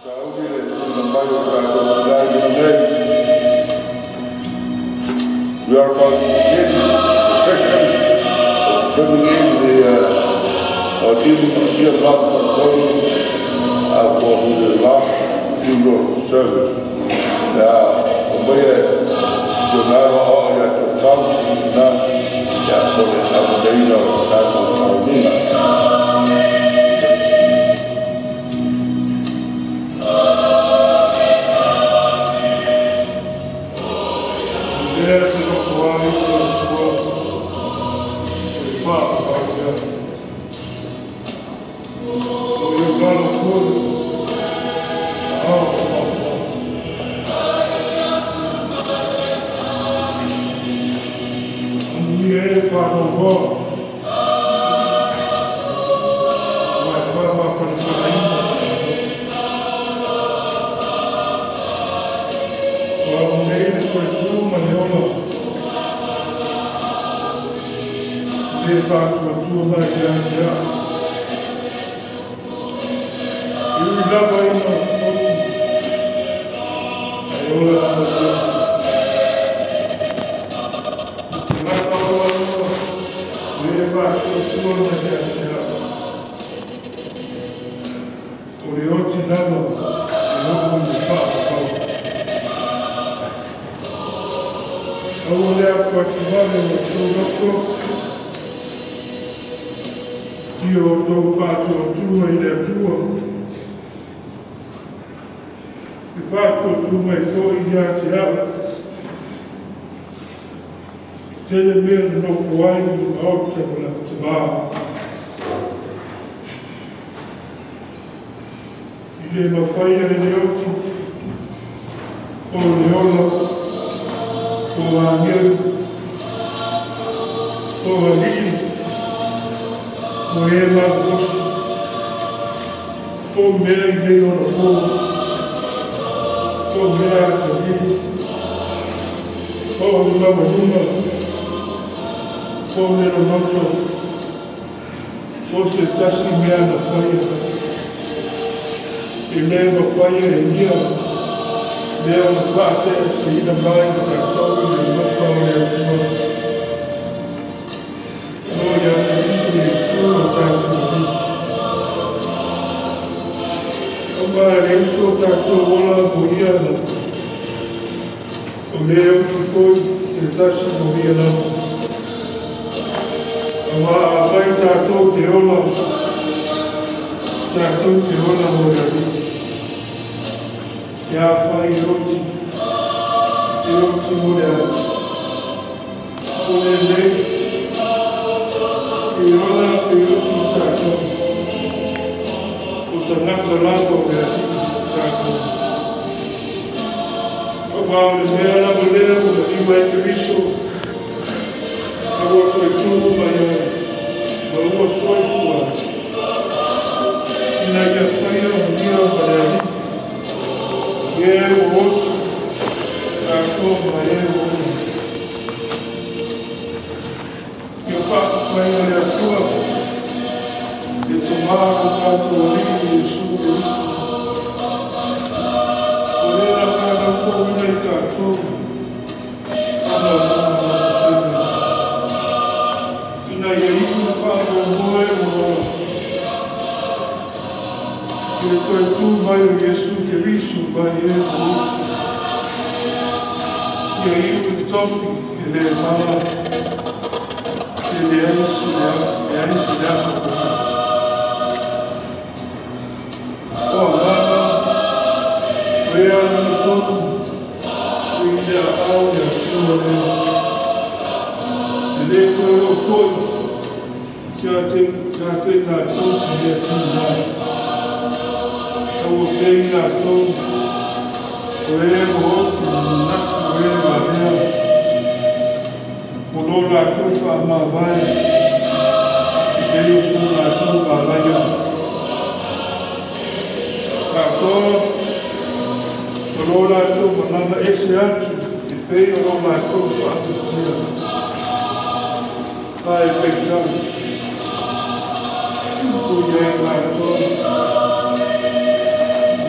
We are about to begin the session of bringing in the dear brother for his last funeral service.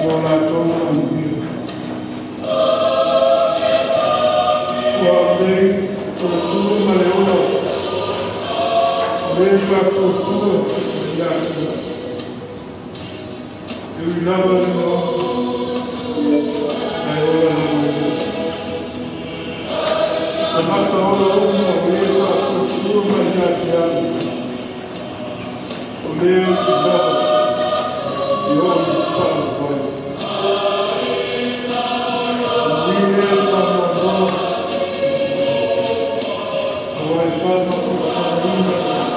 Mo latou manuia. Ua au nei o le tuli ma le ola o le faatuatua ia te Au. E ui lava ina ofi, ae ola lava ia. Tagata ola uma o e faatuatua mai ia te Au, o lea ou te lava e oo i le faavavau. Manuia lea le faanoanoa, aua e faamafanafanaina le Atua.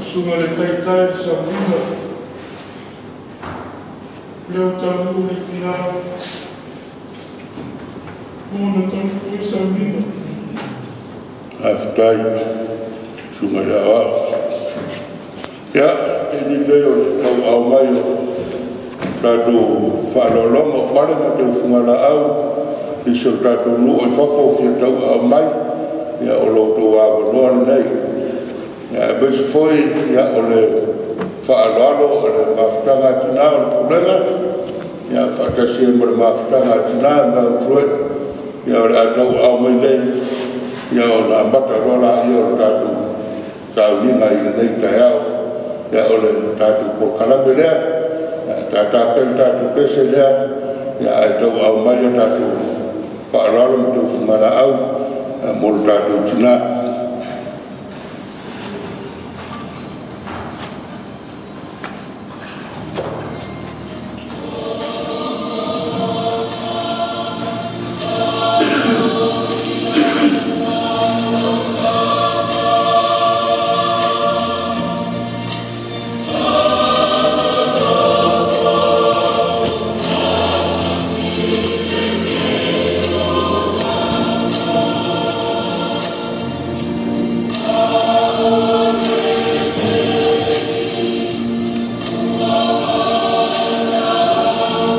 Susuga i le Taitai i le sauniga, lea ua taunuu le itula ua ona taunuu ai le sauniga. Faafetai, susuga i le Aoao. Ia, taimi lenei o le tauaao mai o tatou faaaloaloga o pale ma teufugalaau, nisi o le tatou nuu i fafo o fia tauaao mai, ia o lo outou avanoa lenei. Ia, aemaise foi ia, o le faaaloalo o le mafutaga a tina o le Pulega, ia, faatasi ai ma le mafutaga a tina i Mount Druitt, ia, o le a tauaao mai nei, ia, ona amata loa lea o le tatou sauniga i lenei taeao. Ia, o le tatou polokalame lea, ia, tata pea le tatou pese lea, ia, ae tauaao mai a tatou faaaloalo ma teufugalaau mo le tatou tina.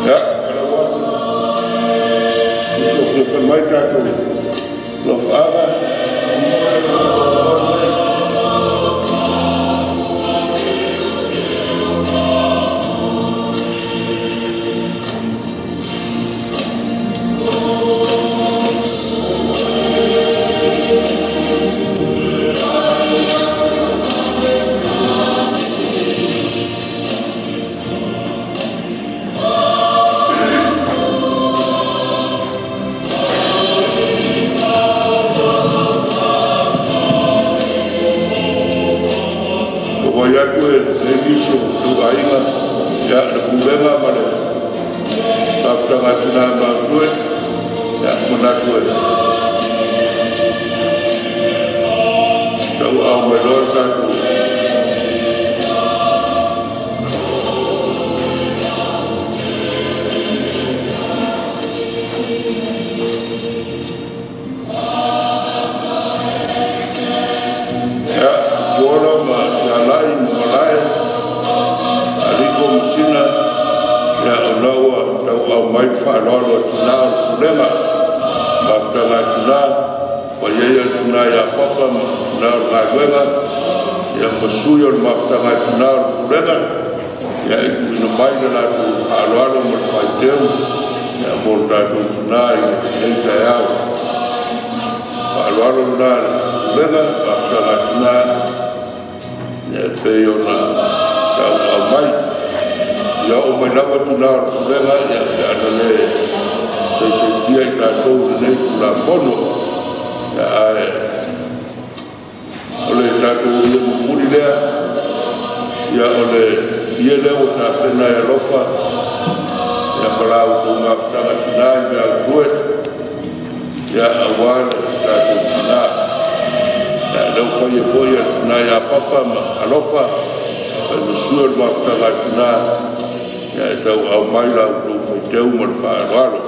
Ia, kalau atu, nisi o fia fai mai tatou alofaaga. Ua vai atu e leai nisi o outou aiga, ia, le pulega ma le mafutaga a tina i Mount Druitt, ia, manatu e tauaao mai loa le tatou. Ia, Tuola ma Sialai ma Malae, Aliko ma Sina, ia, ona ua tauaao mai le faaaloalo a tina o le pulega, mafutaga a tina, ua i ai le tina ia Papa ma tina o le galuega, ia, ma sui o le mafutaga a tina o le pulega, ia, e tuuina mai le latou faaaloalo ma le faiteu, ia, mo le tatou tina i lenei taeao. Faaaloalo lena a le pulega, mafutaga a tina, ia, e pei ona tauaao mai. Ia oo mai lava tina o le pulega, ia, pe ana le saisaitia i tatou i lenei Tulafono. Ia, ae o le tatou ie mulimuli lea, ia, o le ie lea ua tapena e alofa, ia, ma la outou mafutaga tina i Mount Druitt, ia, aua le tatou tina. Ia, lea ua faia foi e le tina ia Papa ma alofa, fai ma sui o le mafutaga a tina, ia, e tauaao mai la outou faiteu ma le faaaloalo.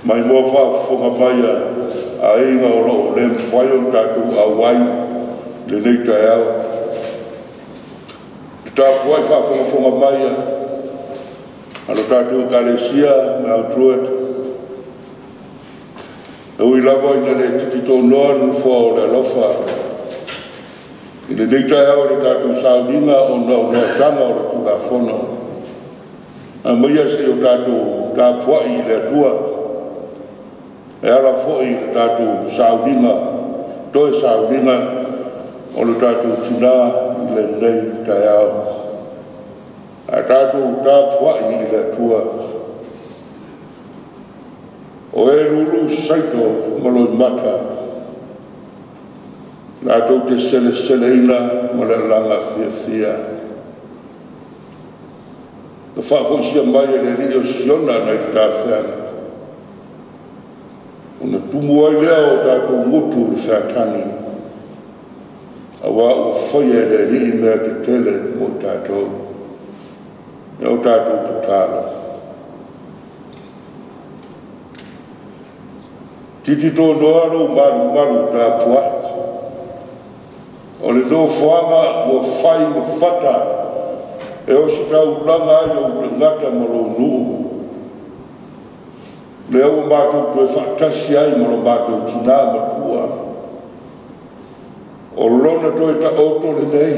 Mai moa faafofoga mai a aiga o lo o le mafai ona tatou auai i lenei taeao. Le tapuai faafogafoga mai a lo tatou Ekalesia Mount Druitt, e ui lava ina le titi tonoa le Nofoa o le alofa i lenei taeao i le tatou sauniga ona o noataga o le Tulafono, aumaia se i o tatou tapuai i le Atua e ala foi i le tatou sauniga, toe sauniga o le tatou tina i lenei taeao. A tatou tapuai i le Atua, o e lulu saito ma loimata, latou te seleseleina ma le alaga fiafia. Na faafoisia mai e le Alii o Siona nai le tafeaga, ona tumu ai lea o tatou gutu i le featani, auā ua faia e le Alii mea tetele mo i tatou. E o tatou tatalo. Titi tonoa lou malumalu tapuai, o le nofoaga ua fai ma fata e ositaulaga ai ou tagata ma lou nuu. Lea ua matou toe faatasi ai ma lo matou tina matua. O lona toe taoto lenei,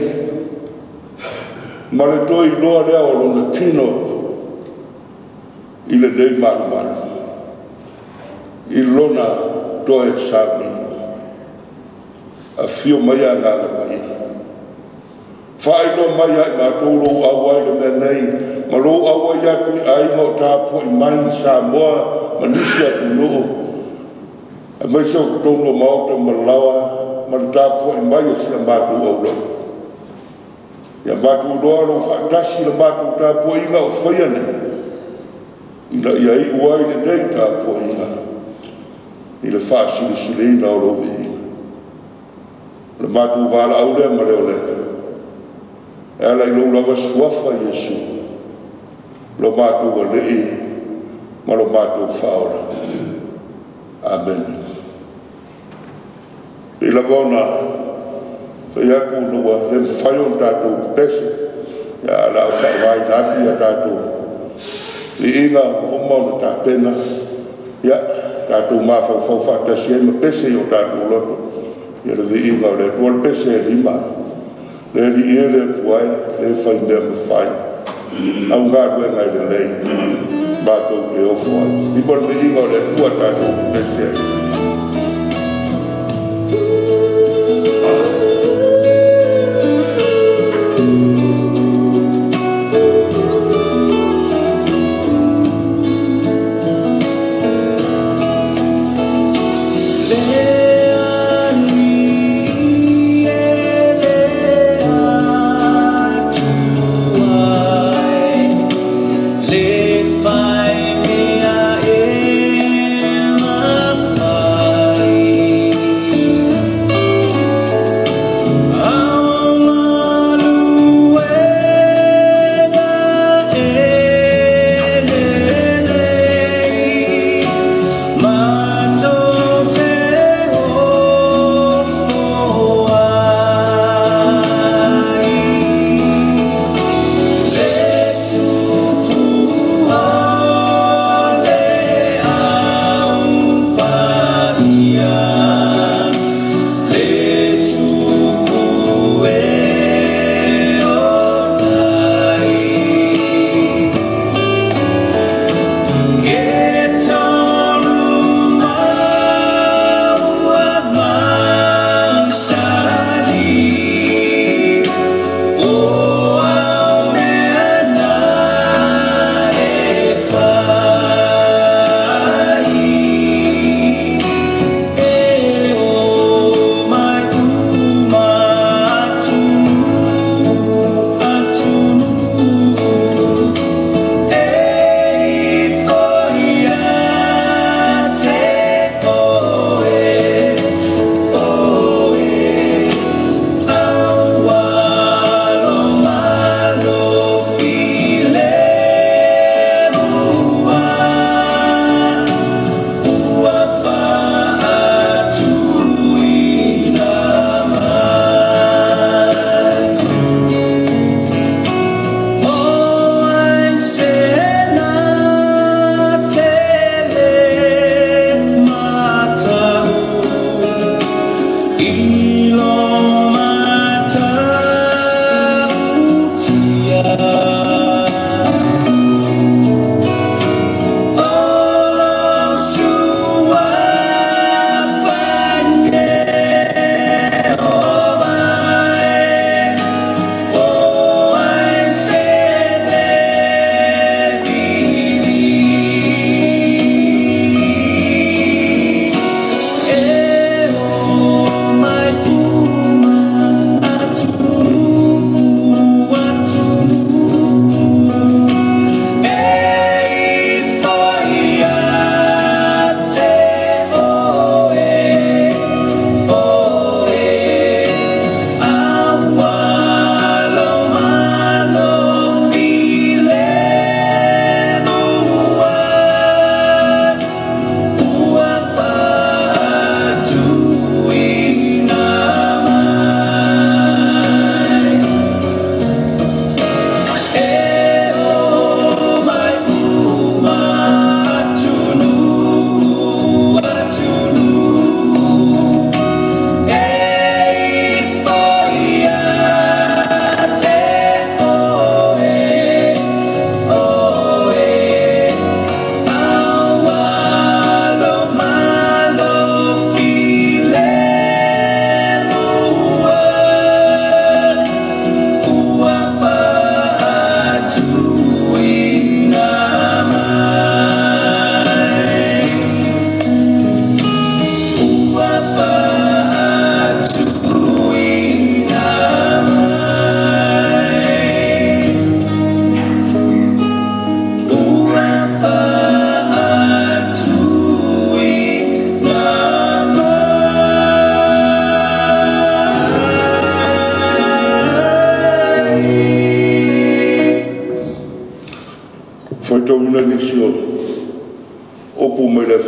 ma le toe iloa lea o lona tino i lenei malumalu, i lona toe sauniga. Afio mai Agaga Paia, faailoa mai ia i matou lou auai i le mea nei, ma lou auai atu i aiga o tapuai mai i Samoa ma nisi atunuu, aemaise o totonu o maota ma laoa, ma le tapuai mai a si a matou aulotu. Ia matou iloa lou faatasi i le matou tapuaiga o faia nei, ina ia iu ai lenei tapuaiga i le faasilisiliina o lou viiga. O le matou valaau lea ma le olega, e ala i lou lava suafa Iesu, lo matou Alii ma lo matou Faaola. Amene. Pei lava ona fai atu ina ua le mafai ona tatou pepese, ia o le a ou faaaogaina atu ia tatou viiga ua uma ona tapena, ia tatou mafaufau faatasi ai ma pese i o tatou loto ia le viiga o le Atua. Le pese e 5, le Alii e le Atua e, le fai mea mafai, au galuega e lelei, matou te ofo ai. 5 le viiga o le Atua tatou pepese ai. Le fai mea e mafai.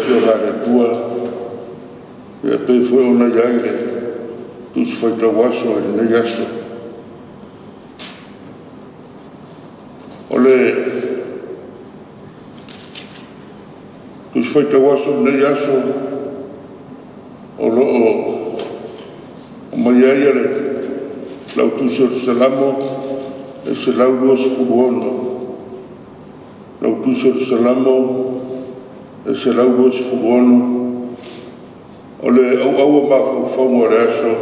Afioga a le Atua, e pei foi ona i ai le Tusi Faitau Aso i lenei aso. O le Tusi Faitau Aso i lenei aso, o lo o aumai ai le lau Tusi o le Salamo e 126. Lau Tusi o le Salamo e 126. O le auau o mafaufauga o le aso,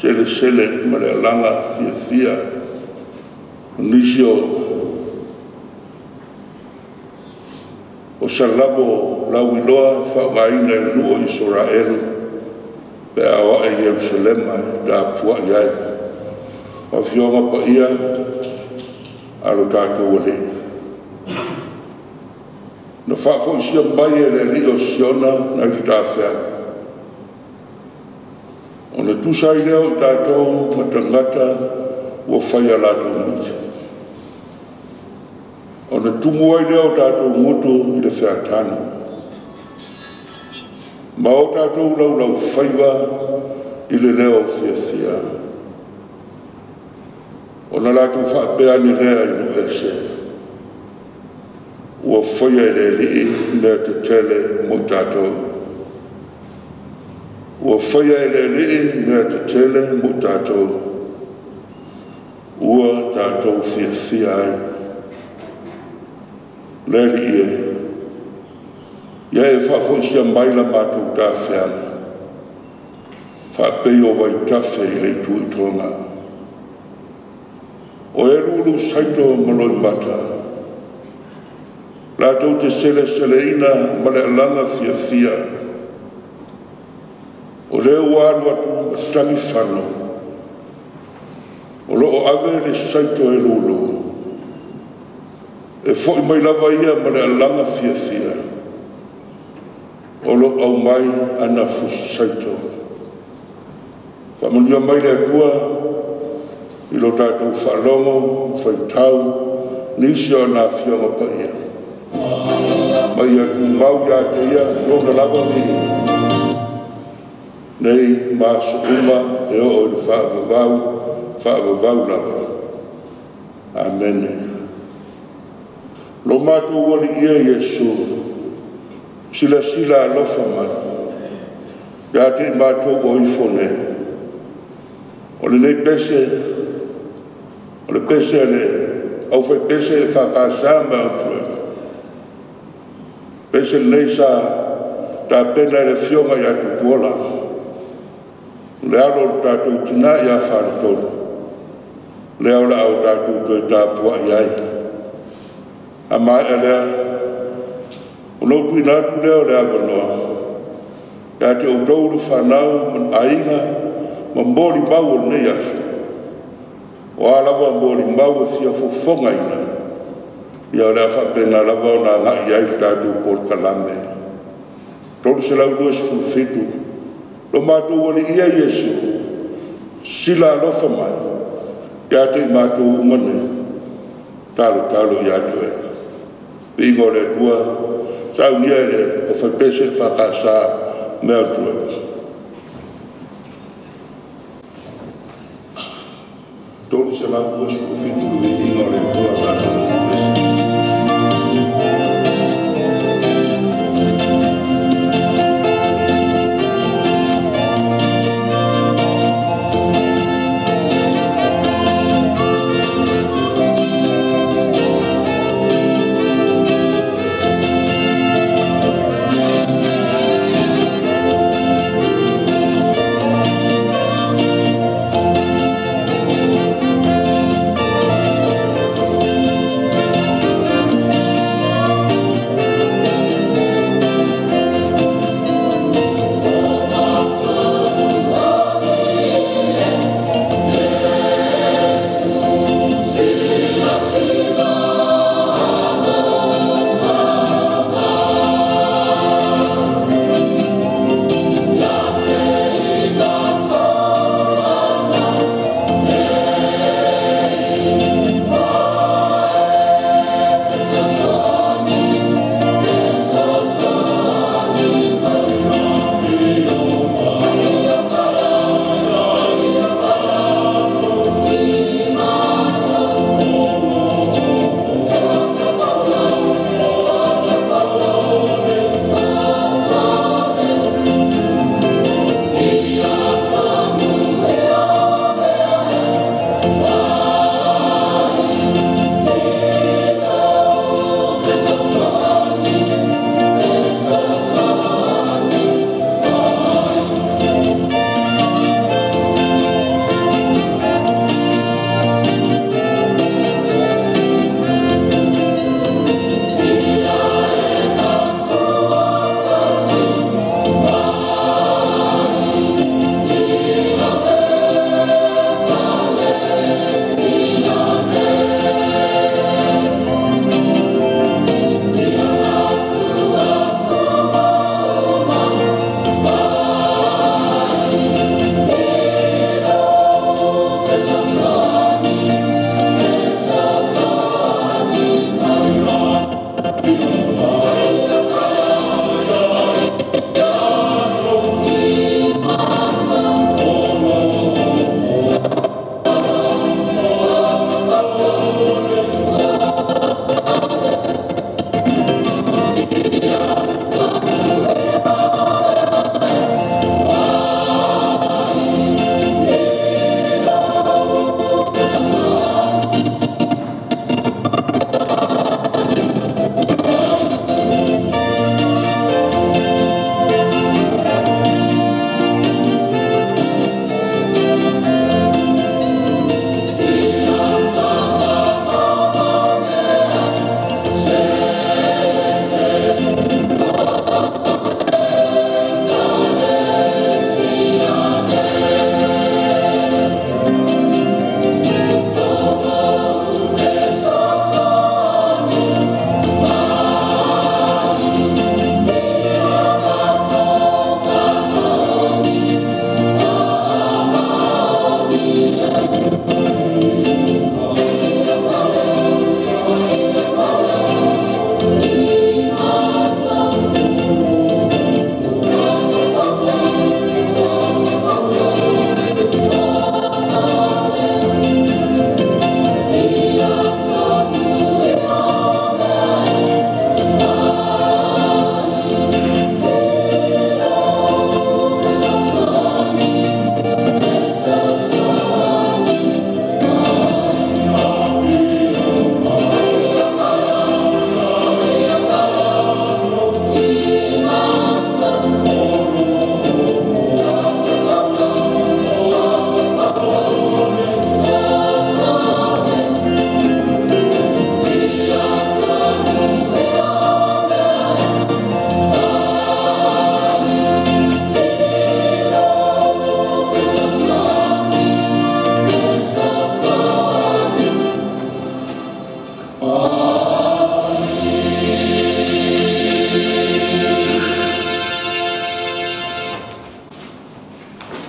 selesele ma le alaga fiafia. O nisi o Salamo lauiloa e faaaogaina e le nuu o Isaraelu pe a o ae i Yerusalema e tapuai ai. O Afioga Paia a lo tatou Alii, na faafoisia mai e le Alii o Siona nai le tafeaga, ona tusa ai lea o i tatou ma tagata ua fai a latou miti, ona tumu ai lea o tatou gutu i le featanu, ma o tatou laulaufaiva i le leo fiafia. Ona latou faapea ane lea i nuu ese, ua faia e le Alii mea tetele mo i tatou. Ua faia e le Alii mea tetele mo i tatou, ua tatou fiafia ai. Le Alii e, ia e faafoisia mai la matou tafeaga, faapei o vaitafe i le itu i toga. O e lulu saito ma loimata, latou te seleseleina ma le alaga fiafia, o lea ua alu atu ma tagifano, o lo o ave le saito e lulu, e foi mai lava ia ma le alaga fiafia, o lo o aumai ana fusi saito. Faamanuia mai le Atua i lo tatou faalogo, faitau, nisi o ana Afioga Paia. Ma ia tumau ia te ia lona lava viiga, nei ma aso uma e oo i le faavavau, faavavau lava. Amene. Lo matou Alii e Iesu, silasila alofa mai ia te i matou o ifo nei. O lenei pese, o le pese a le aufaipese e FKS ma Aotroi. Pese lenei sa tapena e le afioga ia Tupuola, le alo o le tatou tina ia Faletolu, lea o le a o tatou toe tapuai ai. A maea lea, ona ou tuuina atu lea o le avanoa ia te outou le fanau ma aiga ma molimau o lenei aso. O a lava molimau e fia fofogaina, ia o le a faapena lava ona agai ai le tatou polokalame. 327, lo matou Alii ia Iesu, sila alofa mai ia te i matou uma nei, talo talo ia te oe. Viiga o le Atua, saunia e le aufaipese FKS mea o 327, le viiga o le Atua tatou pese.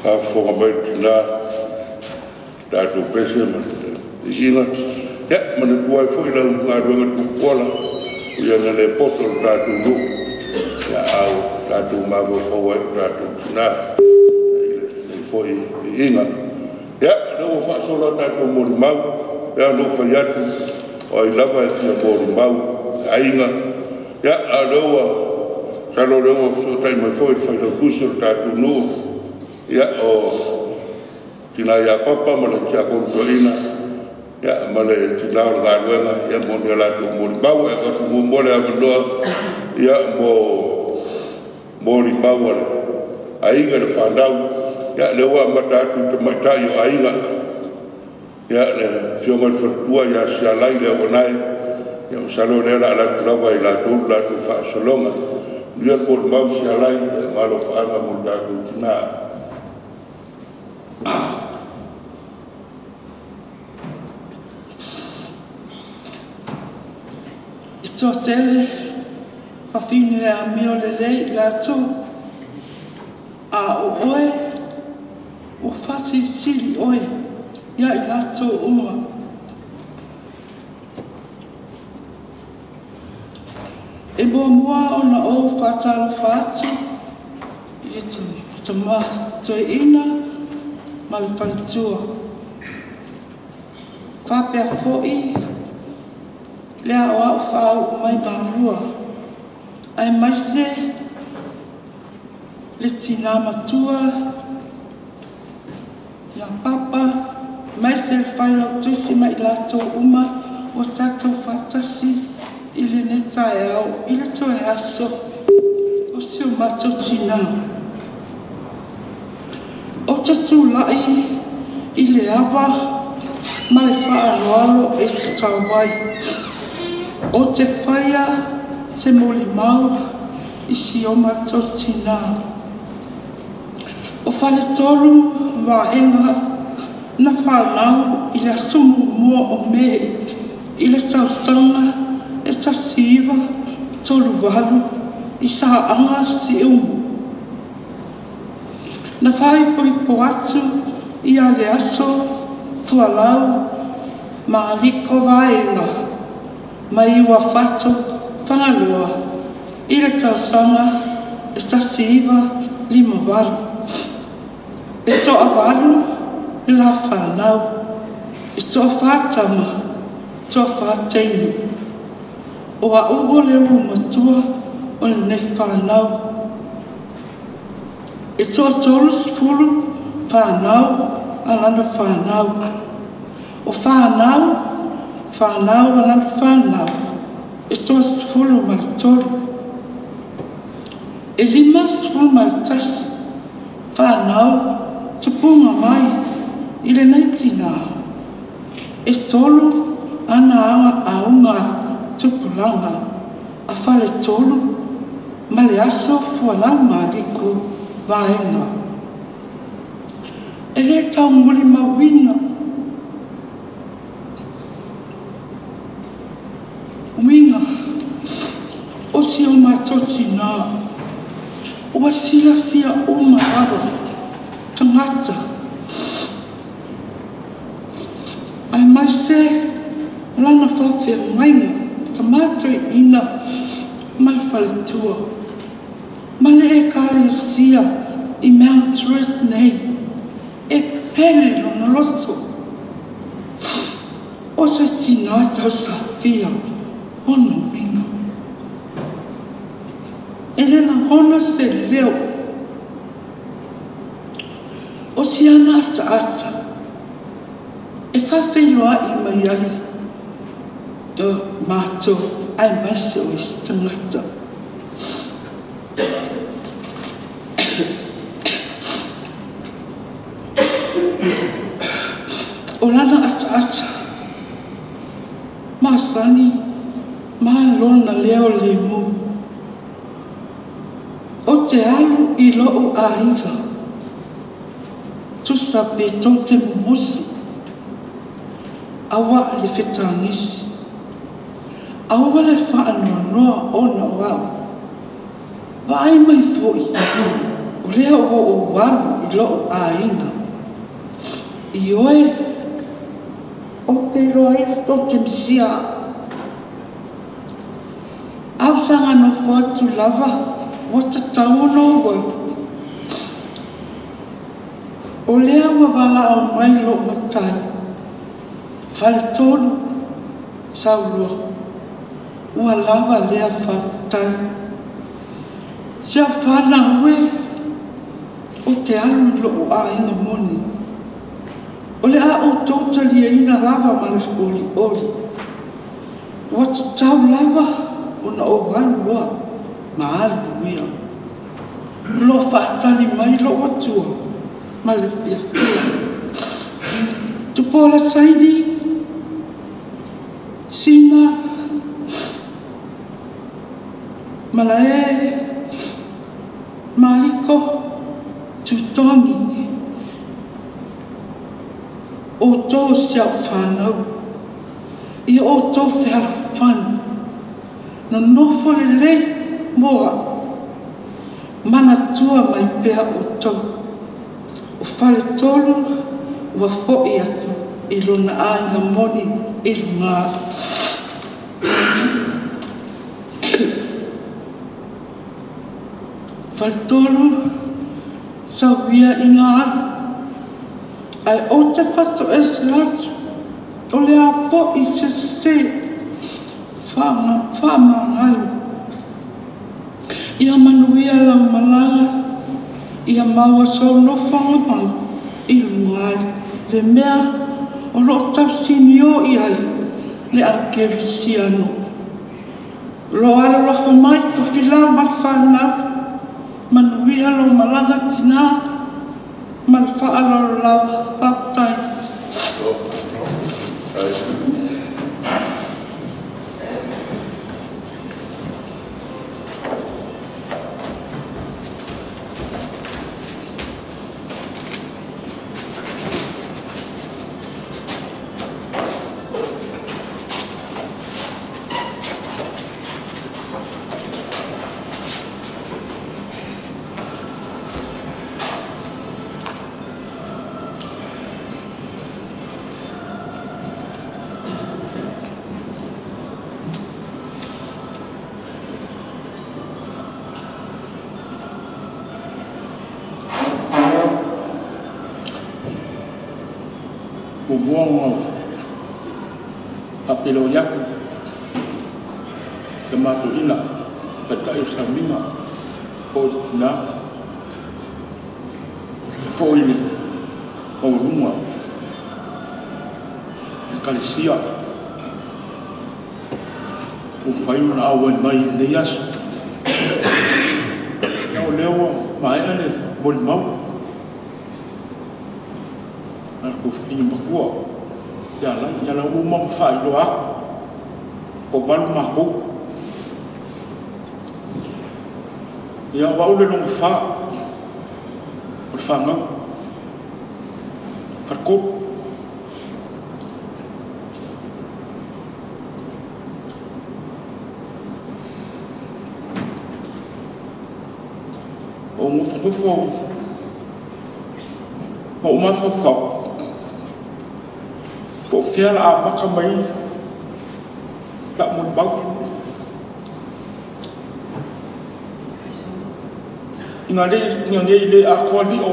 Faafofoga mai le tina, tatou pese ma le iiga. Ia, manatua ai foi lau galuega tupuola, ia na le poto le tatou nuu, ia, a ua tatou mafaufau ai i lo tatou tina i lenei foi viiga. Ia, o lea ua faasolo a tatou molimau, e pei lava ona ou fai atu, o ai lava e fia molimau i aiga, ia, a o lea ua, masalo o lea ua fesootai mai foi le failautusi o le tatou nuu, ia, o le tina ia Papa ma le tiakono toeaina, ia, ma le tina o le galuega mo ni a latou molimau. Ae avatu muamua le avanoa mo molimau a le aiga i le fanau. Ia, o lea ua amata atu i tamaitai o aiga, ia, le afioga i le faletua ia Sialai Leauanae. Ia masalo o lea o le a alu atu lava ia i latou le latou faasologa. Manuia le molimau Sialai, ma alofaaga mo le tatou tina. E toatele fafine e amio lelei i latou, a o oe ua faasilisili oe ia i latou uma. E muamua ona ou faatalofa atu i le tama toeaina ma le faletua. Faapea foi le aoao faauu mai Malua, aemaise le tina matua ia Papa, aemaise le failautusi ma i latou uma ua tatou faatasi i lenei taeao i le toe aso o si o matou tina. Ou te tulai i le ava ma le faaaloalo e tatau ai. Ou te faia se molimau i si o matou tina. O Faletolu Vaega na fanau i le aso 1 o Me i le tausaga e 1938 i Saaga Siumu. Na faaipoipo atu i Aleaso Fualau ma Aliko Vaega mai Uafato Fagaloa i le tausaga e 1958. E toavalu le la fanau, e toafa tama, toafa teine. O a'u o le ulumatua o lenei fanau. E 30 fanau a lana fanau. O fanau, fanau a lana fanau, e 33. E 51 fanau tupuga mai i lenei tina. E 3 ana auga tupulaga a Faletolu ma le aso Fualau ma Aliko Vaega. E le tau molimauina uiga o si o matou tina ua silafia uma lava tagata aemaise lana faafeagaiga tama toeaina ma le faletua ma le ekalesia i Mount Ruth nei e pele lona loto. O se tina tausafia ona uiga. E le lagona se leo o si ana ataata e faafeiloai mai ai o matou aemaise o isi tagata. O lana ataata masani ma lona leo lemu. O te alu i lou aiga, tusa pe tou te mumusu, aua le fetagisi, aua le faanoanoa ona o au. Vaai mai foi, O lea ua ou alu i lo'u aiga. Ioe, ou te iloaina tou te misia a'u. A o saga nofo atu lava ua tatau ona ou alu. O lea ua valaau mai lo'u matai, Faletolu, Sauloa, ua lava lea faafetai. Si au fanau e, ou te alu i lo'u aiga moni. O le a outou taliaina lava ma le olioli. Ua tatau lava ona ou alu loa ma alu ia. O lo o faatali mai lo'u Atua ma le fiafia. Tupuola Saini, Sina, Malae, Maliko, Tutogi, outou o si a'u fanau, ia outou fealofani, nonofo lelei mo a'u, manatua mai pea outou. O Faletolu ua fo'i atu i lona aiga moni i luga. Faletolu, sau ia ina alu, ae ou te fatoese atu, o le a fo'i se sese faamagalo. Ia manuia lau malaga, ia maua sou nofoaga mau i luga ai, le mea o loo tausinio i ai le au kerisiano. O loo alolofa mai Tofilau ma le fanau, manuia lou malaga tinā, ma le faaaloalo lava. Faafetai. Muamua ona faafeiloai atu le matoeaina taitai o le sauniga foi tina foi le maualuga Ekalesia ua mafai ona auai mai i lenei aso. Ia o lea ua maea le molimau a le tuafafine matua ia lai, ia la ua uma ona faailoa atu, toavalu matou. Ia o au le lona fa o le fanau, faletolu. O nofonofo ma ou mafaufau, po o fea la amata mai la'u molimau. Ina nei le atoa lio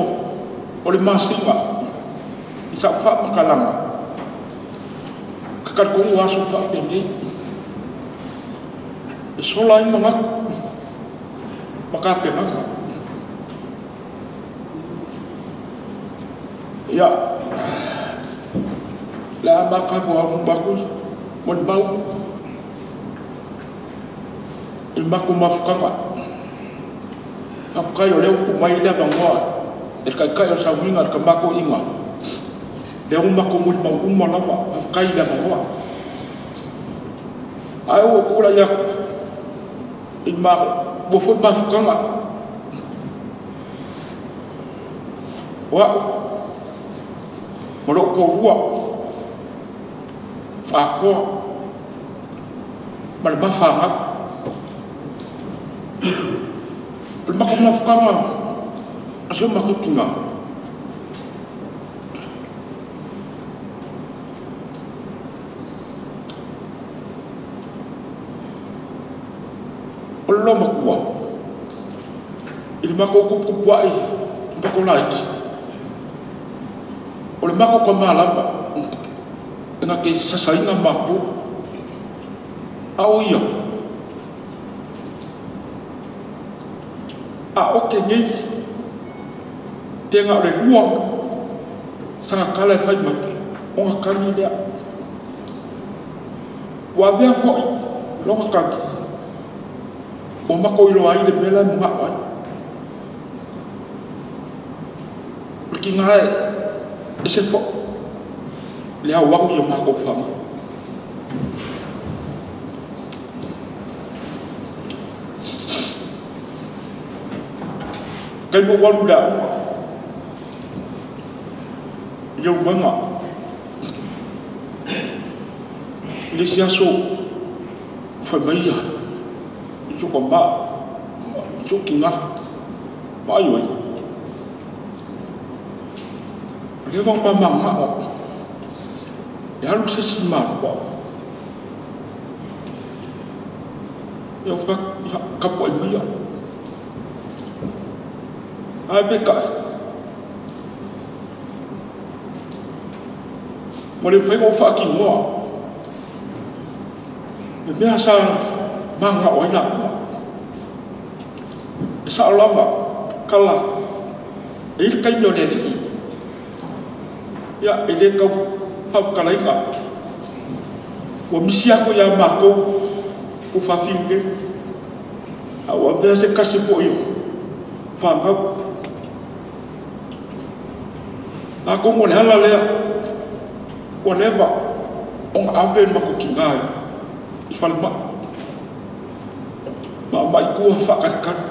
o le masina i sa'u faamatalaga, ka talitonu aso faapenei, e sola ai manatu ma tapenaga. Ia, le a amata atu au molimau i le matou mafutaga. Faafetai o lea ua tuu mai le avanoa e le taitai o le sauniga le tama toeaina, lea ua matou molimau uma lava, faafetai i le avanoa. Ae ua ou tulai atu i le ua foi mafutaga o a'u ma lo'u toalua Atoa ma le mafanau. O le matou mafutaga A si o matou tina. O le loomatua i le matou tuputupua'i matou laiti, o le matou tamā lava e na te sasaina matou, a o ia, a ote nei, pe na o le lua sana tala e fai mai, ona tali lea. Ua avea foi lona tali ua matou iloa ai le mea la e manao ai. O le tina e ese foi le auau i a matou fanau. Taimi ou alu i le aoga i Leulumoega i le isi aso fai mai ia i si ou tama, i si ou tina, vaai oi, o lea ua ma manao e alu se isi i Malua. Ia ou fai atu, ia tapuai maia. Ae peitai, ua le mafai ona ou faatinoa le mea sa mananao ai laua. E sao lava, tala, e i ai le taimi o le Alii, ia, e le tau faamatalaina, ua misi atu ia matou o fafine nei, a ua avea se tasi foi o fanau. Atonu o le ala lea ua leva ona ave le matou tina i falemai, ma aumai i tua faatalitali.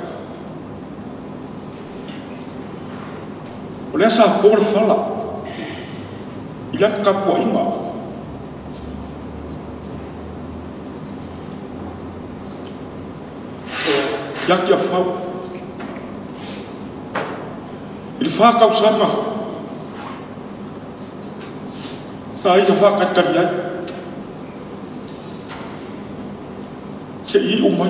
O lea sa po le fala i lana tapuaiga. Ia Tiafau, i le 4 tausaga sa ia faatalitali ai, se i iu mai.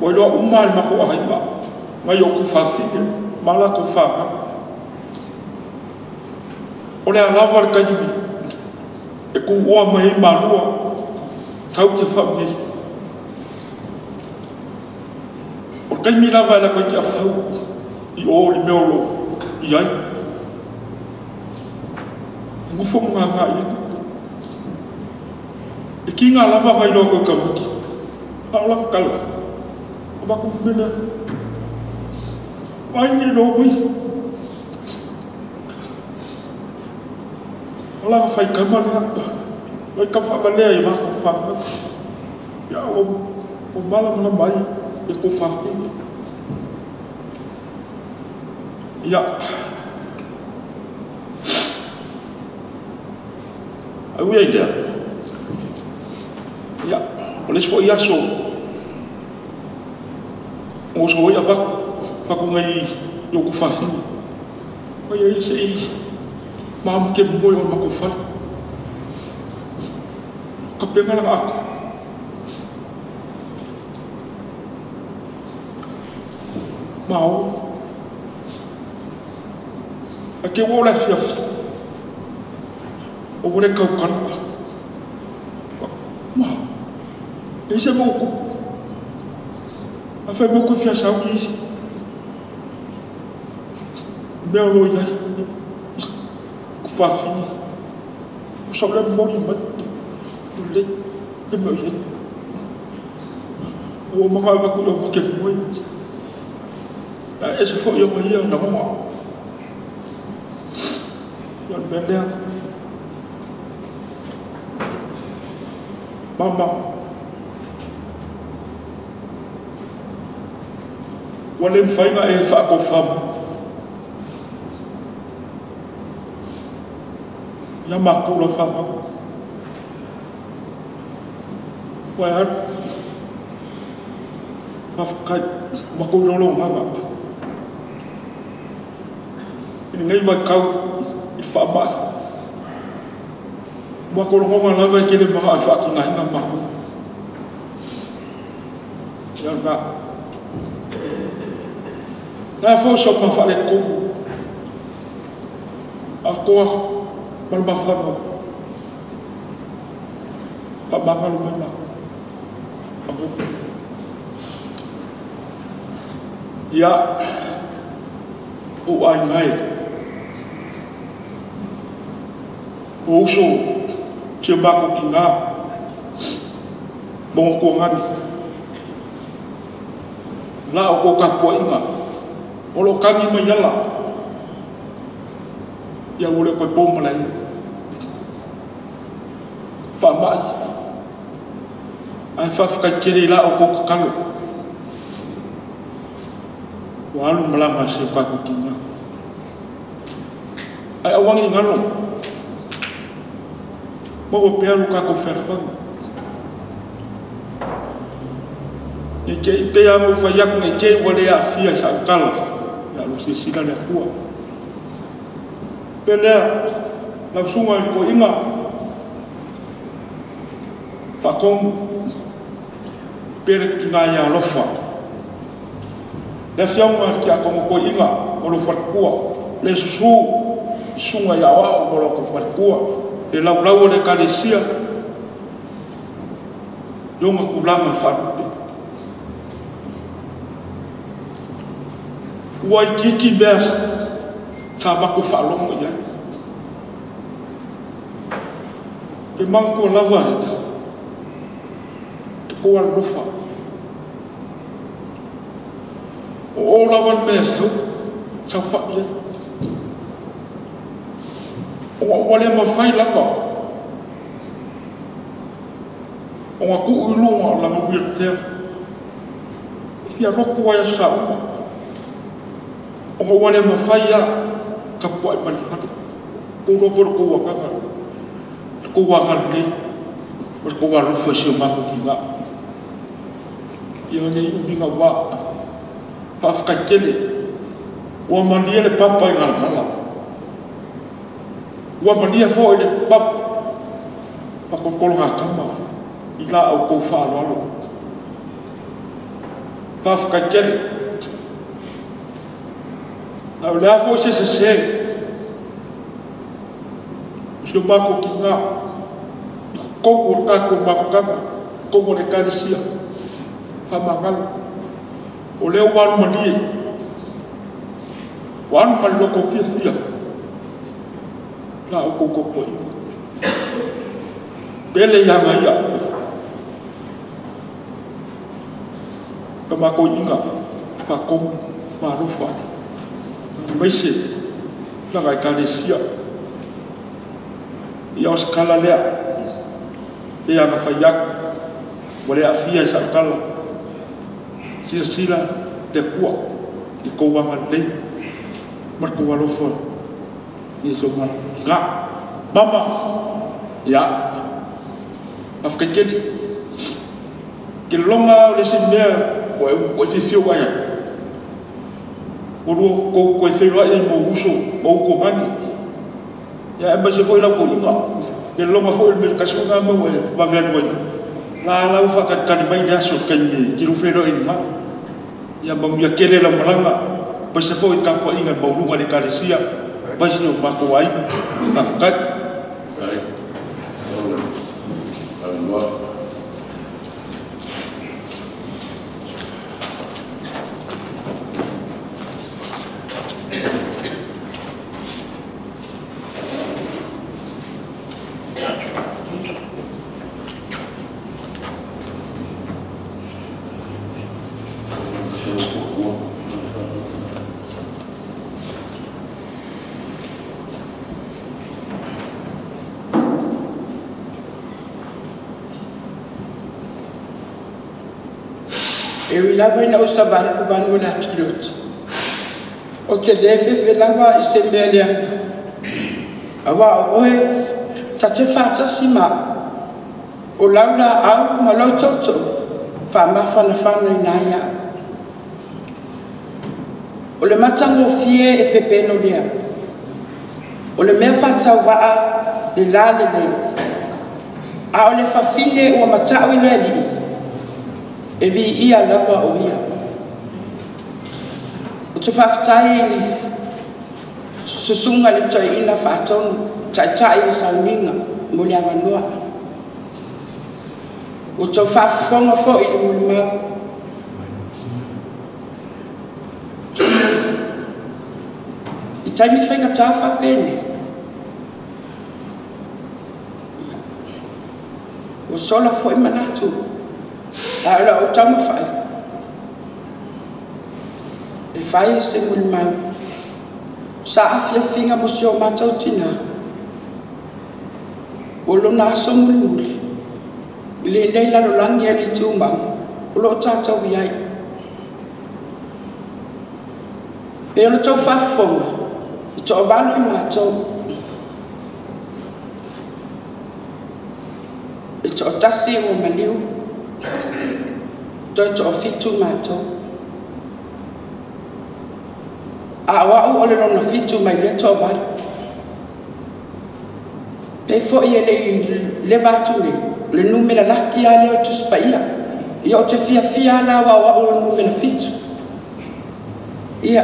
Ua iloa uma le matou aiga, nai o ou tuafafine ma latou fanau. O le a lava le taimi e tuua mai ai Malua, sau Tiafau nei. O le taimi lava e alu atu ai Tiafau i o i le mea o lo o i ai. E nofo ma gaga i ai tupu. E kiga lava nai loa koe tamaiti. A o laka tala, avatu le mea lea. Vaai nei loa mai. O laka faitama lea. Vai tau whaamalea i matou whanau. Ia, o malamalama ai e kou fafine. Ia. Ai ui ai lea. Ia, o le isi foi aso, o so ia vaku ngai i o ku fafine. Ai ai se i ma ke moe o makou fale. Ka penga langa ako. Mao. A ke wo le fiafi. O wo le kau kala. Ma. E se mo ku. A fai mo ku fia sau i. Mea lo ia. Ku fafine. Ku sau le mori mai. Le le mea ia. O manga vaku o ke moe. E se foi o ia na hoa. Ia le mea lea. Mama. Ua le mawhainga e whaakofama. Ia mākou la whanau. Ua e alu. Faafetai matou lologaga i lenei vaitau i le faamai. Matou lagona lava e tele manao e faatinaina matou. Ia lena. Le a foi so ma faaletonu atoa ma le mafuaaga. Faamagalo mai matou. Ia, ou aiga e, o uso si o matou tina, magotoagani, la o tou tapuaiga, o lo o tagi mai ala, ia ua le toe po malae. Faamai, ae faafetai tele i la outou tatalo, ua alu malaga a si o tatou tina. Ae aua ne i galo, maua pea lo tatou fealofani. Ne i te i pei lava ona ou fai atu ne i te i ua le aafia i sau tala, ia o lo o silasila le Atua. Pe lea, lau susuga i le toeaina, faatonu, pe le tina ia alofa. Le afioga i le tiakono toeaina o lou faletua, le susu susuga i aoao ma lo faletua, le laulau o le ekalesia, i ona tulaga faalupe. Ua itiiti mea sa matou faalogo i ai. E manatua lava te tou alolofa. O o lava le mea sau, saofai ai. Ona ua le mafai lava ona tuu i luga o lana wheelchair. E fia lotu ai aso sa uma. Ona ua le mafai lava tapuai mai le fale. Tou iloa foi le tou agaga, le tou agalelei, ma le tou alofa i si o matou tina. Ia nei umi naua, faafetai tele, ua malie le papa i Galamala. Ua malie foi le papa faatolotologatama i la outou faaaloalo. Faafetai tele. Ae o le a foi se sese o si o matou tina i totonu o le tatou mafutaga, totonu o le ekalesia, faamagalo. O lea ua alu malie, ua alu ma le loto fiafia la outou tapuaiga. Pele ia ia, ka matou iga, faatonu, maalofa, aemaise lana ekalesia. Ia o se tala lea, e ana fai atu, ua le aafia i sau tala. Silasila le Atua i tou agalelei ma le tou alofa i so matou tina. Mama, ia, faafetai tele. Ke loga o le isi mea ua e fiafia ai ai. Ua lua tou toe feiloai ai ma ou uso, ma ou utuagani. Ia aemaise foi lau toeaina. Ke loga foi le mea tasi foi lena mea ua e vave alu ai. La la ua faatalitali mai le aso taimi e te feiloai ai ma. Ia manuia tele lau malaga, aemaise foi le tapuaiga i le maualuga i le ekalesia, aemaise o matou aiga. Faafetai. E ui lava ina ou savali vanu o le atuleoti. O te le fefe lava i se mea leaga. Auā o oe ta te faatasi ma au. O lau laau ma lau tootoo faamafanafana ina ai au. O le matagofie e pepelo lea. O le mea faatauvaa le lalelei. A o le fafine ua matau i le Alii, e viia lava o ia. Ou te faafetai i le susuga i le toeaina faatonu, taitai o sauniga mo le avanoa. Ua outou faafofoga foi i le molimau. I taimi faigata faapenei, ua sola foi manatu, ae o le a ou taumafai e fai se molimau sa afiafiga mo si o matou tina o lona aso mulimuli i lenei lalolagi e le tumau o lo o tatou i ai. E o le tou faafofoga, e toavalu i matou. E toatasi ua maliu, toe toafitu matou. A o au o le lona fitu mai lea toavalu. Pe foi e le i leva atu nei, o le numera laki lava lea o le Tusi Paia. Ia ou te fiafia lava la aua o au o le numera 7. Ia,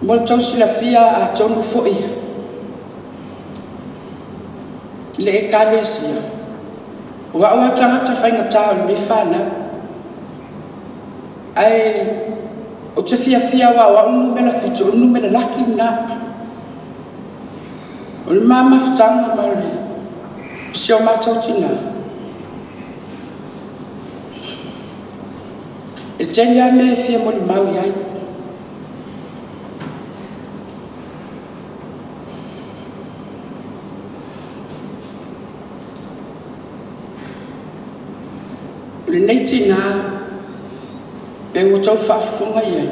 mo le tou silafia atonu foi i le Ekalesia, o au lava tagata faigata o lenei fanau. Ae ou te fiafia aua o au le numera 7, o le numera laki lena. O le ma mafutaga ma le si o matou tina, e tele lava mea e fia molimau i ai. O lenei tina, pe ua tou faafofoga i ai,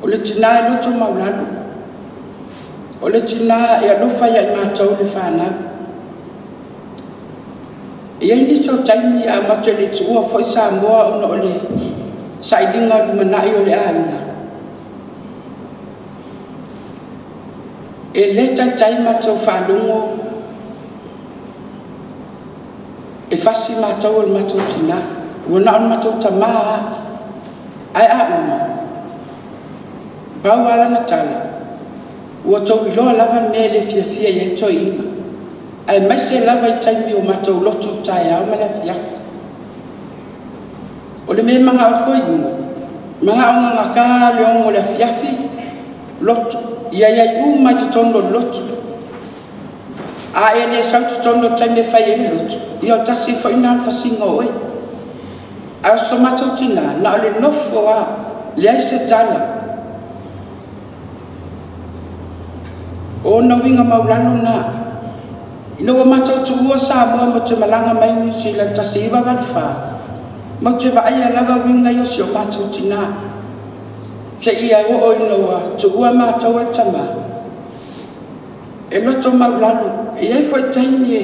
o le tina e loto maulalo, o le tina e alofa ia i matou le fanau. E i ai nisi o taimi a matou le tuua foi Samoa ona o le sailiga o lumanai o le aiga. E le taitai matou faalogo e fasi matou o le matou tina. Ua na o le matou tamā lava. Ae a uma, pau lava lana tala, ua tou iloa lava le mea e le fiafia i ai toeaina. Aemaise lava i taimi o matou lotu i taeao ma le afiafi. O le mea e manao toeaina, manao gagata le 6 o le afiafi, lotu, ia iai uma i totonu o le lotu. A e le sau totonu o le taimi e fai ai le lotu, ia o tasi foi na o le fasiga o oe. Ae o so matou tina, na o le nofo lava, leai se tala. O ona uiga maulalo na. Ina ua matou tuua Samoa ma te malaga mai Niu Sila 1984, ma te vaaia lava uiga ia o si o matou tina. Seia oo ina ua tuua matou e le tamā. E loto maulalo, e i ai foi taimi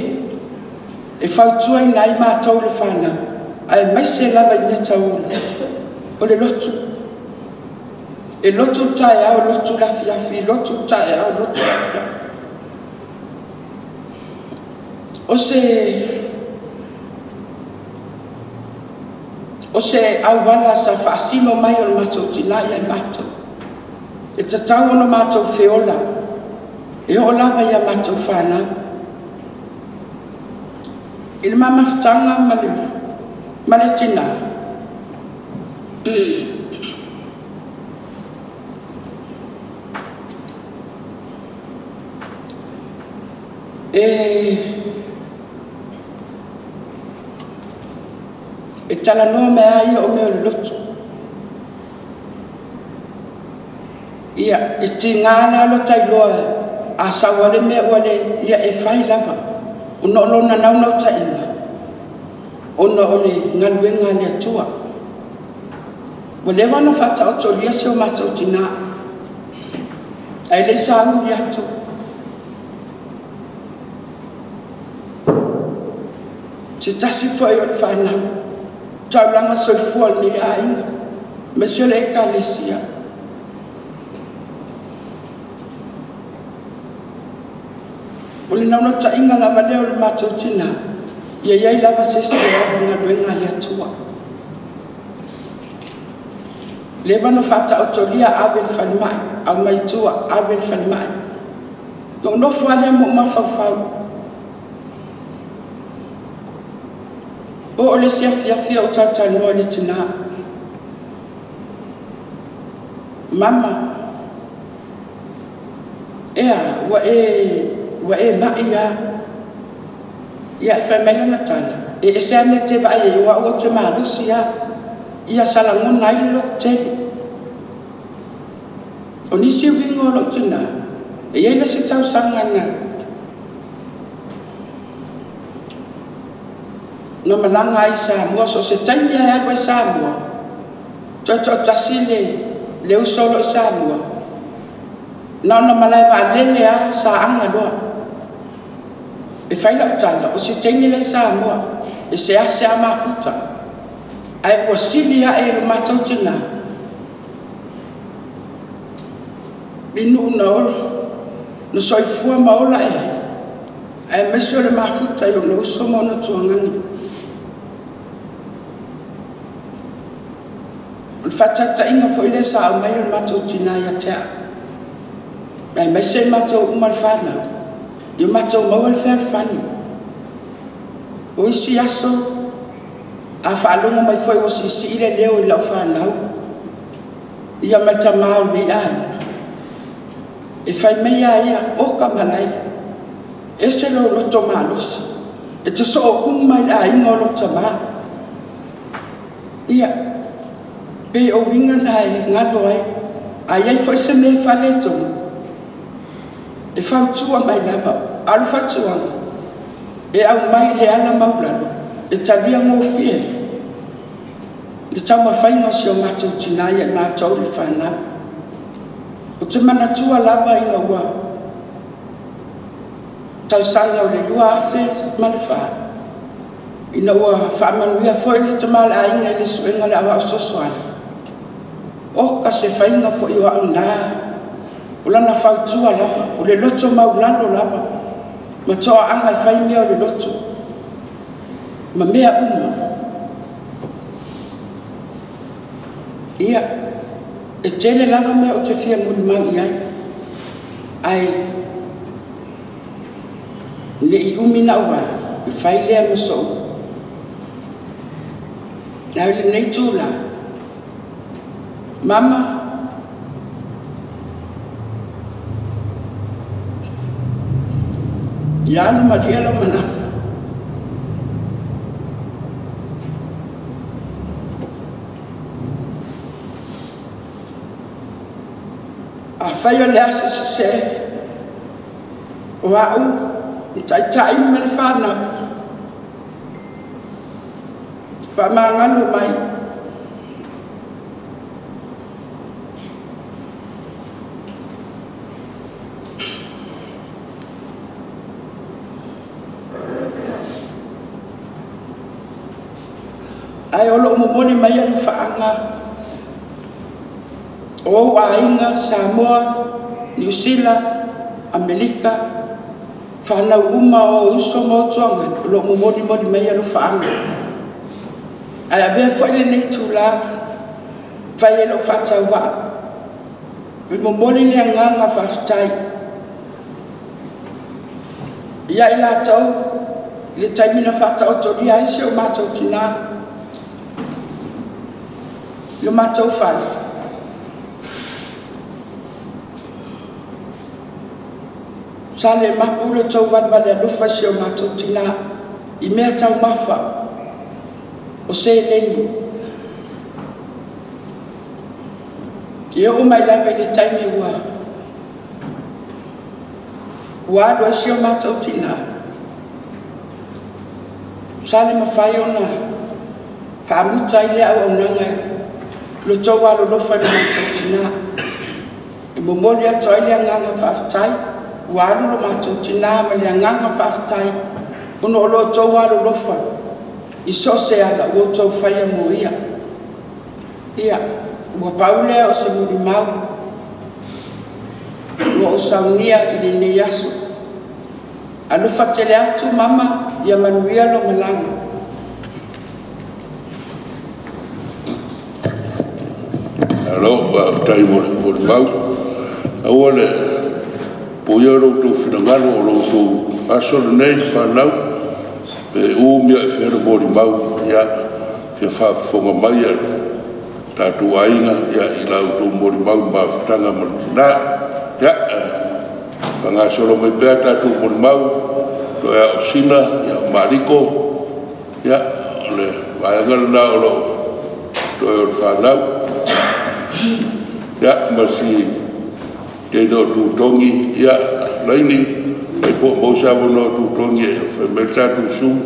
e fautuaina ai matou le fanau, aemaise lava i mea tau o le lotu. E lotu le taeao, lotu le afiafi, lotu le taeao, lotu le afiafi. O se auala sa faasino mai o le matou tina ia i matou. E tatau ona matou feola, e oo lava ia matou fanau. I le mamafutaga ma le tina, e talanoa mai lava ia o mea o le lotu. Ia, e tiga la lo tailoa a sau ale mea ua le, ia e fai lava. Ona o lona naunautaiga, ona o le galuega a le Atua. Ua leva ona faataotolia si o matou tina, ae le sauni atu. Se tasi foi o le fanau, taulaga soifua o lenei aiga, aemaise o le Ekalesia. O le naunautaiga lava lea o le matou tinā, ia i ai lava se isi e alu i galuega a le Atua. Leva ona faataotolia ave i le falemai, aumai i tua, ave i le falemai. Na ou nofo lava lea ma ou mafaufau. Oo i le isi afiafi o ou talatalanoa i le tina. Mama, e a, ua e mai lava. Ia ae fai mai lana tala, e ese lava le mea e te vaai i ai, o au ou te malosi lava. Ia sa lagona ai le lototele. O nisi uiga o lou tinā, e i ai le isi tausaga na malaga ai i Samoa, so o se taimi lava e alu ai i Samoa, toe toatasi le uso o lo o i Samoa, na ona malae vaalele lava sa aga loa. E fai lau tala, o si teine la e i Samoa, e seasea mafuta, ae ua sili ae i lo matou tinā, i nuu na ola, na soifua ma ola ae ai, aemaise o le mafuta i lona uso ma ona tuagani. O le faataitaiga foi lea sa aumai e le matou tinā ia te au, aemaise i matou uma le whanau, ia matou maua le fealofani. O isi aso, a faalogo mai foi ua siisii le leo i lau whanau, ia mai tamā o lenei aiga, e fai mai a ia, o ka malae, ese lo loto malosi, e te soo uma i le aiga o lo tamā. Ia, pe o uiga na e galo ai, a iai foi se mea e faaletonu, e fautua mai lava, a o le fautuaga, e aumai le ala maulalo, e talia gofie le taumafaiga o si o matou tinā ia i matou le whanau. O te manatua lava ina ua tausaga o le 2004, ina ua faamanuia foi le tama o le aiga i le suega o le aoao fesoasoani. O ka se faiga foi o au nā, o lana fautua lava, o le loto maulalo lava, ma toaaga e fai mea o le loto, ma mea uma. Ia, e tele lava mea o te fia molimau i ai, ai ne i umi na ua, e fai lea ma sou. Ae o lenei tula, mama, ia alu malie lau malaga. A fai o le asa sese, o au, i taitai ma le whanau, whaamangalo mai. Ae o loo momoli mai alu faanga o ou aiga, Samoa, Niu Sila, Amerika, whanau uma o uso ma o tuanga, o loo momoli moli mai alu faanga. Ae avea foi lenei tula, fai e loo faatauvaa, e momoli le agaga faafetai. Ia i latou, i le taimi na faataotolia ai si o matou tinā, i o matou fale. Sa le mapu le tou valevale alofa si o matou tinā, i mea taumafa o seleni. E oo mai lava i le taimi ua alu ai si o matou tinā, sa le mafai ona faamuta ai le auaunaga lo tou alolofa i le matou tinā. E momoli atu ai le agaga faafetai, ua alu lo matou tinā ma le agaga faafetai, ona o lo tou alolofa i so o se ala ua outou faia mo ia. Ia, ua pau lea o se molimau ua ou saunia i lenei aso. Alofa tele atu mama, ia manuia lo malaga. Alo, faafetai mo le molimau. Aua le puia lo outou finagalo o lo outou aso lenei fanau, pe umi ae fea le molimau, ia, fia faafofoga mai a tatou aiga, ia, i la outou molimau i mafutaga ma le tina. Ia, faagasolo mai pea tatou molimau, toe a o Sina, ia, o Mariko, ia, o le vaega lena o lo o toe o le fanau. Ia, ma si teine o Tutogi, ia, Laini, fai po o maua se avanoa o Tutogi e fai mai le tatou Zoom,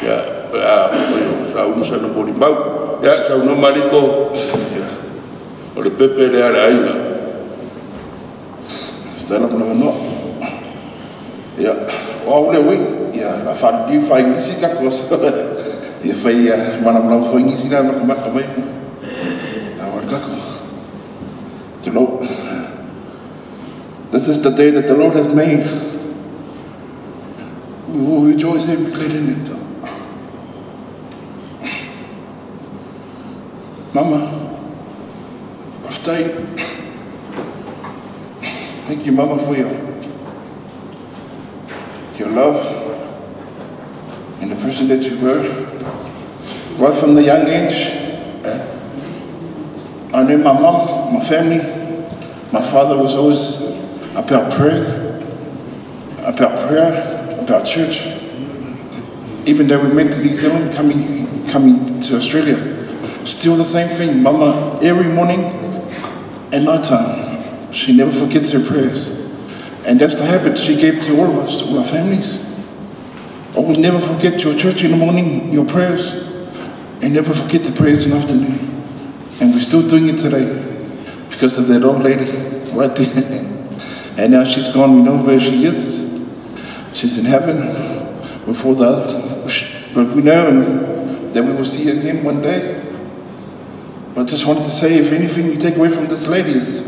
ia, pe a fai o sauni sana molimau. Ia, saunoa Mariko, o le pepe lea a le aiga. Stella mo avanoa. Ia, o au le ui, ia, la whanau whai ngisi ka kosa. Ia whai mana whai ngisi na maka maka mai. Na wa kako. So Lord, this is the day that the Lord has made. We will rejoice and be glad in it. Mama, thank you, Mama, for your love and the person that you were. Right from the young age, I knew my mom, my family. My father was always about praying, about prayer, about church. Even though we went to New Zealand, coming to Australia, still the same thing. Mama, every morning and nighttime, she never forgets her prayers. And that's the habit she gave to all of us, to all our families. I will never forget your church in the morning, your prayers, and never forget the prayers in the afternoon. And we're still doing it today because of that old lady right there. And now she's gone, we know where she is. She's in heaven with all the others. But we know and that we will see her again one day. But I just wanted to say, if anything you take away from this lady is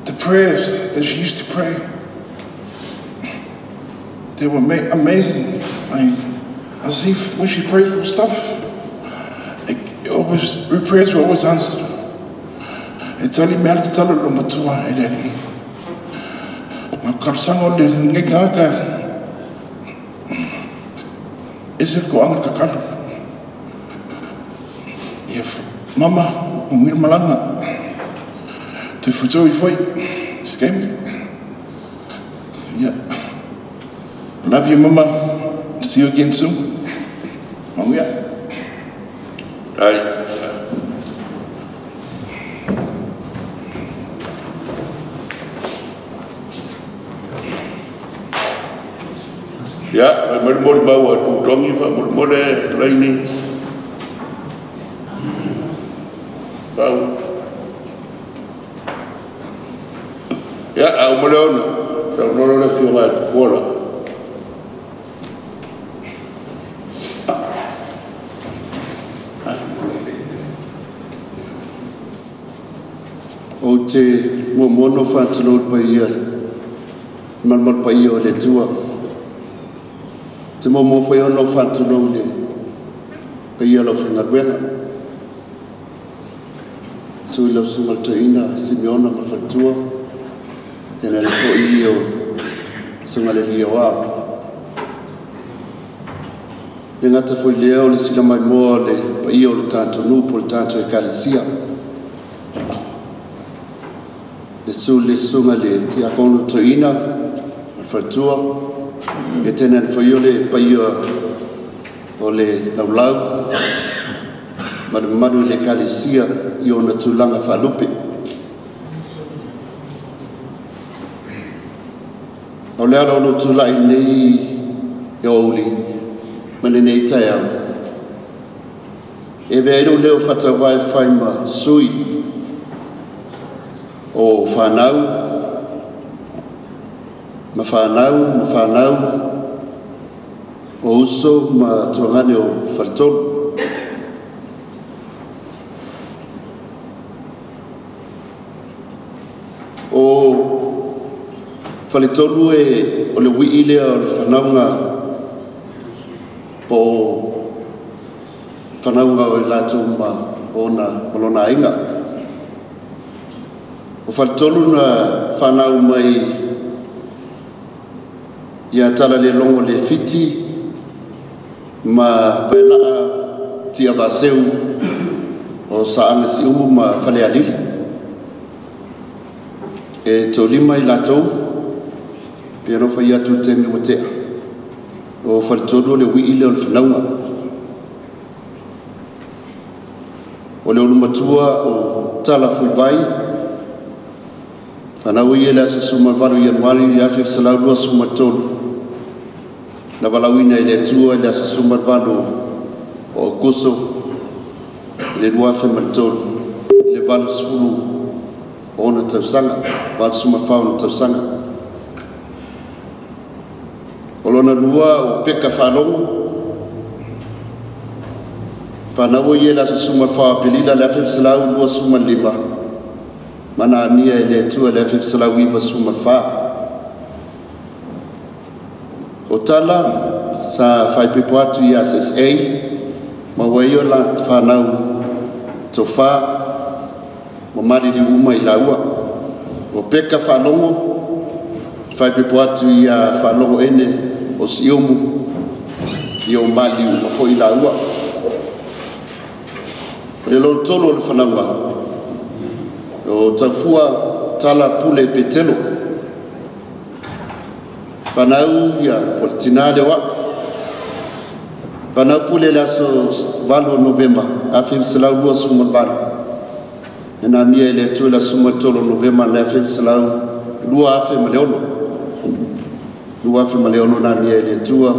the prayers that she used to pray. They were amazing. I see when she prayed for stuff, her prayers were always answered. E tali mea te talo lo matua e lele. Ma karasanga o le ngeka aka e se ko anga kakalo. Ia mama o ngir malanga te futo i foi. Scam. Yeah. Love you, Mama. See you again soon. Oh, yeah. Ai. Ia, mai mori mau a Tutogi, faamolemole, Laini. Pau. Ia, au ma le ona, saunoa le afioga ia Tupuola. O te muamuano whātulou pai ia, malmal pai ia o le tua. Te muamua whai ono whātulou le pai ia lau whangaruega. Tui lau sunga toina, Simeona ma whatua. Tēnā le foi o sunga le lia o au. Le ngata foi lea o le sila mai moa le pai o le tātou nūpo le tātou e kalesia. Le su le sunga le tiakono toina, ma whatua. E tēnā le foi o le pai o le laulau. Ma le mamalu i le kalesia i ona tulaga faalupe. O le ala o lo tūlai nei e o uli ma le nei taeao. E vea ilo leo whatawai whai ma sui o whanau, ma whanau, ma whanau, o uso ma tuangane o wharetolu. O Faletolu e o le ui'i lea o le fanauga po o fanauga o i latou ma ona ma lona aiga. O Faletolu na fanau mai ia Talalelogo le Fiti ma Vaelaa Tiavaseu o Saaga Siumu ma Falealili. E toalima i latou, pe alofa i atu taimi ua tea. O Faletolu o le ui'i lea o le fanauga. O le ulumatua o Tala Fuivai, fanau ia le aso 18 Ianuari 1923, na valaauina e le Atua i le aso 18 o Aokuso i le 2003, i le 86 tausaga, 84 ona tausaga. O lona lua o Peka Faalogo, fanau ia le aso 14 Aperila le 1925, mana amia e le Atua le 1994. O Tala sa faipepo atu i SSA, ma ua ia la fanau tofa ma mariri uma i laua. O Peka Faalogo, faipepo atu i Faalogo ene o Siumu, i o mali uma foi i laua. O le lona tolu o le fanauga, o Taufua Tala Pule Petelo, fanau ia po le tinā lea o a'u, fanau Pule le aso 8 Novema 1928, e na amia e le Atua le aso 13 Novema le 2006, 2006 na amia e le Atua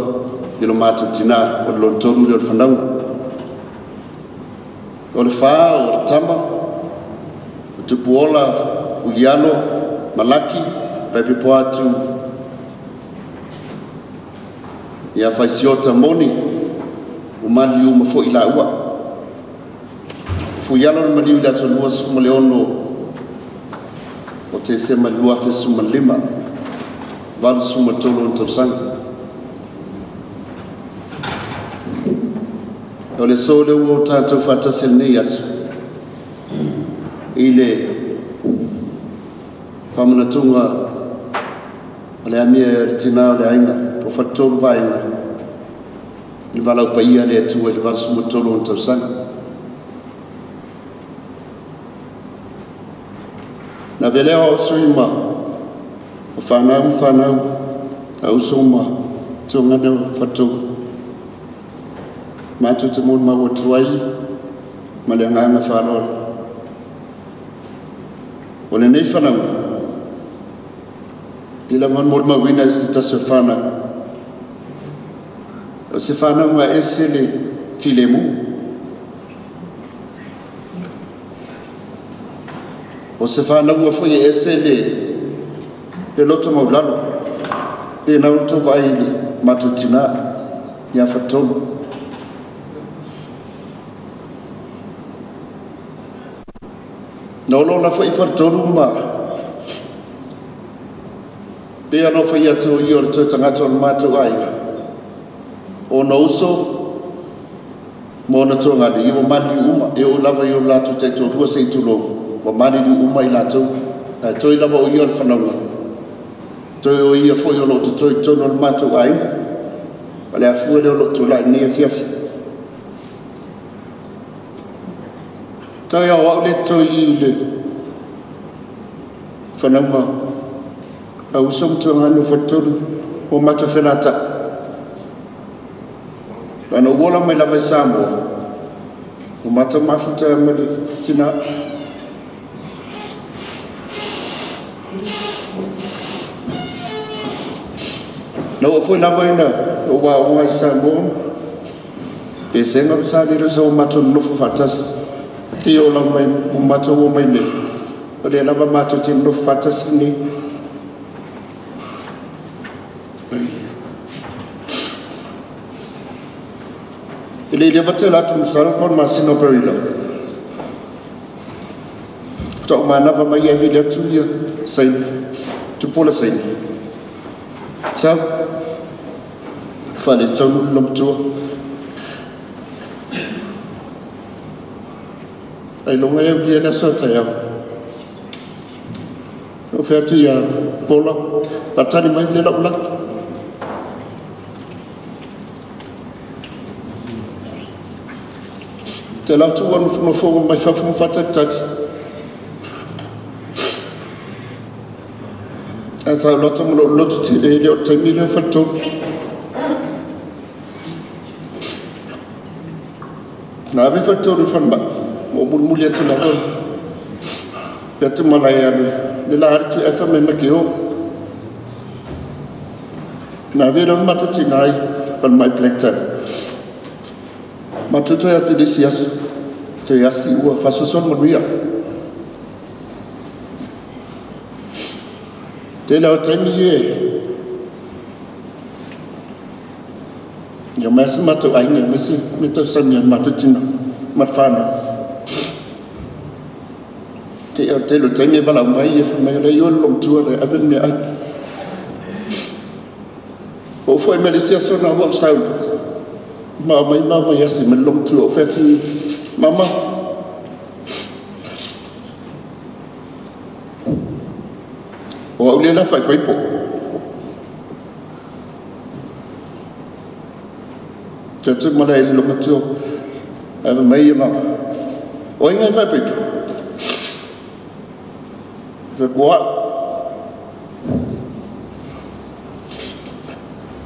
i lo matou tinā. O le lona tolu lea o le fanauga. O le fā o le tama o Tupuola Fuialo Malaki, faipepo atu ia Faisiota Moni, o maliu uma foi laua. Fuialo na maliu i le aso 26 o Tesema 2015, 83 ona tausaga. O le aso lea ua o tatou faatasi lenei aso i le faamanatuga o le amia e le tinā o le aiga o Faletolu Vaega i le valaau paia le Atua i le 83 ona tausaga. Na velea o sui ma o fanau ma fanau a uso ma tuagana o Faletolu. Matou te molimau atu ai ma le agaga faaaloalo. O lenei fanauga, i lava molimauina e se tasi o fanau. O se fanauga ese le filemu. O se fanauga foi e ese le loto maulalo. Pe nau tau vai le matou tinā ia Faletolu. Na olo la foi Faletolu ma pe anō fai atu i o le toe tagata o le matou aiga. O na uso ma ona tuagane, i ua maliliu uma, e oo lava i o latou taitoalua se i tulou, ua maliliu uma i latou. Ae toe lava o ia o le fanauga. Toe o ia foi o loo totoe i totonu o le matou aiga. O le afua lea o loo tulai nei afiafi. Toe au au le toe i le fanauga a uso ma tuagane o Faletolu o matou felata'i. Ana ou ola mai lava i Samoa, o matou mafuta ma le tinā. Na oo foi lava ina ou aoga i Samoa, pesega ma sa lilo sa o matou nonofo faatasi. Te o lau mai o matou o mai mele. O lea lava matou te nonofo faatasi nei. E le leva tele atu masalo po o le masina o Perila. Faatoa ou manava mai e vili atu ia saini, Tupuola saini. Sau faaletonu le lomatua ailoga e aulia le aso a taeao o fai atu ia Pola faatali mai le lau latu. Te lau tu anu nofonofoga mai fafo ma faatalitali. Ae sa lota ma lou loto tele le o le taimi lea faletolu. Na ave faletolu i falemai, ma ou mulimuli atu lava. Pe atu malae alu, le la ali tu efa mai ma ke o. Na ave lava matou tina i falemai Blacktown. Matou toe atu i le isi aso, toe asi ua faasoasoa manuia. Tele o taimi e ia mai se matou aiga ma se me tausami a matou tina ma le whanau. Te au tele o taimi e walau mai e whamai o le i o le lomatua le ave le mea ai. O foi me le isi aso na ua sau. Ma mai ma mai asi me le lomatua o whatu mama. O au le la whai paipo. Te atu mala e le lomatua. Ave mai ia mama. O inga e whai paipo. Whai kua.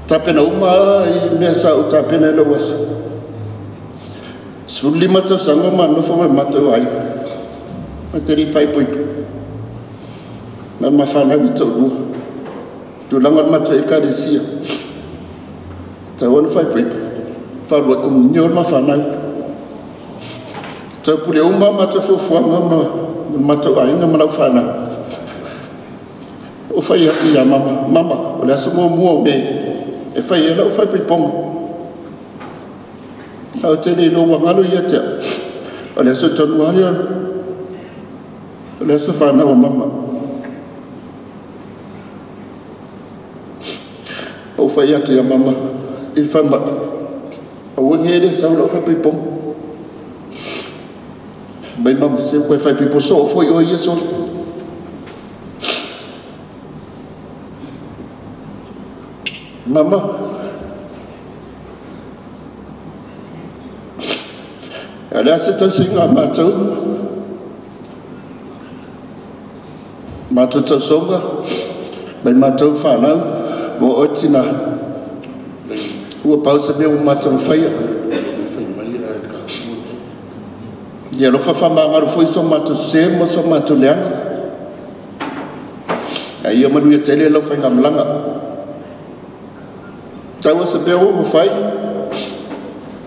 Tapena uma i mea sa u tapena e lau aso. 15 tausaga ma nofo mai matou ai. Ma te ri whai paipo. Ma mawhanau i tō Tūlanga le matou ekalesia. Tau ona whai paipo. Whalua komunio le mawhanau. Tau pule uma matou fuafuaga ma matou aiga ma lau whanau. O whai atu ia mama. Mama, o le aso muamua o me. E whai e lau whai paiponga. Au tele i lou wangalo ia te. O le aso tonu ari o le aso whanau o mama. O whai atu ia mama i whamai. Au nge le sau lau whai paiponga. Mai mama se koe whai paipo so o foi o ia soli. Mama. A le ase tausiga a matou. Matou tausoga. Mai matou whanau. Mo oe tina. Ua pau se mea ua matou mawhaia. Ia alofa whamangaro foi so matou se mo so matou leanga. A ia manuia tele lau whainga malanga. Tau se mea ua mawhai.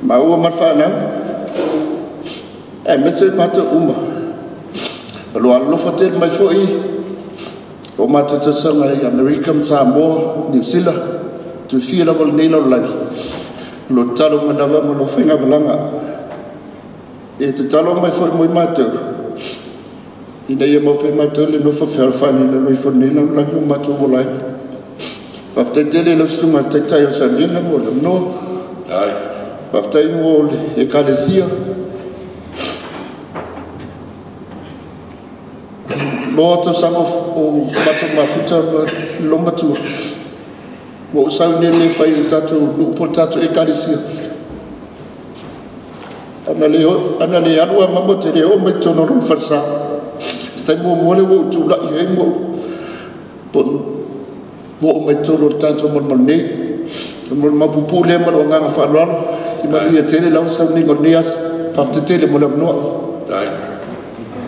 Ma ua marwhanau. E mese matou uma. Alo alofa tele mai foi. O matou tausaga i Amerika ma Samoa, New Zealand. Tuifia lava lenei lalolagi. Lo tatalo mai lava ma lo whainga malanga. E tatalo mai foi mo i matou. Ina ia mau pe matou le nofo fealofani le loifo lenei lalolagi o matou ola ai. Faafetai tele lau susuga le taitai o Saliga mo le avanoa. Faafetai mo le ekalesia. Loa tausaga o matou mafuta ma le lomatua. Ua ou sau nei le fai le tatou nuu po le tatou ekalesia. Ana le alu a mama te le o mai totonu o lona falesa. Se taimi muamua lea ua ou tulai ai ma ua oo mai totonu o le tatou malumalu nei. O le mapupu lea ma lou agaga faaaloalo. I manuia tele lau sauniga o lenei aso. Faafetai tele mo le avanoa.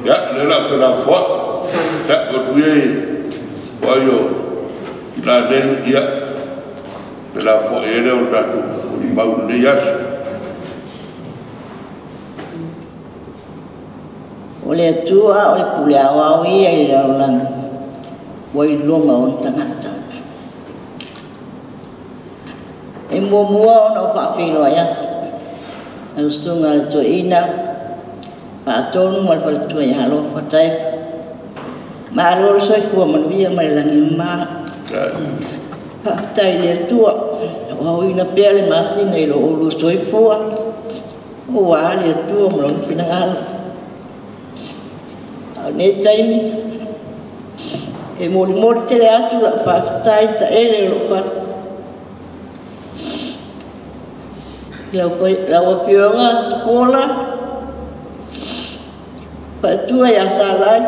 Ia, le la felafoa. Ia, o tu ia o ai o i la nei, ia, felafoa e le o tatou o ni mau lenei aso. O le Atua o le pule aoao ia i le lalolagi, ua iloga ona tagata. E muamua ona o faafeiloai atu. Lau susuga le toeaina, faatonu ma le faletua ia alofa taefa. Malo le soifua manuia ma le lagi e mama. Faafetai i le Atua ua aoina pea le masina i lo oulua soifua, ua le Atua ma lona finagalo. A o lenei taimi, e molimoli tele atu lau faafetai taele o lou fatu i lau Afioga Tupuola, faletua ia Salai,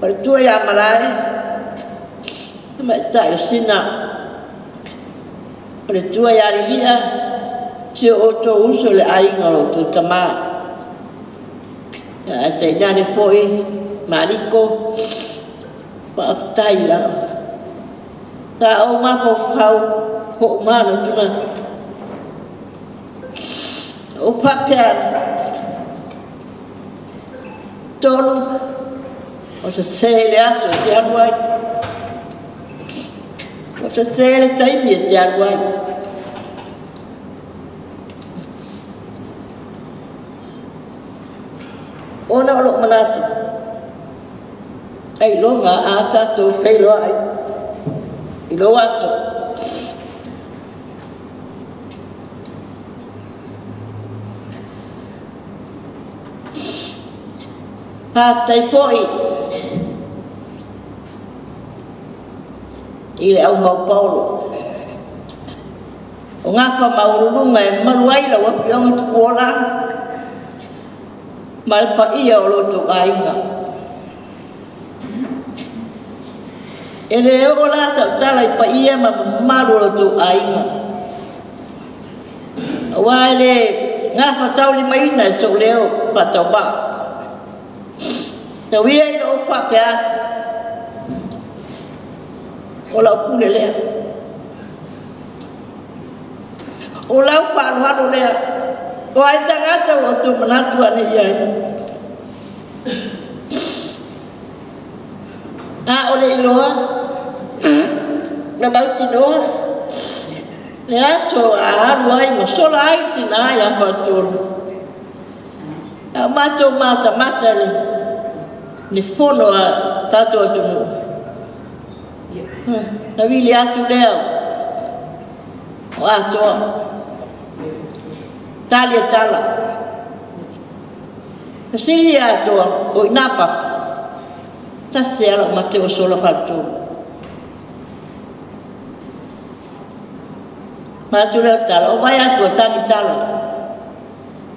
faletua ia Malae, tamaitai o Sina, faletua ia Lilia, si o outou uso le aiga o lo outou tamā. Ae tainane foi Maliko, faafetai lava. Sa ou mafaufau po o manatunatu. O faapea tolu o sesē le aso e te alu ai. O sesē le taimi e te alu ai. Ona o lou manatu, ailoga a tatou feiloai i lou aso. Faafetai foi i le aumau paolo o gafa maualuluga e malu ai lau Afioga Tupuola ma le paia o lo outou aiga. E le oo la sautala i paia ma mamalu o lo outou aiga, aua e le gafa taulimaina e sou leo faatauvaa. Tau ia i lou faapea atu, o lau pule lea, o lau faaaloalo lea, o ai tagata ua outou manatu ane i ai. A o le iloa, na mautinoa, le aso a alu ai ma sola ai tinā ia Faatolu. A o matou matamata le fono a tatou atunuu. Na vili atu lea o Atoa, tali e tala. Fesili ia Atoa, o ina papa, tasi ala o mate o sola Faatolu. Matu leo tala, o vai Atoa tangi tala.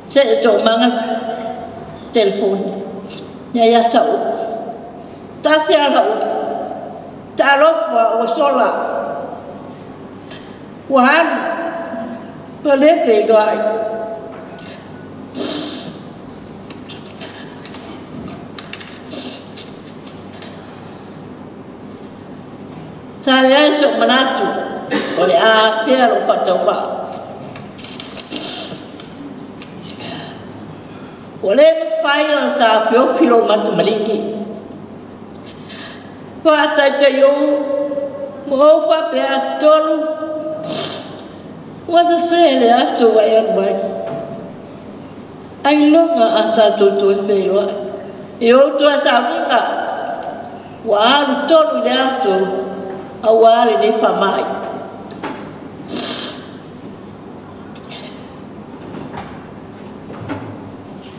Se e tō manga telefoni. Ia ia sa upu. Tasi ala upu. Talofa ua sola. Ua alu. Ua lefe i ai. Sa leai so manatu o le a pea lo whatauwha. Ua le mawhai o la tāwhio pilo matamaliki. Whātaitai o, mo au whapea tolu, ua sase le aso wai alu ai. Ai longa a tātou toe wheiloa. E o toe sauninga, ua alu tonu i le aso, a ua ale nei whamai.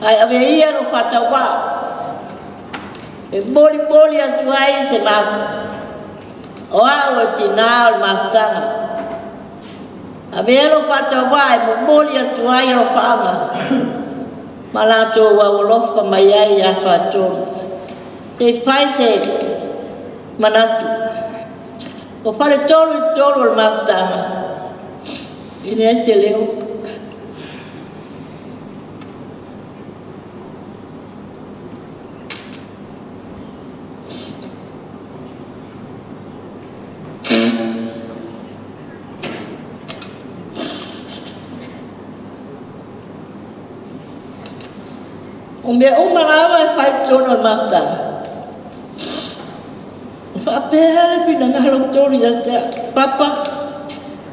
Ai ave ia no whatawa, e moli moli atu ai se mafu. O au e tina o le mafutanga. Ave ia no whatawa e momoli atu ai o whaanga. Ma latou au alofa mai ai ia Faatolu. Te whai se manatu. O whare tolu i tolu o le mafutanga. I lea se leo. O mea uma lava e whai tonu o le mafutanga. Whaapea le finangalo tolu ia te papa.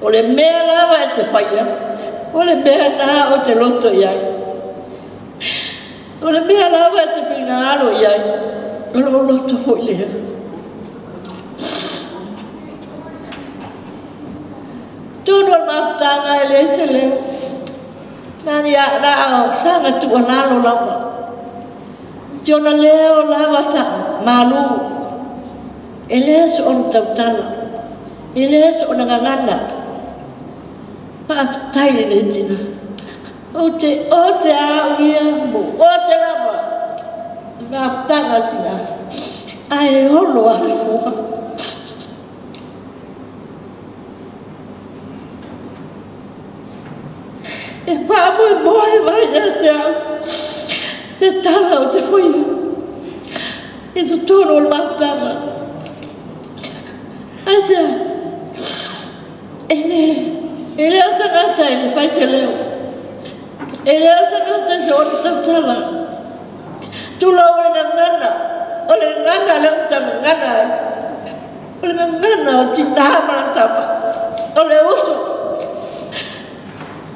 O le mea lava e te whaia. O le mea nā o te loto iai. O le mea lava e te finangalo iai. O lo loto foi lea. mafutaga e le se leo. Nani a na o sanga tuualalo lava. Si ona leo lava sa malu. E le so ona tautala. E le so ona gagana. Faafetai lenei tina. O te au ia mo o te lava. Mafutaga tina. Ae olo a le foa. E faamoemoe mai ia te au. Se tala o te foia. I totonu o le mafutaga. Ai te au. E le o sangata e le fai te leo. E le o sangata se ona tautala. Tulou o le gagana. O le gagana le o te gagana. O le gagana o tinā malatama. O le uso.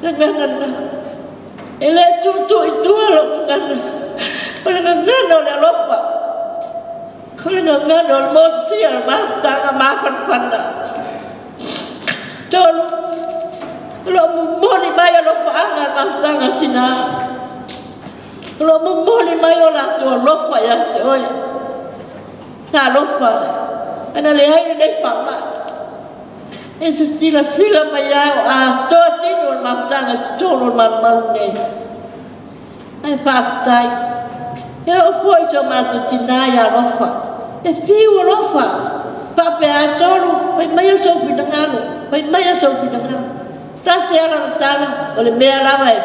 Le gagana. E le tūtū i tua lo gagana. O le gagana o le alofa. O le gagana o le mosia le mafutaga mafanafana. Tolu. O lo momoli mai alofaaga le mafutaga tinā. O lo momoli mai o latou alofa ia te oe. Na alofa. Ana leai lenei faamai. E se silasila mai ai o atoa tino o le mafutaga i totonu o le malumalu nei. Ae faafetai. E oo foi so matou tinā ia alofa. E fiu alofa. Faapea ai tolu, fai mai sou finagalo. Fai mai sou finagalo. Tasi ala na tala, o le mea lava e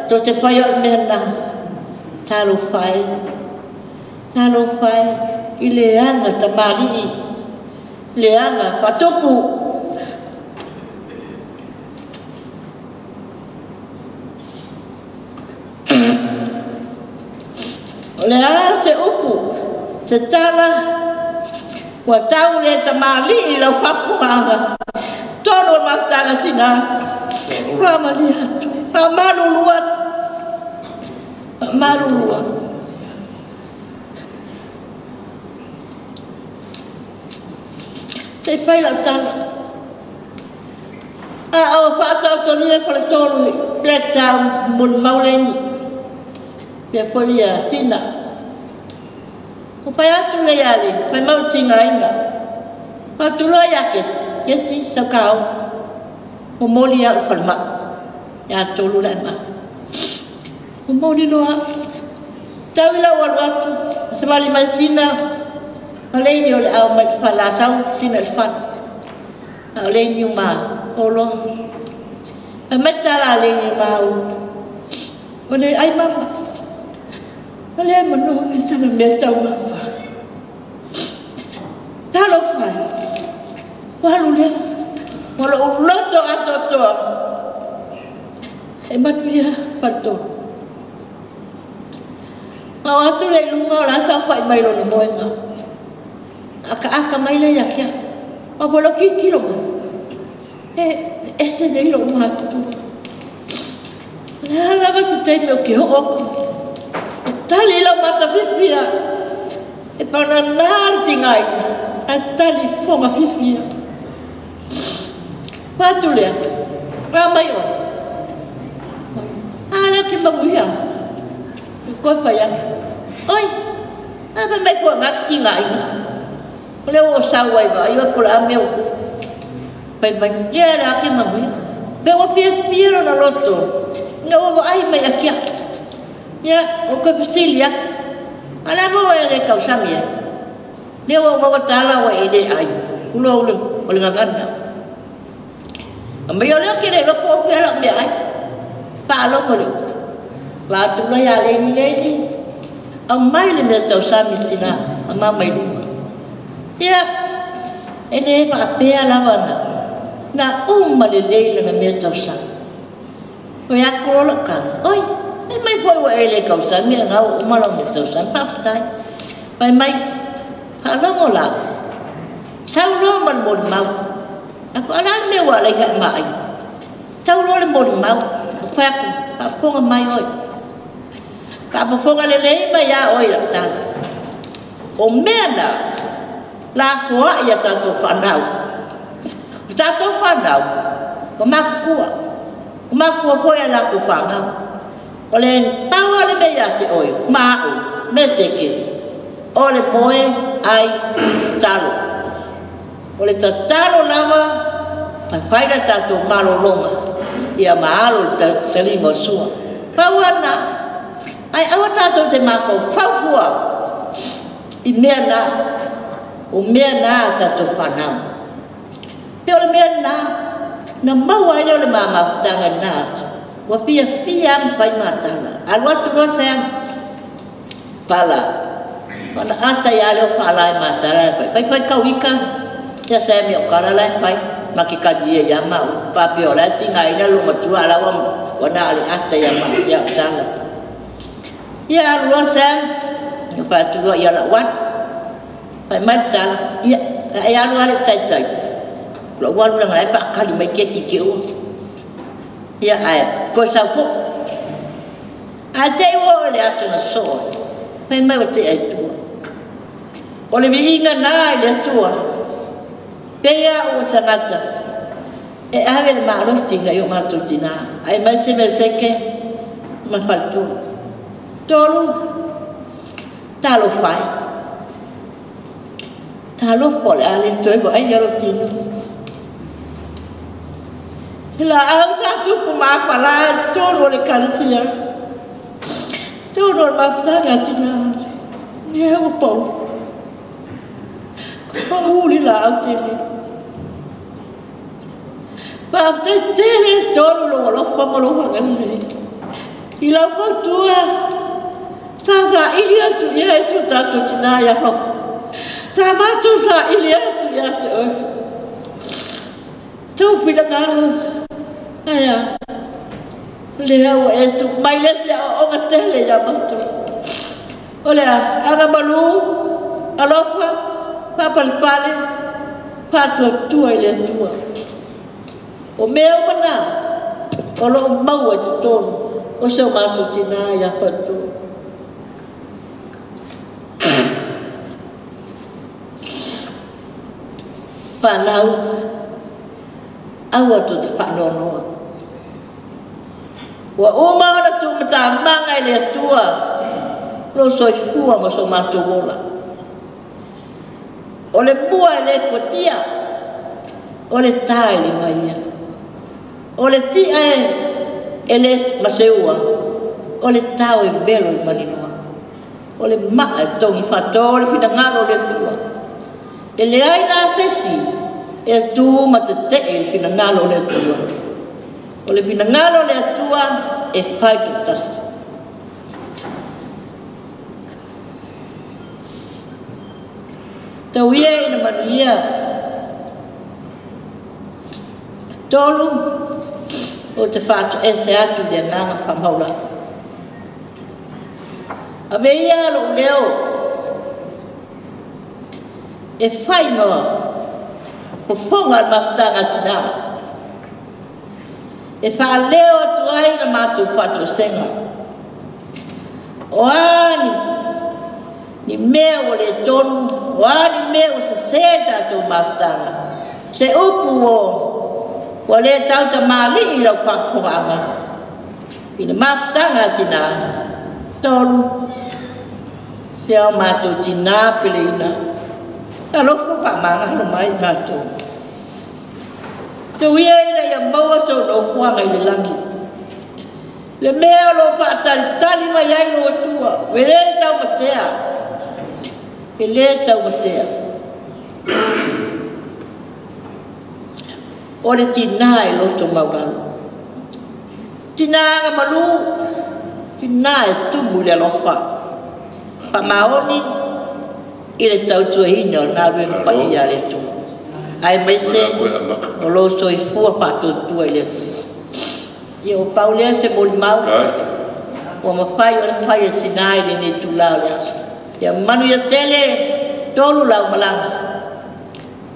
tou te faia o le mea na. Talofa e. Talofa e. I leaga tamalii. Leaga faatupu. O le a se upu, se tala, ua tau le tamalii lau faafofogaaga. Tonu o le mafutaga tinā. Faamalie atu, faamalulu atu, faamalulu atu. Se i fai lau tala. A o faataotolia faletolu i Blacktown molimau leni. Pea foi ia sina. O fai atu le ia le, fai mau tigaina. Faatuloa ia keti, keti saukao. Momoli au falemai. Ia tolu le ma. Momoli loa. Tau i lau alu atu, savali mai sina. Ma leini o le au mai le fala, sau sina le fala. A o leini o ma olo. Fai mai tala a leini o ma u. O le ai mama. O le manogi sana mea taumafa. Talofa e. Ua alu lea. Ua lou loto atoatoa. E manuia faletolu. Ma o atu le i luga o la saofai mai lona moega. Akaaka mai le ia kia. Ma po lau kilokilo mai. E ese nei lou matutua. O le a lava se taimi o ke oo aku. E tali lau matafifia. E pananā le tigaina. Ae tali fofoga fiafia. Fatu lea. A mai oe. A lea ke manuia. Koe pai atu. Oi, a fai mai foʻi ga tigaina. O lea ua ou sau ai vaai oe po o le a mea ua tupu. Fai mai, ia le a ke manuia. Pe ua fiafia lona loto. Ina ua vaai mai akia. Ia, o koe fesili atu. A le a mo e le tausami ai. Lea ua ou maua tala ua e le ai. Tulou le o le gagana. Mai o lea ke le iloa po o fea lau mea ai. Faalogo le upu. Vaatu loa ia Leini Leini. Aumai le mea tausami tinā a mama i luga. Ia, e le faapea lava na, na uma lelei lana mea tausami. Fai atu loa lau tala, oi, fai mai foi ua e le tausami a na ua uma lau mea tausami, faafetai. Fai mai, faalogo la, sau loa ma le molimau. Aku o le a le mea ua alai na e maai. Sau loa le molimau, fai atu, faafofoga mai oe. Faafofoga lelei mai iā oe i lau tala. O mea na, lafoai ia tatou fanau. O tatou fanau, Ua matutua. Ua matutua foi a latou fanau. O le pau lava le mea ia te oe, ma au, Meseke, o le moe, ai, tatalo. O le tatalo lava, ma fai le tatou malologa, ia ma alo i le taliga o le sua. Pau lava lena. Ae aua tatou te mafaufau fua i mea na, o mea na a tatou fanau. Pei o le mea lena, na maua ai lea o le mamafutaga i lena aso. Ua fiafia lava ma fai matala. Alu atu loa Sam, pala, ona ata ia lea o faala e matala e fai. Fai fai tau ika, ia Sam i o kala la e fai, ma ke kali ia mau. Papea o la e tigaina lo matua ala ua na ale ata ia mau ia o tala. Ia alu loa Sam, ia fai atu loa ia lau alu. Fai mai le tala, ia, e alu ale taitai. Lou alu langa lai whaakali mai ke ki ke ua. Ia ae, koe sau po. Ae te ua o le aso na soa. Fai mai o te ai tua. O le viinga nā i le atua. Pea ua sangata. E ave le maalosi ngai o mātou tina. Ai mai se Meseke ma faletua. Tolu, talofa e. Talofa o le a le toe vaai ia lo tino. La au sa tupu mafala e tolu o le kalesia. Tolu o le mafutaga tina. Ia ua pau. Pau uli la au tele. Faafetai tele tolu lou alofa ma lou agalelei. I lau fautua, sa saili atu ia e si o tatou tina ia alofa. Sa matou saili atu ia te oe. Tau finagalo, aia, lea ua e tu mai le se aoaoga tele ia matou. O le a, agamalu, alofa, faapalepale, faatuatua i le Atua. O mea uma na, o loo maua i totonu o se o matou tina ia faletua. Fanau, aua tou te faanoanoa. Ua uma ona tuumatamaga i le Atua lou soifua ma so matou ola. O le mua e le fuatia, o le tā e le gaia. O le tia e le maseua, o le tao e velo i maninoa. O le maa e togi faatoa o le finagalo o le Atua. E leai la se isi e tu ma tetee i le finagalo o le Atua. O le finagalo o le Atua e fai toatasi. Tau ia ina manuia. Tolu, o te faatoese atu i le agaga faamaulalo. Ave ia lou leo e fai ma fofoga le mafutaga a tina. E faaleo atu ai la matou faatoesega. O a ni mea ua le tonu, o a ni mea ua sesē i tatou mafutaga. Se upu ua le tautamalii i lau faafofogaaga i le mafutaga a tina. Tolu, sea o matou tina peleina, alofa faamagalo mai matou. Tou ia ina ia maua sou nofoaga i le lagi. Le mea o loo faatalitali mai ai lou Atua, e le taumatea, e le taumatea. O le tina e loto maulalo. Tina agamalu, tina e tumu i le alofa. Faamaoni i le tautuaina o le galuega paia a le Atua. Aemaise o lou soifua faatuatua i le Atua. Ia o pau lea se molimau ua mafai ona fai e tina i lenei itula o le aso. Ia manuia tele tolu lau malaga.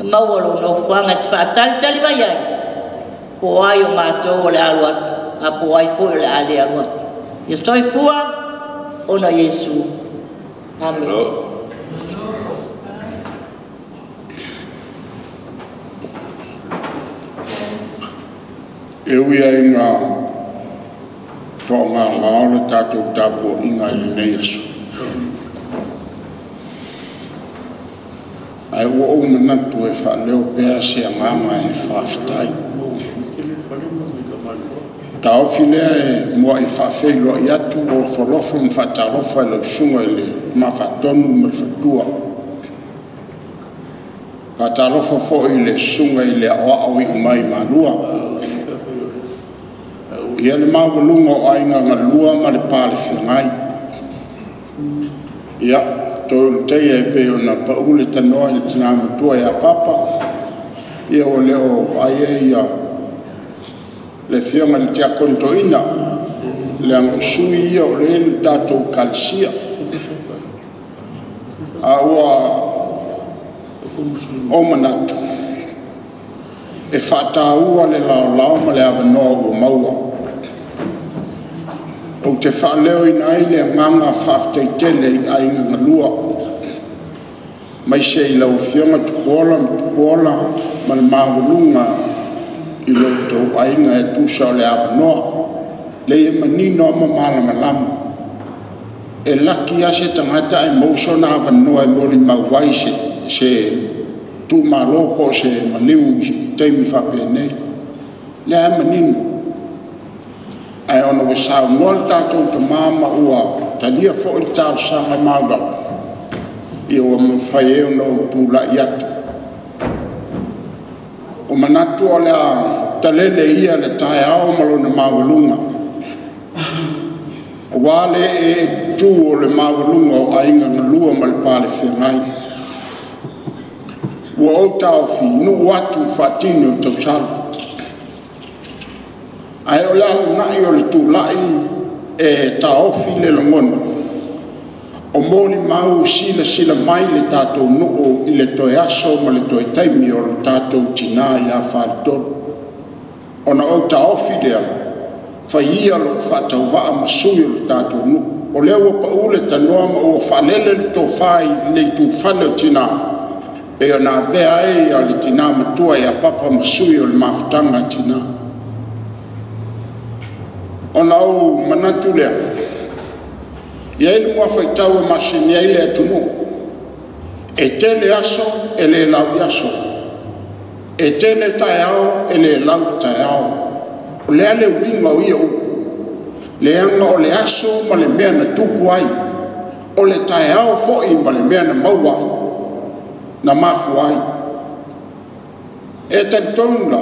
Maua lou nofoaga e te faatalitali mai ai, po o ai o matou o le a alu atu, a po o ai foi o le a le alu atu. Ia soifua ona o Iesu. Amene. E ui ai ina toagaogao le tatou tapuaiga i lenei aso, ae ua ou manatu e faaleo pea se agaga e faafetai. Taofi lea e muai faafeiloai atu o alofo ma faatalofa i lau susuga i le Tama Faatonu ma le Faletua. Faatalofa foi i le susuga i le Aoao Iumai Malua, ia le maualuga o aiga galua ma le palefeagai. Ia, toe Ulutaia e pei ona pau le tanoa i le tina matua ia Papa, ia ua le o vaaia ia le afioga i le Tiakono Toeaina, leaga o sui ia o lea e i le tatou Ekalesia. A ua ou manatu e faataua le laolao ma le avanoa ua maua, ou te faaleoina ai le agaga faafetai tele i aiga galua, aemaise i lau Afioga Tupuola ma Tupuola ma le maualuga i lo outou aiga e tusa o le avanoa. Lea e manino lava ma malamalama, e laki lava se tagata ae maua sona avanoa e molimau ai se itumalo po o se maliu i taimi faapenei. O lea lava e manino. Ae ona ua saunoa le tatou tama ma ua talia foi le talosaga maualalo, ia ua mafai ai ona ou tulai atu. O manatu o le a talele ia le taeao ma lona maualuga, aua le ee tutu o le maualuga o aiga galua ma le palefeagai. Ua ou taofi, nuu atu faatini o tausala, ae o le alanai o le tulai e taofi le lagona, o molimau silasila mai le tatou nuu i le toe aso ma le toe taimi o le tatou tina ia Faletolu. Ona ou taofi lea, fai ia lou faatauvaa ma sui o le tatou nuu. O lea ua pau le tanoa ma ua faalele le tofa i le itufale o tina, e ona avea ai le tina matua ia Papa ma sui o le mafutaga a tina. Ona ou manatu lea, e i ai le muafaitau e masani ai le atunuu, e tele aso e le lau i aso, e tele taeao e le lau i taeao. O le a le uiga o ia upu? Leaga o le aso ma le mea na tupu ai, o le taeao foi ma le mea na maua ai, na mafua ai. E talitonu la,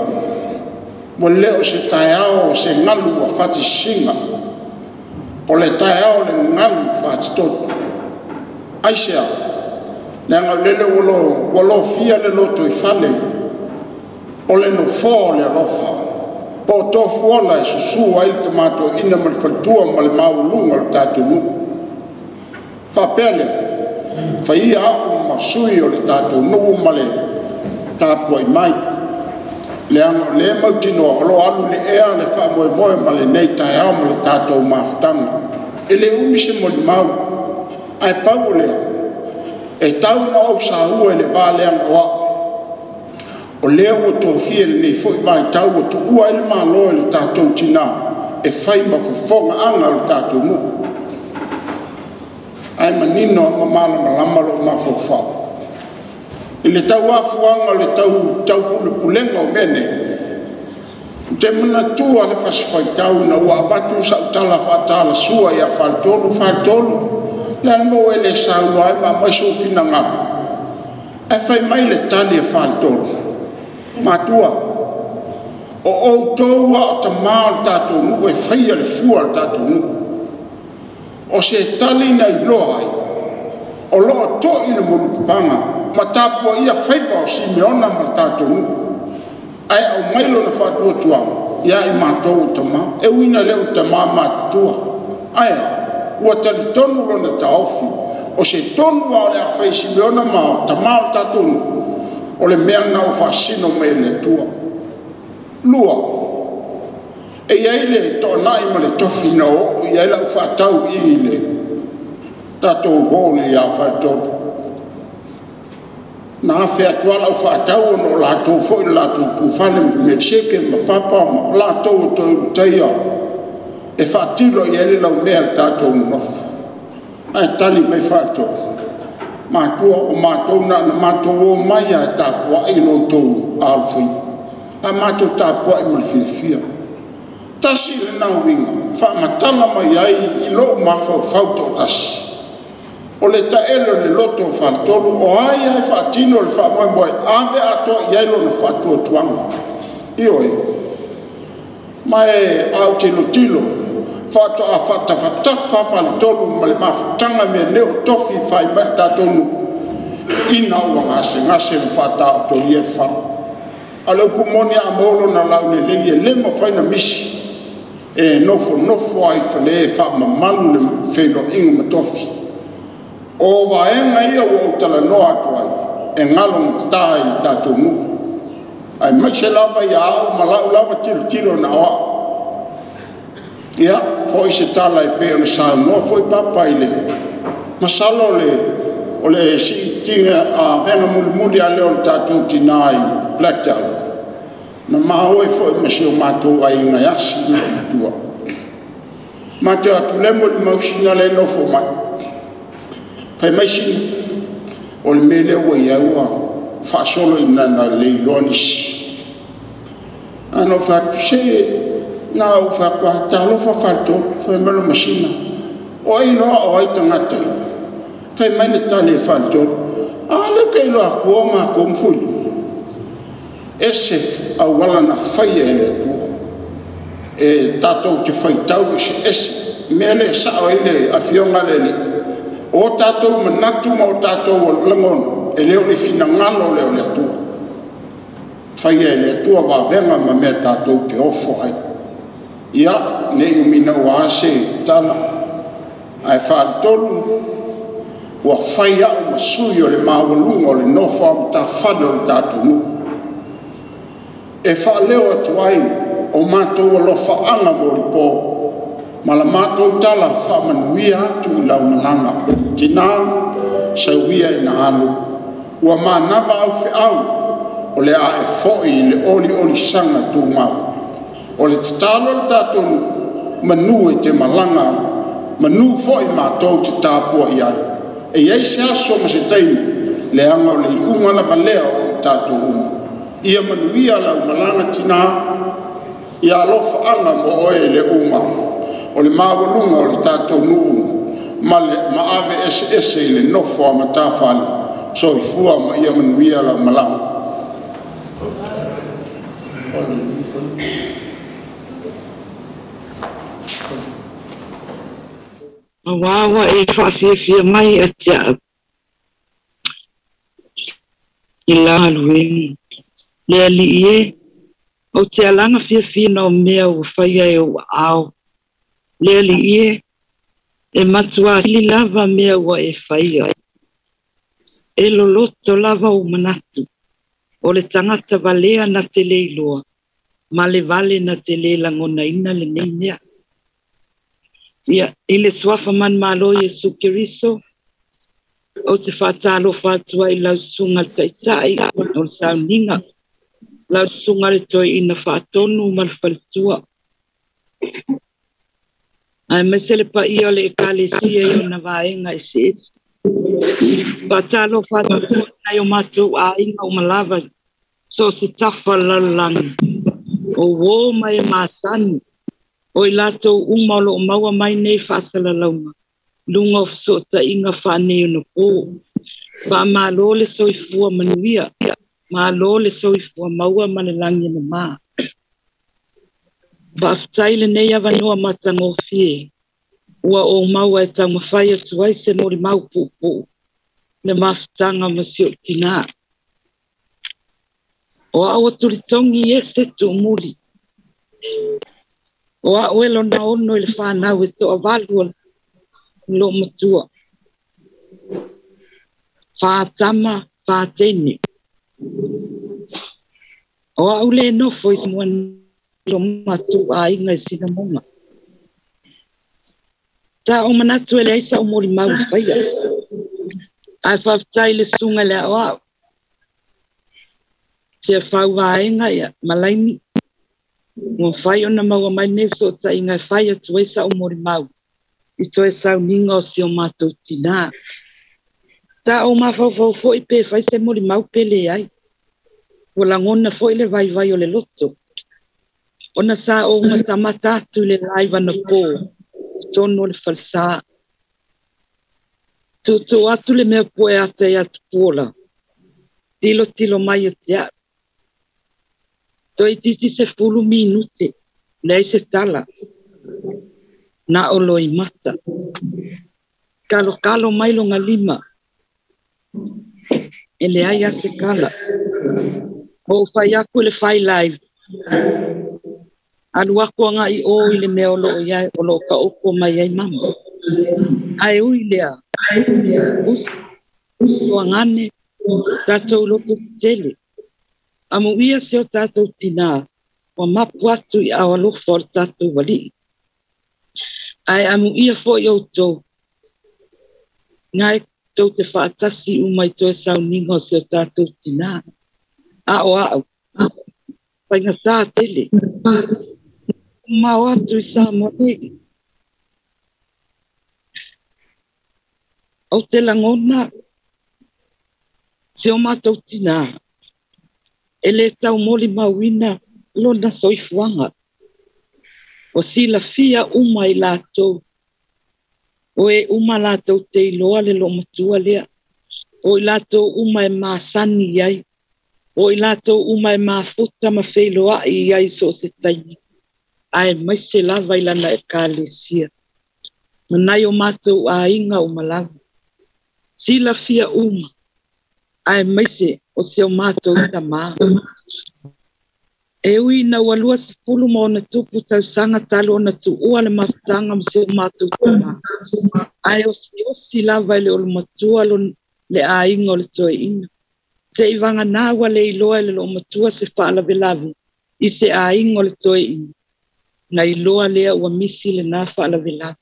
ua le o se taeao o se galu ua fatisisiga, o le taeao o le galu fatitoto. Aisea? Leaga o lele ua lofia le lotoifale o le nofoa o le alofa, po o tofuola e susu ai le Tama Toeaina ma le faletua ma le maualuga o le tatou nuu. Faapea lea, faia au ma sui o le tatou nuu ma le tapuai mai, leaga o lea mautinoa o lo o alu i le ea le faamoemoe ma lenei taeao ma le tatou mafutaga. E le umi se molimau, ae pau o lea, e tau na ou saua i le va leaga o au, o lea ua tofia i lenei foi vaitau ua tuua ai le Malo e le tatou tina e fai ma fofogaaga o le tatou nuu. Ae manino ma malamalama lou mafaufau i le tauafuaga o le taupulepulega o mea nei. Ou te manatua le fasi faitau ina ua avatu sau tala faatalasua ia Faletolu, Faletolu, le a le mea ua e le saunoa ai ma aumai sou finagalo? Ae fai mai le tali a Faletolu, matua, o outou a o tama o le tatou nuu e faia le fua o le tatou nuu. O se tali na iloa ai, o loo toi le mulipapaga ma tapuaia faiva o Simeona ma le tatou nuu, ae aumai lona faatuatuaga ia i matou o tama. E ui ina le o tama matutua, ae ua talitonu lona taofi, o se tonu a o le a fai Simeona ma tama o le tatou nuu, o le mea lena ua faasino mai e le Atua. Lua, e i ai le toanai ma le tofi na oo i ai lau faatau i le tatou hall ia Faletolu. Na afe atu ala o whaatau no lātou foi lātou tūfale me seke ma papa ma lātou o toi utaia e whaatilo i ele lau mea le tātou nofo. Ai tali mai whaatou. Mātua o mātou na na mātou o mai a tāpua i lo tō alfai. A mātou tāpua i malfiafia. Tasi le nā winga, whaamatala mai ai i lo mawhau whauto tasi. O le taele o le loto o faletolu o ai ai faatino le faamoemoe ave atoa i ai lona faatuatuaga. Ioe, ma e a ou tilotilo faatoa faatafatafa faletolu ma le mafutaga mea nei o tofi e fai mai le tatou nuu ina ua gasegase ma faataotolia le fala. A o le upu moni a maua lona laulelei e lē mafai na misi e nofonofo ai fale e faamamalu le feiloaiga ma tofi. O vaega ia ua ou talanoa atu ai e galo gatatā i le tatou nuu. Ae maise lava ia au ma lau lava tilotilo na o au. Ia, foi se tala e pei ona saunoa foi papa i le masalo o le siitiga a vega mulimuli a lea o le tatou tinā i Blacktown. Na maoe foi ma si o matou aiga e asi le matua. Matou atu le mo le mausina le nofo mai. Fai mai sina, o le mea lea ua i ai ua faasolo i nana leiloa nisi. Ana o fatu se na ou faapea talofa faletolu, fai mai le masina. O ai loa o ai tagata ia. Fai mai le tali e faletolu. A lea ke iloa atu o mākou mafuli. Ese auala na faia e le Atua. E tātou te faitau ese ese. Mea le sao ai le afioga le Alii. O tātou manatu ma o tātou lagona, e le o le finagalo le o le Atua. Faia e le Atua vavega ma mea tātou te ofo ai. Ia, nei umina ua ase tala. Ae faletolu, ua fai au ma sui o le maualuga o le nofo a matafale o le tatou nuu. E faaleo atu ai o matou alofaaga mo le pō, ma la matou tala faamanuia atu i lau malaga. Tinā, sauia i na alu. Ua manava au feau, o le a e foi i le oli oli sanga tūmau. O le tatalo le tatou nuu, manu e te malaga, manu foi mātou te tāpua i ai. E iai se aso ma se taimi, leaga o le iuga lava lea o i tatou uma. Ia manuia lau malaga tinā, ia alofaaga mo oe le uma. O le maualuga o le tatou nuu ma le maave ese ese i le nofo a matafale. Soifua ma ia manuia lau malaga. Aua e whaafiafia mai a te au. I la aluenga. Le ali e, o te alanga fiafia na o mea ua whaia e o ao. Le ali e, e matua sili lava mea ua e whaia. E loloto lava o manatu. O le tangata valea na te leiloa. Ma le vale na te le langona ina le nei mea. Ia, i le suafa man malo Iesu Keriso, o te whaatalo whaatua i lau sunga le taitai, o le sauninga, lau sunga le toi ina whaatonu ma le faletua. Ai mai se le paia o le ekalesia i ona vaenga e se esi. Whaatalo whaatua nai o mātou ainga o malava, so se tafa lalolagi. O wō mai e māsani, o i lātou uma o lo o maua mai nei whaasalalauga. Lunga o whasotainga whaanei o na pō. Wha malo le soifua manuia. Malo le soifua maua ma le langi na mā. Whaaftai le nei awanoa matangofie. Ua o maua e taumawhai atu ai se mori mau pūpū. Le mafutanga ma si o tina. O au aturitongi e se tūmuli. O au e lona ono i le whanau e toa valu o lo matua. Whātama, whātene. O au le nofo i mua lo matua a inga i sinamonga. Tā o manatu e le aisa o mori mau whaia. Ai whaftai le sunga le au au. Se fauvaega ia malaini ua mafai ona maua mai lenei fesootaiga e fai atu ai sa'u molimau i toe sauniga o si o matou tinā. Ta ou mafaufau fo'i pe fai se molimau pe leai. Ua lagona fo'i le vaivai o le loto. Ona sa ou matamata atu i le live anapō totonu o le falesā. Tuutuu atu le mea pue ata ia Tupuola. Tilotilo mai ia te a'u. Toeitiiti 10 minute, leai se tala. Na o loimata. Kalokalo mai loga lima. E leai a se kala. Ou fai aku i le fai live. Alu aku aga'i o i le mea o loo iai o loo taoto mai ai mama. Ae ui lea, uso agane, tatou loto tetele. Amuia se o tatou tinā, ua mapu atu i aao alofa o le tatou Alii. Ae amuia fo'i outou, gae tou te faatasi uma i toe sauniga o se o tatou tinā. A o a'u, faigata tele. Mao atu i Samoa nei. Ou te lagona se o matou tinā, e lē taumolimauina lona soifuaga. Ua silafia uma i latou, o e uma latou te iloa le loomatua lea, o i latou uma e masani i ai, o i latou uma e mafuta ma feiloa'i i ai so o se taimi, aemaise lava i lana ekalesia. Ma nai o matou aiga uma lava. Silafia uma, aemaise o si o matou tamā. E ui ina ua 20+ tausaga talu ona tuua le mafutaga ma si o matou tamā, ae osiosi lava e le olomatua le aiga o le toeaina. Se'i vaganā ua le iloa e le loomatua se faalavelave i se aiga o le toeaina, na iloa lea ua misi lenā faalavelave.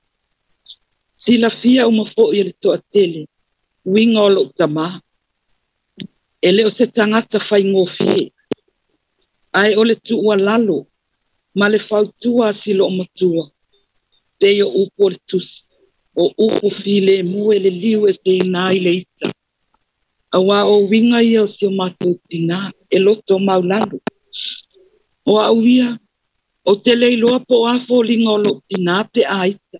Silafia uma fo'i e le toatele uiga o lo'u tamā. E le o se tagata faigofie, ae o le tuualalo ma le fautua a si loomatua, pei o upu o le tusi, o upu filemu e le liu e peinā i le ita. Auā o uiga ia o si o matou tinā e loto maulalo. O a'u ia, ou te le iloa po o a foliga o lo'u tinā pe a ita.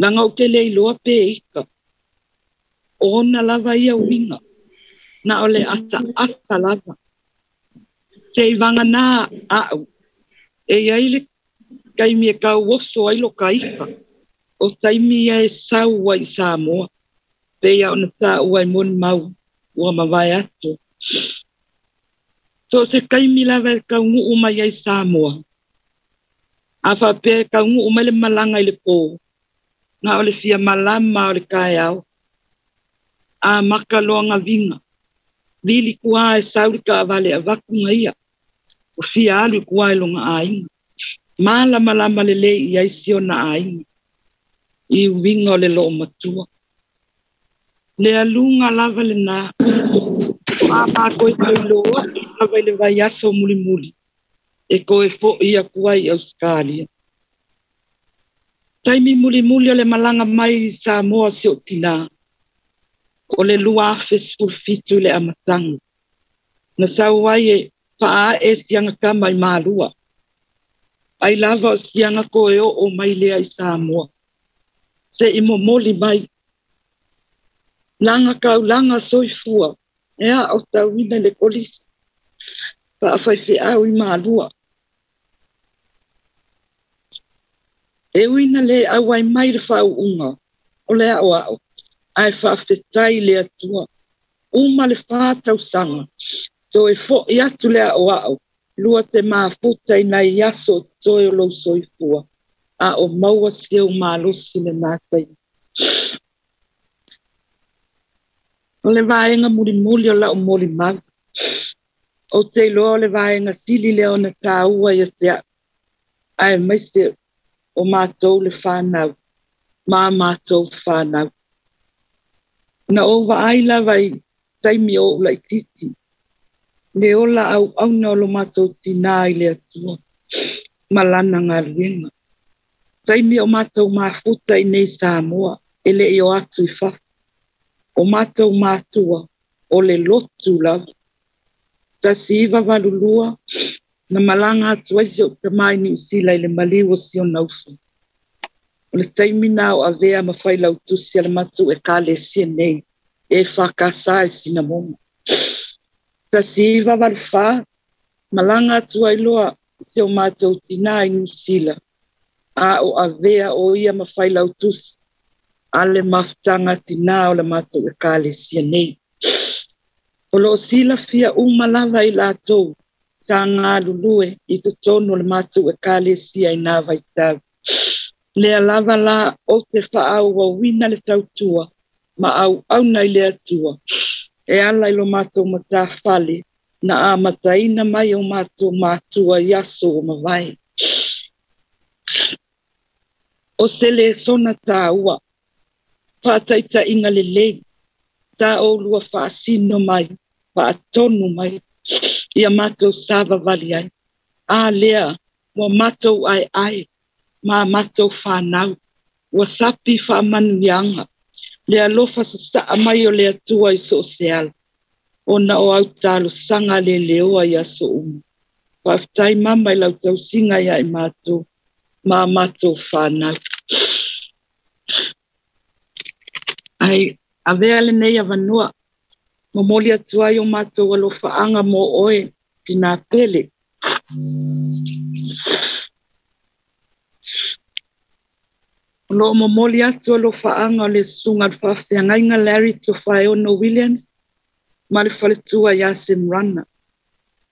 Laga ou te le iloa pe ika. O ona lava ia uiga, na o le ataata lava. Se'i vaganā a'u, e iai le taimi e kauoso ai lo ka ika, o taimi ia e sau ai i Samoa, pei a ona taua i molimau ua mavae atu. So o se taimi lava e taunuu mai ai Samoa, a faapea e taunuu mai le malaga i le pō, na o le fia malama o le taeao, a maka loa gaviga, vili tuā e sau le taavale avatu gaia, o fia alu i tuā i loga aiga. Malamalama lelei i ai si ona aiga, i uiga o le loomatua. Le aluga lava lenā, o a matou iloa lava i le vaiaso mulimuli, e toe fo'i atu ai i Ausetalia. Taimi mulimuli o le malaga mai i Samoa si o'u tinā, o le 2017 i le amataga. Na sau ai e faaa'e siaga tama i Malua. Ai lava o siaga toe oo mai lea i Samoa. Se'i momoli mai. Laga taulaga soifua e aotauina i le kolisi faafaifeau i Malua. E ui ina le auai mai le faauuga o le aoao, ae faafetai i le Atua. Uma le 4 tausaga, toe fo'i atu le aoao, lua te mafuta i nai aso o toe o lou soifua, a o maua si ou malosi lenā taimi. O le vaega mulimuli o la'u molimau, ou te iloa o le vaega sili lea ona taua ia te a'u, aemaise o matou le fanau, ma a matou fanau. Na ou vaai lava i taimi o ou laitiiti, Le ola auauna o lo matou tinā i le Atua ma lana galuega. Taimi o matou mafuta i nei Samoa e le i o atu i fafo. O matou matua o le lotu lava. 1982 na malaga atu ai si ou tamā i Niu Sila i le maliu o si ona uso. O le taimi na o avea ma failautusi a le matou ekalesia nei e whakasa e sinamoga. 1984 malaga atu ai loa si o matou tinā i Niu Sila a o avea o ia ma failautusi a le mafutaga tinā o le matou ekalesia nei. O loo silafia uma lava i latou sa galulue i totonu o le matou ekalesia i nā vaitau. Lea lava la ou te faaauauina le tautua ma auauna i le Atua e ala i lo matou matafale na amataina mai o matou matua i aso ua mavae. O se lesona tāua, faataitaiga lelei, sa oulua faasino mai, faatonu mai, ia matou savavali ai. A lea, ua matou aeae, ma matou whanau, ua sapi faamanuiaga, le alofa sasaa mai o le Atua i so o se ala, ona o au talosaga le leoa i aso uma. Faafetai mama i lau tausiga ia i matou, ma matou whanau. Ai, avea lenei avanoa, momoli atu ai o matou alofaaga mo oe, tinā pele. O loo momoli atu alofaaga o le susuga le faafeagaiga Larry Tofaeono Williams ma le faletua ia Semrana.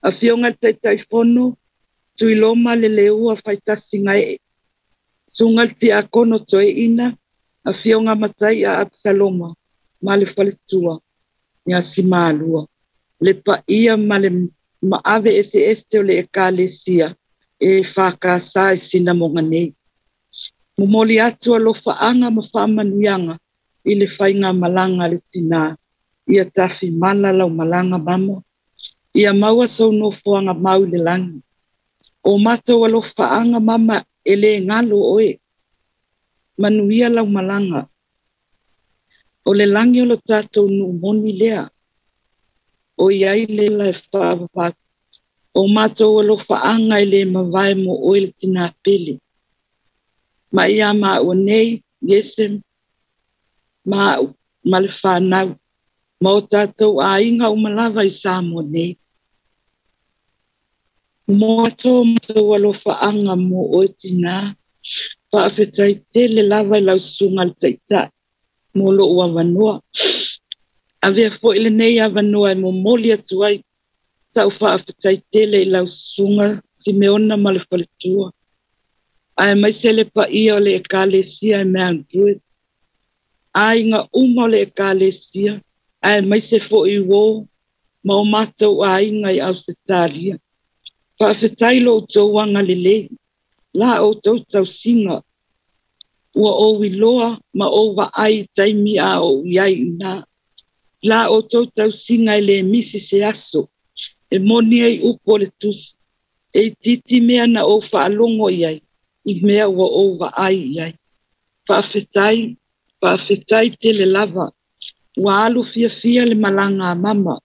Afioga i le Taitaifono, Tuiloma le Leua faitasi gaee. Susuga le Tiakono Toeaina, Afioga Matai a Absaloma ma le faletua ia Simalua. Le paia ma le maave eseese o le ekalesia e whakasa e sinamoga nei. Momoli atu alofaaga ma faamanuiaga i le faiga malaga le tinā. Ia tafi mala lau malaga mama. Ia maua sou nofoaga mau i le lagi. O matou alofaaga mama e le galo oe. Manuia lau malaga. O le lagi o lo tatou nuu moni lea. O iai le la e faavavau. O matou alofaaga e le mavae mo oe le tinā pele. Ma ia maua nei, Iese, ma au, ma le whanau, ma o tātou aiga uma lava i Samoa nei. Mo tō matou alofaaga mo oe tinā, faafetai tele lava i lau susuga le taitai mo lou avanoa. Avea foi lenei avanoa e momoli atu ai sau faafetai tele i lau susuga Simeona ma le faletua. Ae maise le paia o le ekalesia e Mount Druitt. Aiga uma o le ekalesia, ae maise foi uō ma o matou aiga i Ausetalia. Faafetai lo outou agalelei, la outou tausiga, ua ou iloa ma ou vaai i taimi a ou iai i ina. La outou tausiga e le misi se aso, e moni ai upu o le tusi, e itiiti mea na ou faalogo i ai, i mea ua ou vaai i ai. Faafetai, faafetai tele lava, ua alu fiafia le malaga a mama,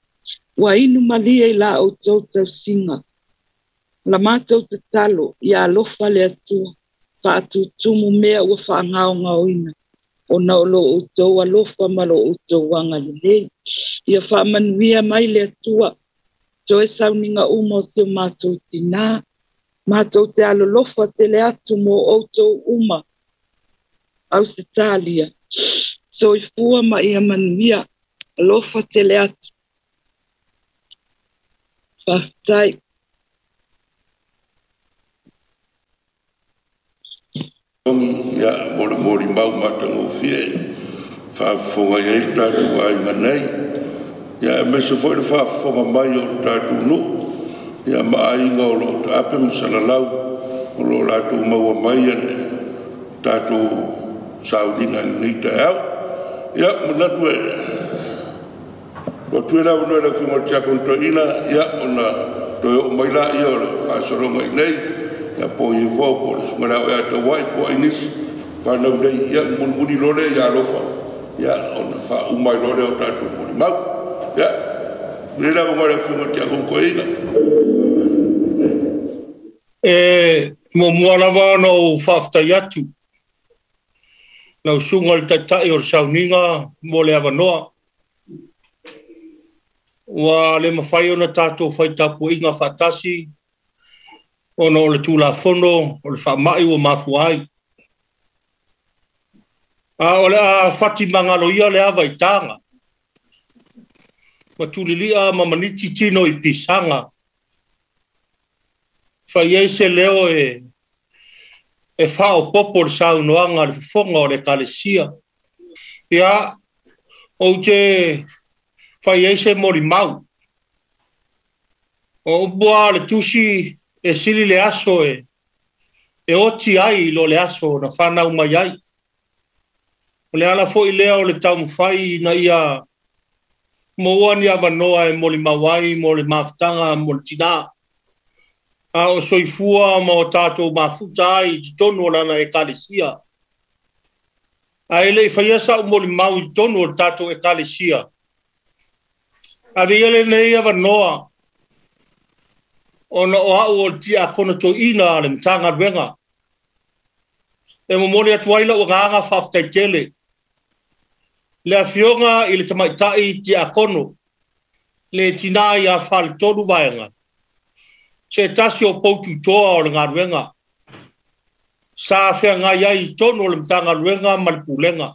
ua inu malie i la outou tausiga. La matou tatalo, ia alofa le Atua, faatutumu mea ua faagaogaoina, ona o lo outou alofa ma lo outou agalelei. Ia faamanuia mai le Atua, toe sauniga uma o si o matou tinā, matou te alolofa tele atu mo outou uma, Ausetalia. Soifua ma ia manuia, alofa tele atu. Faafetai. Ia, mo le molimau matagofie faafofoga i ai le tatou aiga nei. Ia, aemaise foi le faafofoga mai o le tatou nuu, ia ma aiga o loo taape ma salalau o loo latou maua mai le tatou sauliga i lenei taeao. Ia, manatu e Ua atu ai le avanoa i le Afioga i le Tiakono Toeaina, ia, ona toe oo mai lea o le faasologa i inei, ia, po o Iefoa po o le Susuga i le Ao ia Tauai po o ai nisi fanau nei, ia, mulimuli loa lea ia alofa, ia, ona faauma ai loa lea o tatou molimau. Ia, ua i ai le avanoa i le Afioga i le Tiakono Toeaina. E muamua lava ona ou faafetai atu lau susuga i le Taitai o le sauniga mo le avanoa. Ua le mafai ona tatou fai tapuaiga faatasi ona o le Tulafono o le faamai ua mafua ai. A o le a fatimagalo ia le ava i taga, ma tulilia ma maniti tino i pisaga. Fai ai se leo e faaopopo le saunoaga a le fofoga o le Ekalesia. Ia, ou te fai ai se molimau. O upu lava o le tusi e sili le aso e oti ai i lo le aso na fanau mai ai. O le ala foi lea o le taumafai ina ia maua ni avanoa e molimau ai mo le mafutaga mo le tinā. A o soifua ma o tatou mafuta ai i totonu o lana Ekalesia. Ae le i faia sa'u molimau i totonu o le tatou Ekalesia, ave ia lenei avanoa ona o a'u o le tiakono toeaina a le Matagaluega e momoli atu ai lau agaga faafetai tele le afioga i le tamaitai tiakono le tinā ia Faletolu Vaega, se tasi o poututoa o le galuega sa feagai ai i totonu o le Matagaluega ma le Pulega.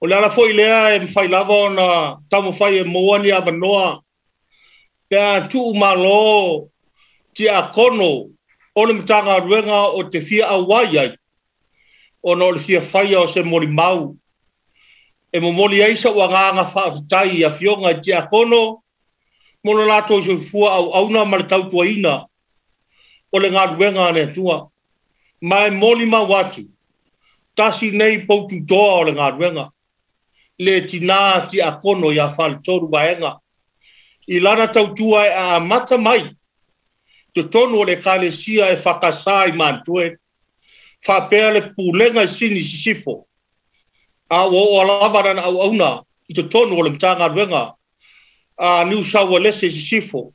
O le ala foi lea e mafai lava ona taumafai e maua ni avanoa pe a tuu malo tiakono o le Matagaluega o te fia auai ai, ona o le fia faia o se molimau e momoli ai sa'u agaga faafetai i afioga i tiakono mo lo latou soifua auauna ma le tautuaina o le galuega a le Atua. Ma e molimau atu, tasi nei poututoa o le galuega, le tinā tiakono ia Faletolu Vaega, i lana tautua e amata mai totonu o le Ekalesia e Fakasā i Manatua, faapea le Pulega i Sini Sisifo, a ua oo lava lana auauna i totonu o le Matagaluega a Niu Saualese Sisifo.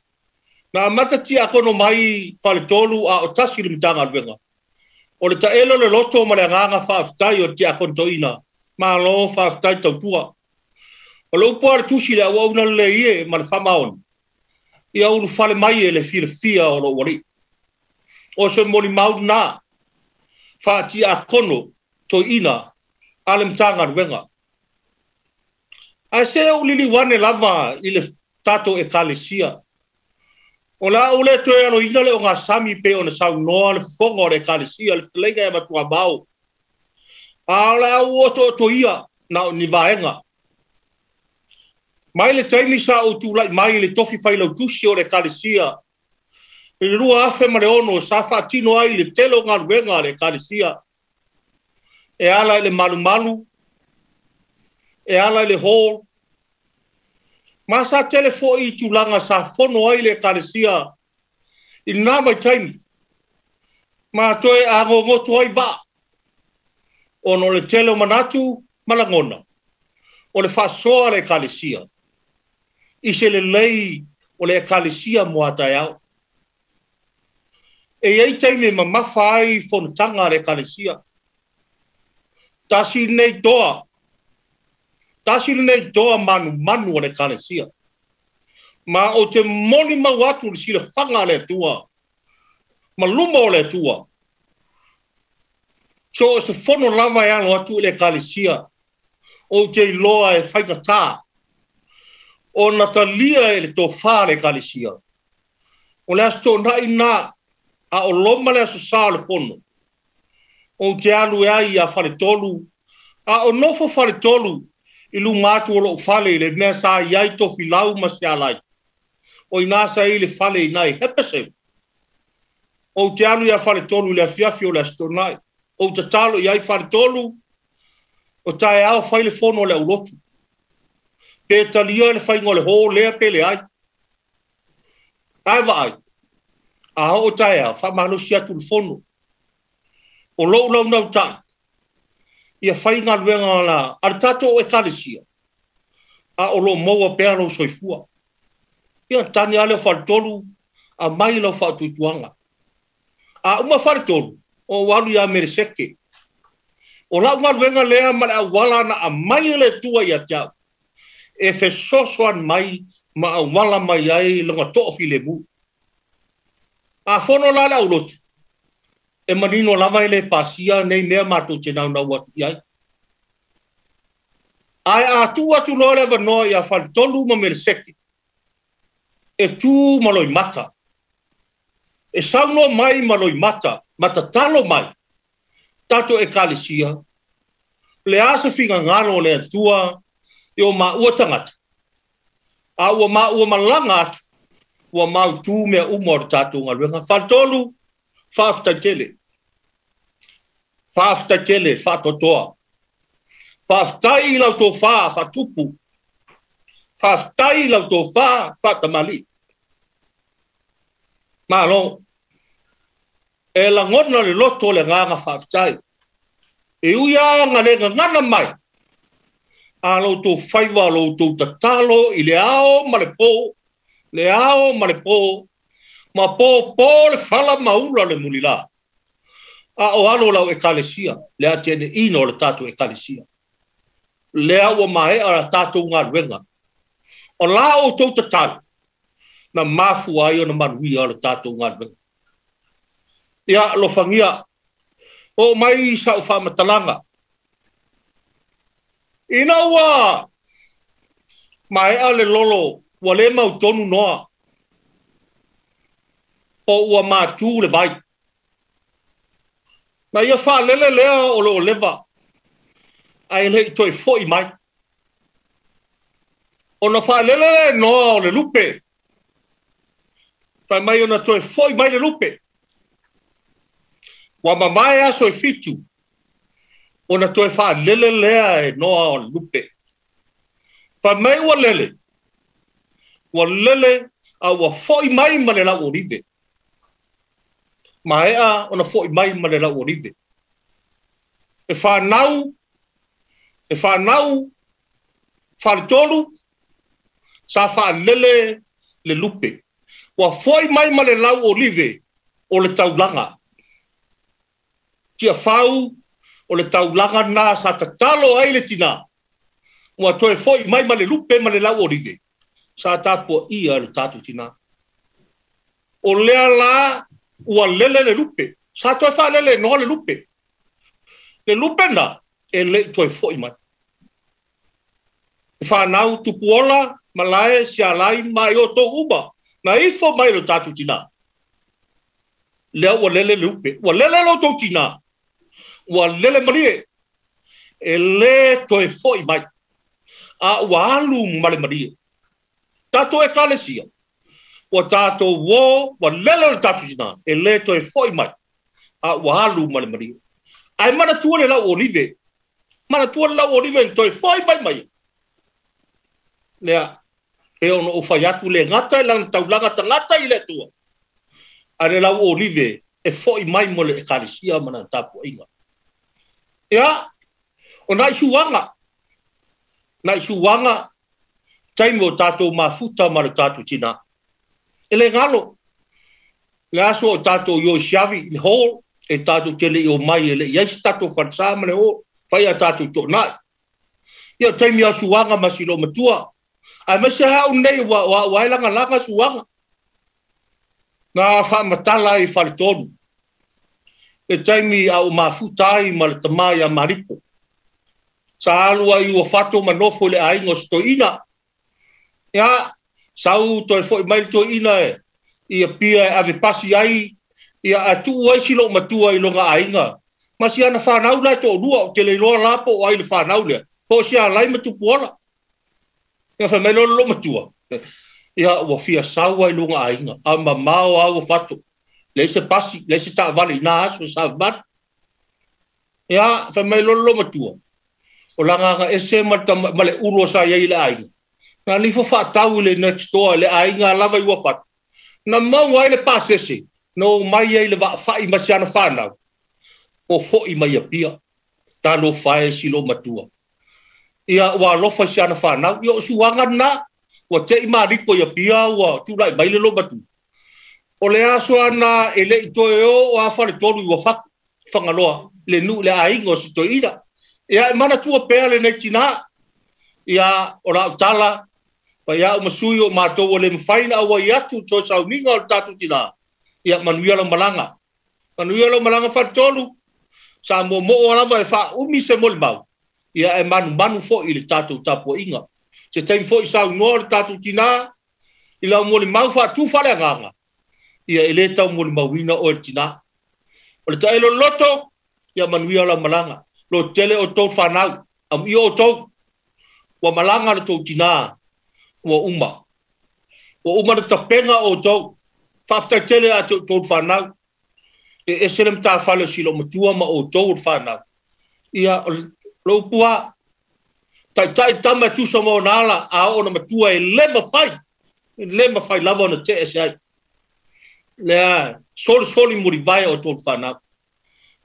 Na amata tiakono mai Faletolu a o tasi le Matagaluega. O le taelo le loto ma le agaga faafetai o le tiakono toeaina, malo faafetai tautua. O le upu a le tusi le auauna lelei e ma le faamaoni, ia ulufale mai e le filifia o lou alii. O se molimau lena faatiakono toeaina a le Matagaluega. Ae se ou liliu ane lava i le tatou Ekalesia. O le a ou le toe aloina le ogasami pei ona saunoa le fofoga o le Ekalesia, le fetalaiga ia Matuamao. A o le a ou otootoia na o ni vaega. Mai le taimi sa ou tulai mai i le tofi failautusi o le Ekalesia i le 2006 sa faatino ai le tele o galuega a le Ekalesia e ala i le malumalu, e ala i le hall, ma sa tele foi i tulaga sa fono ai le Ekalesia i lena vaitaimi, ma toe agogoto ai vaa, ona o le tele o manatu ma lagona o le faasoa a le Ekalesia i se lelei o le Ekalesia mo a taeao. E i ai taimi e mamafa ai fonotaga a le Ekalesia. Tasi lenei toa, tasi lenei toa manumanu o le Ekalesia. Ma ou te molimau atu i le silafaga a le Atua ma luma o le Atua. So o se fono lava e alo atu i le Ekalesia, ou te iloa e faigata ona talia e le tofā a le Ekalesia. O le Aso Toonai lena, a o loma le aso sa o le fono, ou te alu e ai ia Faletolu, a o nofo Faletolu i luma atu o lou fale i le mea sa i ai Tofilau ma Sealai. O ina sa i le fale i nai Hepeseu. Ou te alu ia Faletolu i le afiafi o le Aso Toonai. Ou tatalo i ai Faletolu, o taeao fai le fono o le aulotu. Pe talia le whainga le hō lea pe le ai. Ai vaai. A hoo taea, wha atu le fono. O lou lau nau tai. Ia whainga luenga la, a le tātou o ekalesia. A o lo maua pea lau soifua. Ia tani ale o whaletolu, a mai lau whaatuituanga. A uma whaletolu, o walu ia mereseke. O lau ngaluenga lea ma le auala na a mai le tua ia te au. E fesosoan mai ma auala mai ai longa too filemu. A fono la le aulotu. E manino lava e le pasia nei mea mātou te nau nau atu iai. Ai a tu atu loa le vanoa ia whaletolu ma mereseke. E tū maloi mata. E sauno mai maloi mata, matatalo mai. Tātou e kalesia. Le asa finga ngalo le atua i o maua tangata. A ua maua malanga atu. Ua mau tū mea uma o le tātou ngaluenga. Whaletolu, whaaftai tele. Whaaftai tele, whaatotoa. Whaaftai lau tō wha, whatupu. Whaaftai lau tō wha, whatamali. Malo, e langona le loto le nganga whaaftai. E uia nga le ngana mai. A lau tō whaiwa lau tō tatalo i le ao ma le pō. Le ao ma le pō. Ma pō pō le whala maula le mulila. A o alo lau e kalesia. Le a tene ino le tātou e kalesia. Le au mae a la tātou ngā ruenga. O la o tō tatalo. Na mafu ai o na manuia le tātou ngā ruenga. Ia lofangia. O mai sa o whamatalanga. Ina ua mae a le lolo ua le mau tonu noa. O ua mātū le vai. Na ia whaalele lea o le olewa. Ai le i toi foi mai. O na whaalele lea noa o le lupe. Whai mai o na toi foi mai le lupe. Ua mamae aso e fitu. O na toe whaalele lea e noa o le lupe. Whai mai ua lele. Ua lele a ua foi mai ma le lau olive. Maea o na foi mai ma le lau olive. E whanau, whaletolu, sa whaalele le lupe. Ua foi mai ma le lau olive o le taulanga. Tia whau o le taulanga nā sa tatalo ai le tina. Ua toe foi mai ma le lupe ma le lau olive. Sa tāpua ia le tātou tina. O lea la ua lele le lupe. Sa toe whaalele noa le lupe. Le lupe nā e le toe foi mai. E whanau tupuola, malae, sialai, mai o tō uma. Na ifo mai le tātou tina. Lea ua lele le lupe. Ua lele lo tō tina. Ua lele malie. E le toe foi mai. A ua alu male malie. Tātou e kalesia. Ua tātou wō, ua lele le tātou tina. E le toe foi mai. A ua alu male malie. Ai mana tua le lau olive. Mana tua le lau olive toe foi mai mai. Lea, e ono o whai atu le ngata i lana taulanga tangata i le tua. A le lau olive e foi mai mo le ekalisia mana tāpua inga. Ia, o nai suanga. Nai suanga, taimi o tātou mafuta ma le tātou tina. E le ngalo, le aso o tātou i o siavi, le hōl, e tātou te le i o mai e le iai se tātou whansā ma le hōl, whai a tātou tō nai. Ia, taimi a suanga ma silo matua. Ai mese hau nei wa wa langa langa suanga. Nā whamatala i whaletolu. E taimi au mafuta ai ma le tamai a Mariko. Sa alu ai ua whato manofo le ainga o stoina. Ia, sau toi foi mai le toina e. Ia pia e ave pasi ai. Ia atu ai silo matua i longa ainga. Ma si ana whanau lai tō rua o te leiloa lapo o ai le whanau lea. Po si a lai matupuola. Ia whai mai lolo lo matua. Ia ua fia saua i lunga ainga. A mamao au whato. Le se pasi, le se taavale i nā aso sa mat. Ia whai mai lolo lo matua. O langa anga ese ma le ulu sa iai le ainga. Na nifo whaatau le next door le aiga lava i wafatu. Na mau ai le pasese, no mai ai le waawhai masiana whanau. O foi mai apia, talo whae silo matua. Ia ua alofa siana whanau, ia o suanga na, ua te i mariko i apia, ua tūlai mai le lo matua. O le aso ana e le i toe o a whare tolu i wafatu, whangaloa, le nu le aiga o si toe ira. Ia e mana tua pea le nei tina, ia o la utala, pa ia o masui o mātou o le mwhaina awa i atu toi sauninga o le tātou tina. Ia manuia lo malanga. Manuia lo malanga wharetolu, sa mo mo o alama e wha umi se moli mau. Ia e manu manu fo i le tātou tapua inga. Se taimi fo i saunoa le tātou tina, i lau moli mau wha tū whare nganga. Ia e le tau moli mauina o le tina. O le taelo loto, ia manuia lo malanga. Lo tele o tō whanau, am i o tō. Ua malanga le tō tina, ua uma. Ua uma le tapenga o tō. Whaftai tele a tō whanau. E esele mta whale silo matua ma o tō whanau. Ia lo pua, tai tai tama tusa mo nala, a o na matua e le mawhai. E le mawhai lava na te ese ai. Lea, soli soli muri vai o tō whanau.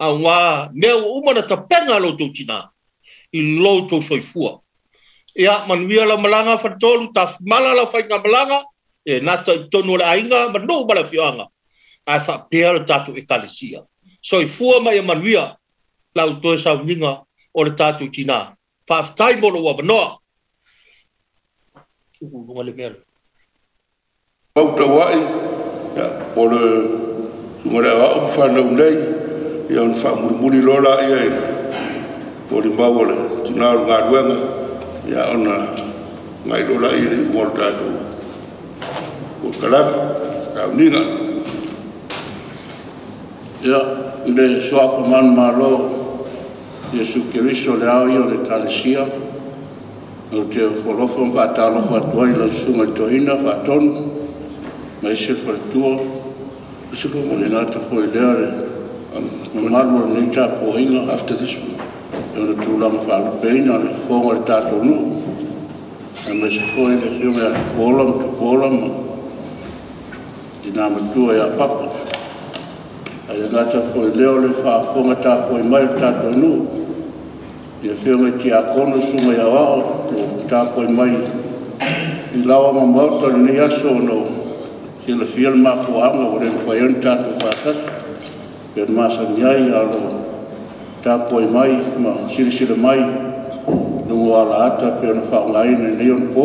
A ngā mea uma na tapenga lo tō tina, i lo tō soifua. Ia, manuia la malanga whatolu, ta mala la whainga malanga, e nata i tonu le ainga, manu mala fioanga. Ai whapea le tātou ekalesia. Soifua mai e manuia, lau toe sauninga o le tātou tina. Whaaftai mo lo wawanoa. Uku le mea. Mautawai, ia, o le sunga le au whanau nei, ia ona whaamulimuli lola ia i o le mau o le tina o le ngāruenga, ia ona ngai lola i le mo le tātou o kalama, kauninga. Ia, le suafa manu malo, Iesu Keriso le ao ia o le Kalesia, o te whalofa whaatalofa atuai lau sunga i toina whaatonu, mai se whaletua, o le ngata foi lea le mamalu o lenei tapuaiga after this one. E ona tulaga faalupeina le fofoga o le tatou nuu, aemaise foi le afioga ia Tupuola ma Tupuola ma tina matua ia Papa. Ae le gata foi lea o le faafofoga tapuai mai o le tatou nuu, i afioga i tiakono susuga i aoao o tapuai mai i laoa ma maota o lenei aso ona o silafia le mafuaaga ua le mafai ai ona tatou faatasi. Pe masani ai alo tapuai mai ma silasila mai luga o alaata pe ona faaaogaina i nei ona po.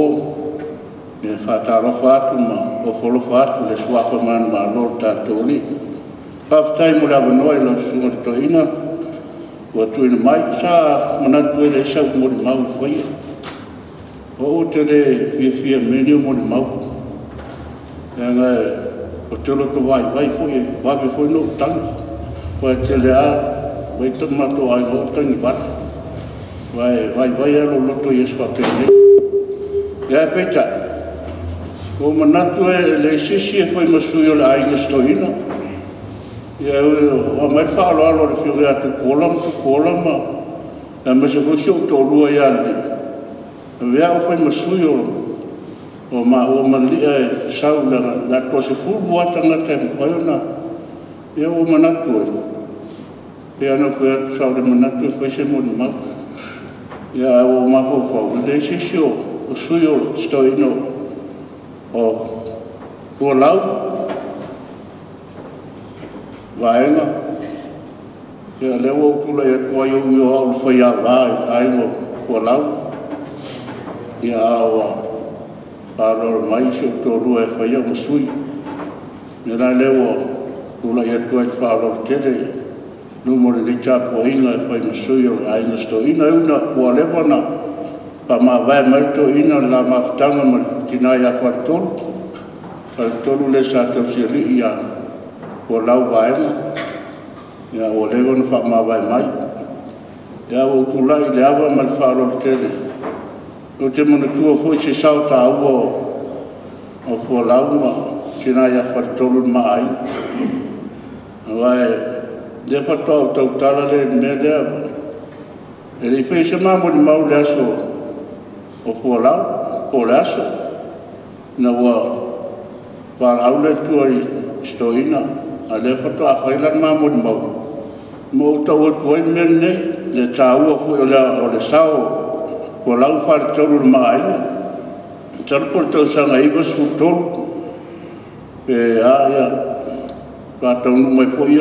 E faatalofa atu ma ofolofa atu le suafa manumalo o le tatou alii. Faafetai mo le avanoa i lau susuga le toeaina ua tuuina mai. Sa manatu e leai sau molimau e faia. O ou te le fiafia mea ni o molimau. Leaga o te loto vaivai foi e vave foi no tagi. Ua e tele a vai ta matou aiga o tagi vale. Ua e vaivai a lo loto i aso faapenei. Ia e peitai, ua manatu e le sisi e fai masui o le aiga setoina. Ia o mai faaaloalo o le afioga ia Tupuola ma Tupuola ma aemaise foi si ou toalua ia Alii. Avea o fai masui o maua malia e sau le atoa 12 tagata e mafai ona ia ua manatu ai. Pe ana fai atu sa o le manatu e fai se molimau. Ia ua mafaufau e leai se isi o sui o setoeina o Pualau vaega. Ia lea ua ou tulai atu ai ou i o au le faiāvā i le aiga o Pualau. Ia a ua faaaloalo mai si ou toalua e fai au ma sui. Ia la lea ua tulai atu ai le faaaloalo tele luma o lenei tapuaiga e fai ma sui o le aiga setoeina. E una ua leva ona faamavae mai le toeaina o le la mafutaga ma le tina ia Faletolu. Faletolu le sa tausialii ia Pualau vaega. Ia ua leva ona faamavae mai. Ia ua ou tulai i le ava ma le faaaloalo tele. O te manatua foi se sao tāua o Fualau ma tina ia Faletolu le maaiga. Aua e lea faatoa ou tautala le mea lea. E le i fai se mamolimau le aso o fualau po o le aso ina ua valaau le Atua i si toeaina, a o lea faatoa fai la le ma molimau, ma ou tau atu ai le mea lenei, le taua foi o le sao o fualau ma faletolu i le ma aiga. Masalo po o le tausaga e 93 pe a ia, faataunuu mai foi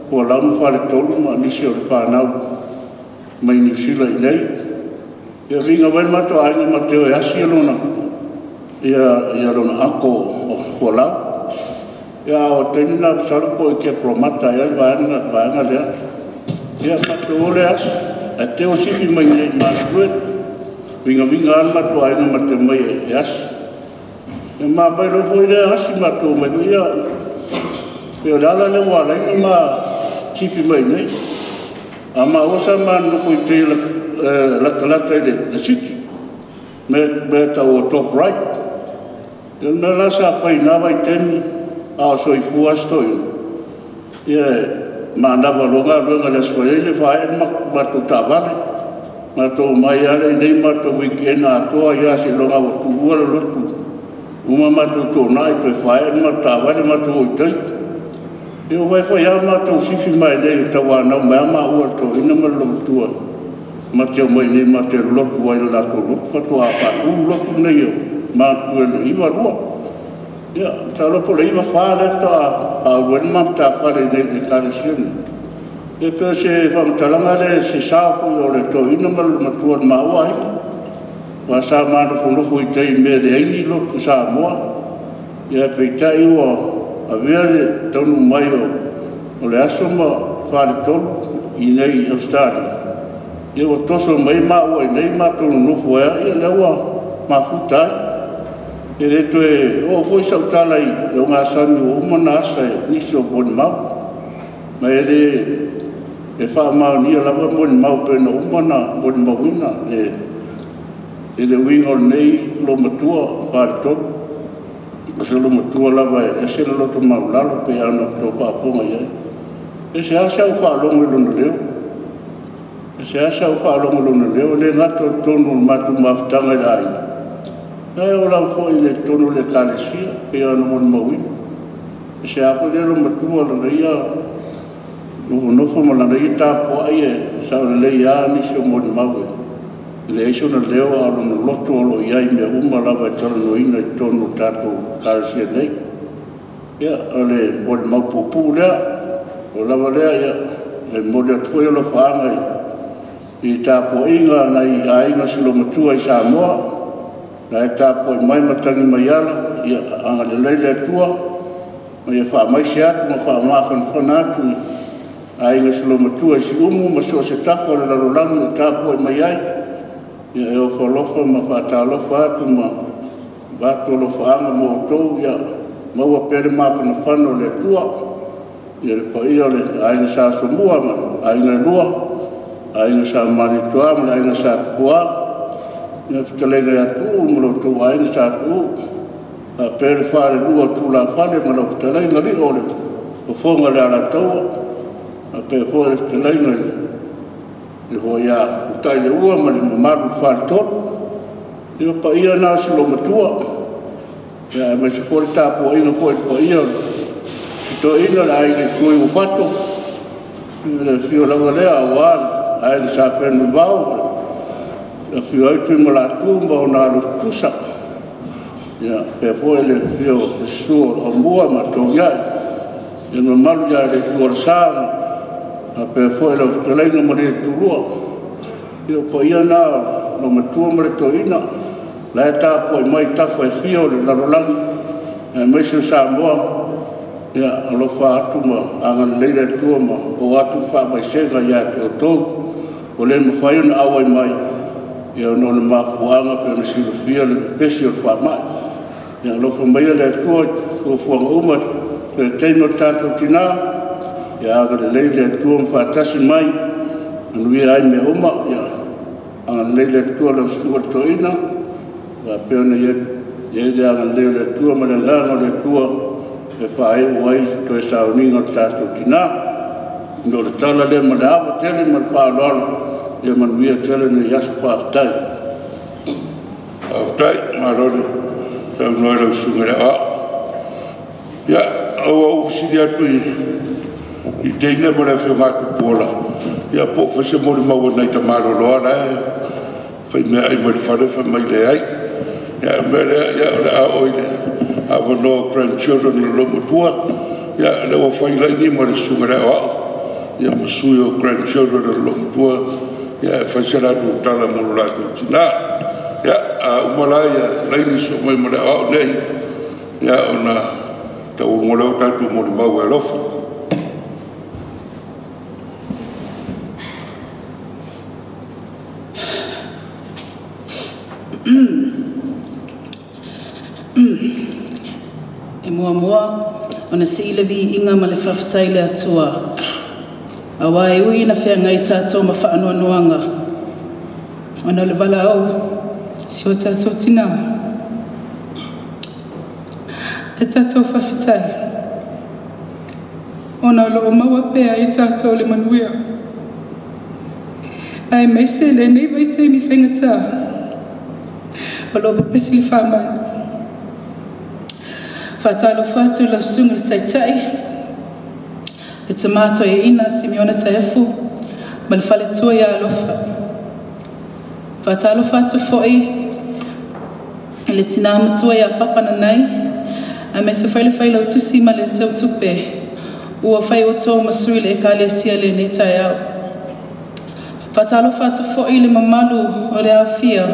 fualau ma faletolu ma nisi o le fanau mai Niu Sila i inei. Ia viiga mai le matou aiga matou te o e asi lona uncle o Fualau. Ia a o le taimi lena masalo po o i Keperomata ea le vaega lea. Ia matou o lea asi, ae teu sifi mai i Matutu, vigaviga lava le matou aiga matou omai e asi. Ia ma mai loa foi lea asi matou omai foi ia, pei o le ala lea ua ala ai ona ma sifi mai i inei. A maua sa ma nonofo i tai latalata i le city, mea tau o Top Right. Ia o le mea la sa fai i na vaitaimi a o soifua lava si toeaina, ia e manava loa galuega i le Aso Faraile faaee le matou taavale, matou omai lava lea i inei matou weekend atoa ai lava seiloga ua tuua le lotu uma matou toonai toe faaee le matou taavale matou o i tai. Ia ua fai foi lava matou sifi mai nei e tauanau mai lava maua le toeaina ma le olomatua ma te omai nei ma te lotu ai i le latou lotu faatoa faatu le lotu nei o Matutu i le 92. Ia, masalo po o le 94 lea faatoa faaulu ai le ma matafale i nei i le Ekalesia lenei. E pei o se faamatalaga lea se sao foi o le toeaina ma le olomatua o le maua aiga. Aua sa ma nofonofo i tai i mea e leai ni lotu Samoa. Ia peitai ua avea le taunuu mai o le aso ma faletolu i nei i Ausetalia, ia ua toso mai maua i nei matou nonofo ai, ia lea ua mafuta ai. E le toe oo foi sau tala i ogasami ua uma ona asa e nisi o molimau. Ma e le e faamaonia lava molimau pe na uma ona molimauina e le uiga o lenei olomatua faletolu. O se olomatua lava e ese le loto maualalo pe ana outou faafofoga i ai. E seasea ou faalogo i lona leo. E seasea ou faalogo i lona leo, e le gata o totonu o le matou mafutaga i le aiga, ae oo lava foi i le totonu o le Ekalesia, pei ona molimauina. E sea foi le olomatua lana ia nofonofo ma lana ia tapuai e sao lelei lava nisi o molimau e leai sona leo a o lona loto o lo o i ai mea uma lava e talanoaina i totonu o le tatou Ekalesia nei. Ia, o le molimau puupuu lea, o lava lea, ia, e momoli atu foi alofaaga i tapuaiga a nai aiga silomatua i Samoa, na e tapuai mai ma tagi mai ala, ia agalelei le Atua, ma ia faamaise atu ma faamafanafana atu i aiga silomatua i Siumu ma so o se tafa o le lalolagi o tapuai mai ai, ia e ofo alofa ma faatalofa atu ma avatu alofaaga mo outou, ia maua pea le mafanafana o le Atua, ia le paia o le aiga Sa Asomua ma aiga e lua, aiga Sa Malietoa ma le aiga Sa Tupua, ia fetalaiga ia Tuuu ma lo outou aiga Sa Tuuu, faapea le falelua o Tulafale ma lau fetalaiga Lio o le fofoga o le Alataua, faapea foi le fetalaiga i le foi ia Utaileuo ma le mamalu i le faletolu. Ia paia na o silomatua, ia aemaise foi le tapuaiga foi i le paia o si toeaina le aiga i tua i Uafato, le afio lava lea aua le aiga Sa Fenunuivao, le afio ai Tuimalatu ma ona alo tutusa. Ia faapea foi le afio o le susu o Aumua ma Togiai, ia le mamalu ia Leitualasa, faapea foi lau fetalaiga ma le Tulua. Ia o paia na o lomatua ma le toeaina, la e tapuai mai tafa e fia o le lalolagi, aemaise o Samoa, ia alofa atu ma agalelei le Atua ma oo atu le faamaisega ia te outou, ua le mafai ona auai mai, ia ona o le mafuaaga pei ona silafia le pepesi o le faamai. Ia alofa maia le Atua i fuafuaga uma le taimi o le tatou tina, ia agalelei le Atua ma faatasi mai, manuia ai mea uma, ia agalelei le Atua lau susu i le toeaina, faapea ona i ai le agalelei o le Atua ma le agaga o le Atua e faaiu ai toe sauniga o le tatou tina. O le tala lea ma le ava tele ma le faaaloalo, ia manuia tele lenei aso. Faafetai. Faafetai, malo le saunoa i lau Susuga i le Aoao. Ia, ua ou fesili atu i teine ma le afioga a Tupuola, ia po o fai se molimau a nai tamaloloa la e faimeaai mai le fale fai mai leai. Ia, o le mea lea, ia, o le a oo i le avanoa o grandchildren o le loomatua. Ia, lea ua fai laini ma le Susuga i le Aoao, ia ma sui o grandchildren o le loomatua, ia e fai se latou tala mo lo latou tina. Ia, a uma la ia laini sosoo mai ma le Aoao nei, ia ona tauuma lea o tatou molimau e alofa. E muamua ona sii le viiga ma le faafetai i le Atua, auā e ui ina feagai tatou ma faanoanoaga ona o le valaau si o tatou tinā, e tatou faafetai ona o loo maua pea i tatou le manuia, aemaise lenei vaitaimi faigata o loo pepesi le faamai. Faatalofa atu lau susuga i le Taitai, le Tama Toeaina Simiona Taefu ma le faletua ia Alofa. Faatalofa atu foi i le tina matua ia Papa Nanai, aemaise foi le failautusi ma le teutupe ua fai outou ma sui le Ekalesia lenei taeao. Faatalofa atu foi i le mamalu o le aofia,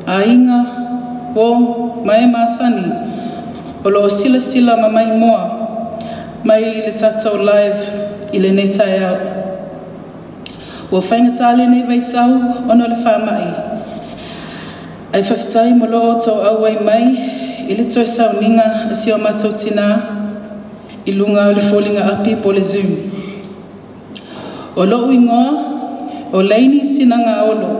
aiga, uo ma e masani o loo silasila ma maimoa mai le tatou live i lenei taeao. Ua faigata lenei vaitau ona o le faamai, ae faafetai mo lo outou auai mai i le toe sauniga a si o matou tinā i luga o le foliga api po le Zoom. O lou igoa o Laini Sinagaolo,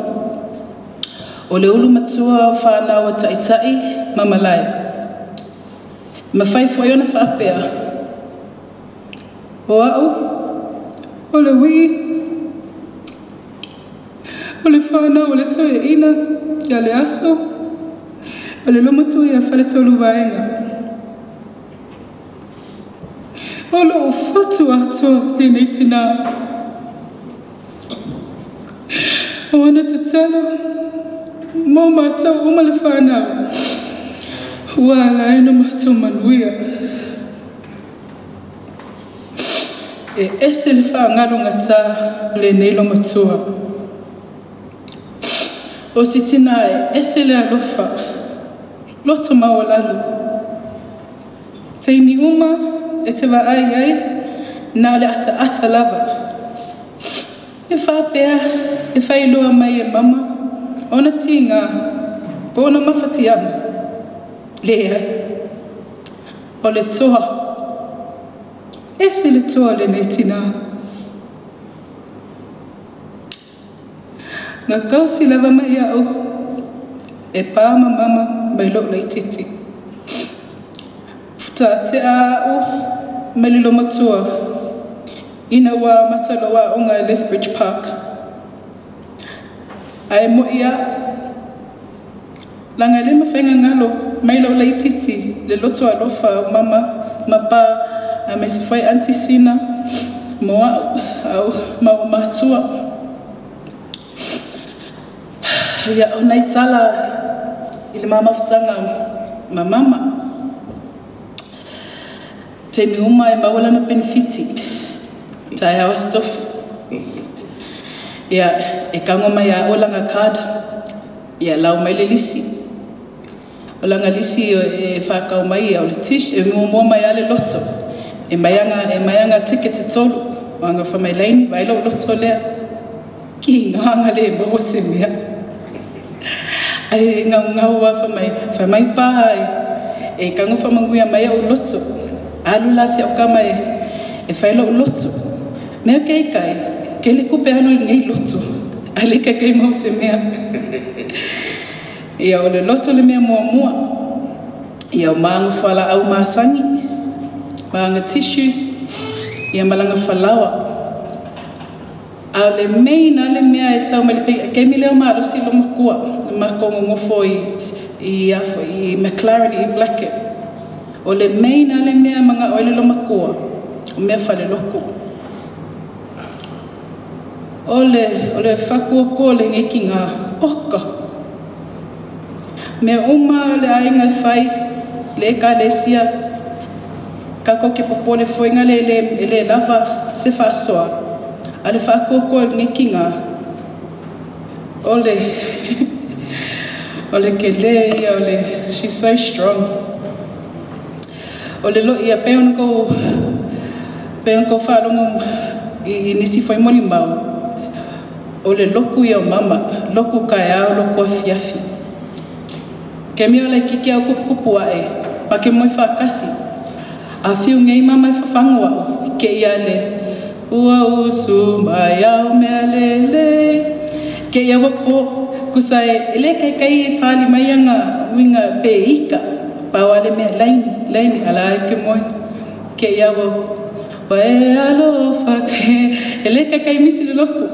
o le ulu matua o whanau a Taitai ma Malae. Mawhai foi ona whaapea, o au, o le wii, o le whanau o le toeaina, ia le aso, o le lomatua ia Faletolu Vaega. O loo fatu atoa lenei tinā. O ana tatalo, mo mātou uma le whanau, ua ala ai ona matou manuia. E ese le whaangalongata o lenei lomatua. O si tina e ese le alofa, loto maualalo. Taimi uma e te vaai ai, na le ata ata lava. E whaapea, e whailoa mai e mama, ona tinga, po ona mawhatianga. Lea, o le toa, ese le toa lenei tina. Ngā kausi lava mai au, e pā ma mama mai loo laititi. Futa te au mai le lomatua, ina ua mataloa onga e Lethbridge Park. Ae mo ia, langa le mawhenga ngalo mai loo laititi le loto alofa o mama, ma pā, a me se whai antisina, mo au, ma o matua. Ia o nei tala i le mamafutaga ma mama. Taimi uma e maua lana penefiti, taeao aso tofi. Ia e kago mai a o langa card, ia lau mai le lisi. O langa lisi e whakau mai ia o le tish, e muamua mai a le loto. E mai anga ticket e tolu, o anga whamailaini, vai lau loto lea. Ki nganga le maua se mea. Ai ngau ngau wa whamai pā e kango whamanguia mai au loto. Alu la si au kama e whai lau loto. Mea kei kai, ke le kupe anu i ngei loto. Ai le kai mau se mea. Ia o le loto le mea mua mua. Ia o maanga whala au maasangi, maanga tissues, ia malanga whalawa. A le main a le mea e sau mai le pei, kei mi leo malosi lo makua, mako ngongofo i i i McLaren i Blackett. O le main ale mea manga o le lomakua o mea fale loko. O le fakua ko le ngekinga oka. Mea uma le ainga fai le ekalesia kako ke popole foinga le le lava se fasoa ale fakua ko le ngekinga ole ole kele ole she's so strong. Ole lo ia pe on ko falongo i nisi foi moli mau. Ole loku ia mama loku kaya loku afiafi. Ke mi ole kiki au kupu ae ma ke moi fakasi. Afiu ngei mama e fafangu au ke ia le ua usu mai au mea lele. Ke ia wako kusa e le kai kai fali mai anga winga pe ika pa wale mea laini laini ala ke moi ke ia wo wae alofa te e le kai kai misi le loku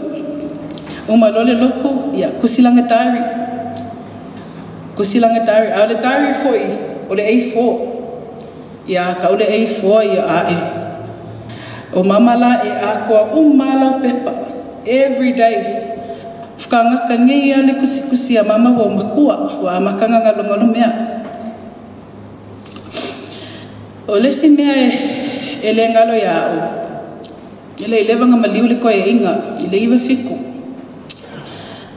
uma lole loku ia kusilanga diary au le diary foi o le A4 ia ka o le A4 ia ae o mama la e akoa uma lau pepa every day. Whakangaka ngei a le kusikusi a mama wa makua wa makanga ngalongalo mea. O lesi mea e le ngalo ia au. E le ileva nga maliu le koe inga, i le iwa fiku.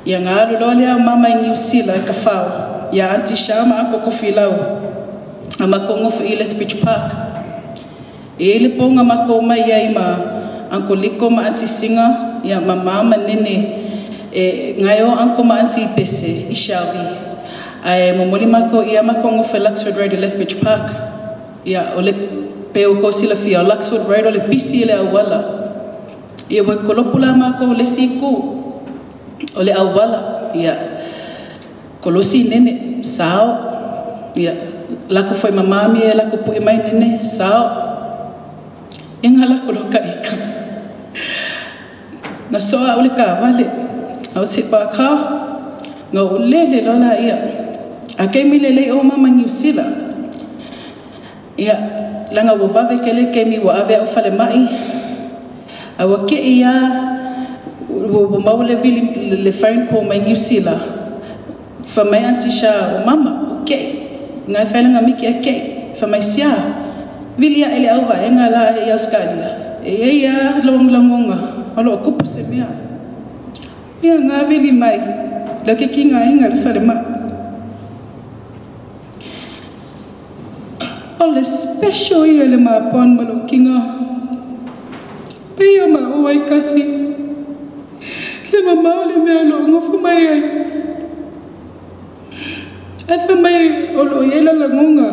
Ia ngā alu loa lea o mama i New Zealand e ka whao. Ia Auntie Shama ako kofi lau. A mako ngofu i Lethbridge Park. E ele ponga mako mai ia i ma Uncle Liko ma Auntie Singa, ia ma mama nene. E ngaio anko ma Auntie Pese i Shelby. Ai momoli mako ia mako ngofe Luxford Road i Lethbridge Park. Ia o le pe o ko sila fia o Luxford Road o le bisi le awala. Ia wa kolopula mako le siku o le awala. Ia kolosi nene sao. Ia lako foi mamami e lako pu e mai nene sao. Inga lako loka ika. Na soa o le ka vale. Au se pa ka nga o lele lola ia. A ke mi lele o mama New Zealand. Ia langa wo vave ke le ke mi wa ave au fale mai. A wa ke ia wo mau le vili le phone call mai New Zealand. Fa mai Auntie Sha o mama o ke nga fele nga miki a ke fa mai sia vili ia ele au va enga la i Australia. E ia longonga o lo kupu se mea. Ia ngā vili mai, la ke ki ngā inga le whare mai. O le special ia le maapon malo ki ngā. Peia ma o ai kasi. Le mamao le mea lo ngofu mai ai. Ai wha mai o lo ia la langonga.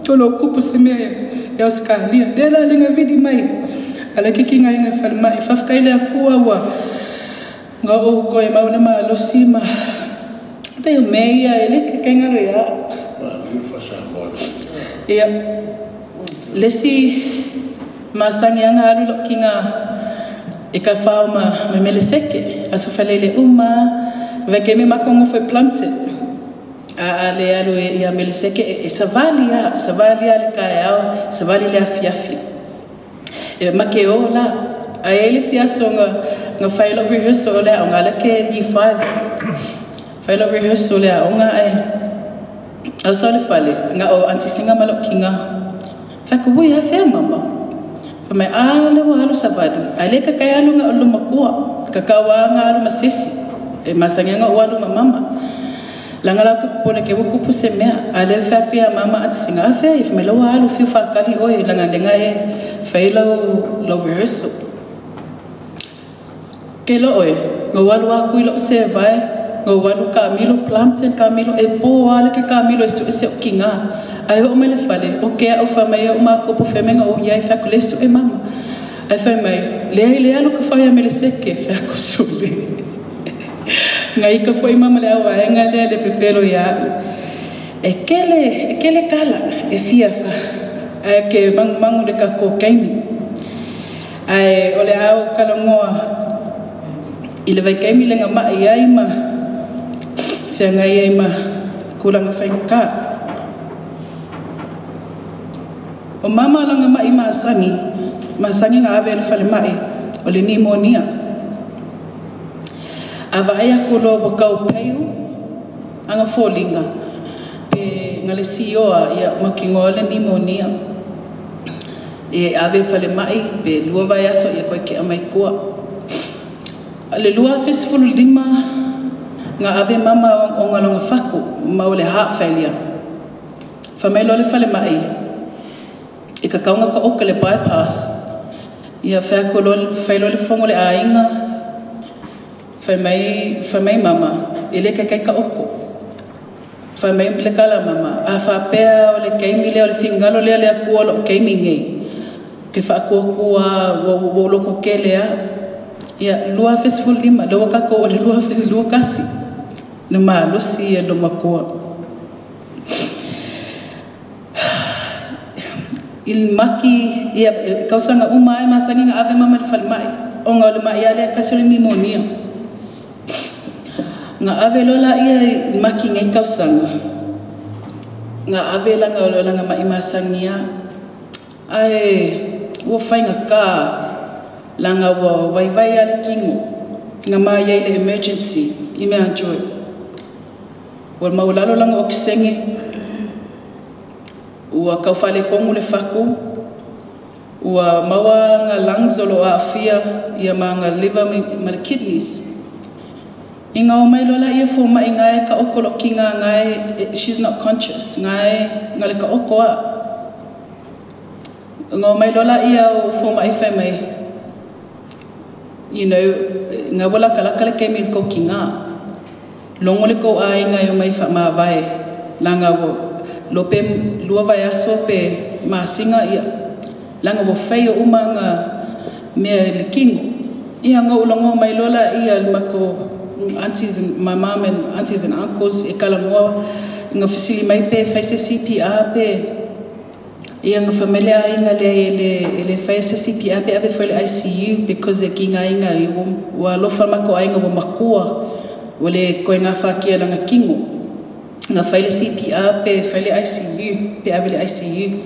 O lo kupu se mea ia Australia. Le la le ngā vili mai. A la ke ki ngā inga le whare mai. Whawhkai le akua ua. Ngā o koe mauna ma losi ma te o mea e le ke kaingaro ia. Ia, lesi masangi anga alu lo ki ngā e ka whao ma mele seke. Aso whalele uma, vai ke me makongo foi Plumpton. A le alu e ia mele seke e savali ia le kaeao, savali le afiafi. E make o la, a ele si aso nga whailo rehearsal lea o ngā lake Year 5. Whailo rehearsal lea o ngā e. Au sao le whale, ngā o Auntie Singa malo ki ngā. Whaka ui a whea mama. Wha mai a le wa alu savali. A le kakai alu ngā olu makua. Kakau a ngā alu masesi. E masangi ngā o alu ma mama. Langa lau kupu ke wukupu se mea. A le whea pia mama Auntie Singa. A whea i wha mai alu fiu whakali oi. Langa lenga e whailo lau rehearsal. Ke lo oe, ngā walu aku i lo se vai, ngā walu ka milo Plumpton, ka milo e pō ale ke ka milo e su e se o ki ngā. Ai o mele whale, o ke au wha mai au mā kopo whemenga o iai whaku le su e mama. Ai whai mai, lea i lea lo ka whai a mele seke, whaku sule. Ngā ika fo i mama le au aenga lea le pepelo ia au. E kele kala, e fia wha, ai ke mangu mangu le ka kō keimi. Ai o le au kalongoa, i le vai keimi lenga mai ai ma, whangai ai ma Tulaga faigata. O mama langa ma'i masani, masani nga ave le falemai, o le pneumonia. A vaai aku loa ua kau peiu, anga foliga, pe nga le sioa, ia mautinoa le pneumonia. E ave falemai, pe 2 vaiaso ia koe ke'a mai kua. Le 2015, nga ave mama o ngalonga faku, ma o le heart failure. Fa mai loa le falemai, i ka kaunga ka oka le bypass. Ia whai lo le fongo le aiga, whai mai mama, e le kai ka oko. Whai mai le kala mama, a whapea o le keimi lea o le fingalo lea le akua lo keimi ngei. Ke whaakua kua wo loko ke lea, ia 2015, lewa kako o le 2021. Le malosi e lo makua. Il maki ia kausanga uma e masangi nga ave mama le falemai onga o le mai ale kasi o le pneumonia. Nga ave lola ia maki ngai kausanga. Nga ave langa o langa mai masangia ai ua whainga ka langa ua vaivai ale kingo nga mai ai le emergency i mea joy. Ua maulalo langa okisenge ua kaufale kongu le faku, ua maua nga lungs o lo aafia, ia ma nga liver ma le kidneys. Inga o mai lola ia fo mai ngai ka oko lo kinga ngai, she's not conscious, ngai nga le ka oko a. Nga o mai lola ia o fo mai whai mai, you know, nga wala kalaka le kemi ko kinga. Longo le ko ai ngai o mai wha maavae, langa wo, lope lua vaiaso pe masinga ia langa wo whai o uma nga mea le kingo. Ia nga ulongo mai lola ia mako aunties and my mom and aunties and uncles e kala mua nga fisili mai pe whai se CPR pe ia nga familia inga le ele whai se CPR pe ave whai le ICU because e kinga inga wa lofa mako ainga wa makua wale koe ngā whakia langa kingo. Nga whai le CPR pe whai le ICU, pe ave le ICU.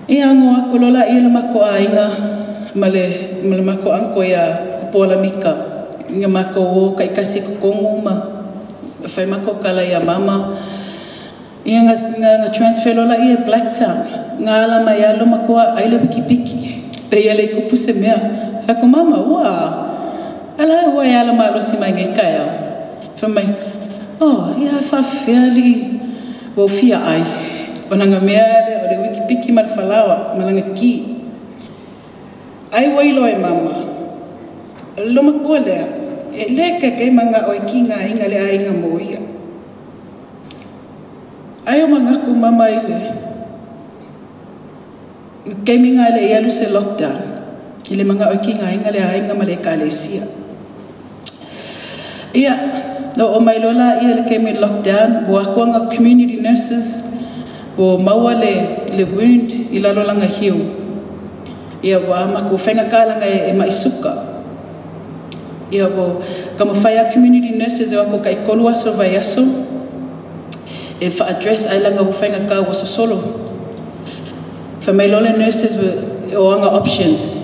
Ia ngo ako lola ia le mako ainga, ma le mako anko ia kupola mika. Nga mako o kaikasi kukongu ma whai mako kala ia mama. Ia nga transfer lola ia Blacktown. Nga ala mai alo makoa ai le wikipiki. Pe ia le kupu se mea. Whai ko mama, ua. Ala ua ia ala malosi mai ngai kai au. Whai mai, oh, ia whawheali wau fia ai. O nanga mea le, o le wikipiki ma le falawa, ma langa ki. Ai wailo e mama. Lo makua lea, e le keke manga o e ki ngā inga le ainga mo ia. Ai o mangaku mama i le. Kei minga le ia luse lockdown. I le manga o e ki ngā inga le ainga ma le kalesia. Ia, no o mai lola ia le kemi lockdown, bo akuanga community nurses, bo maua le wound i lalo langa hiu. Ia bo amaku whenga kalanga e maisuka. Ia bo kama whaia community nurses e wako kai kolu aso vai aso, e wha address ai langa wo whenga ka wo sosolo. Wha mai lola nurses o anga options,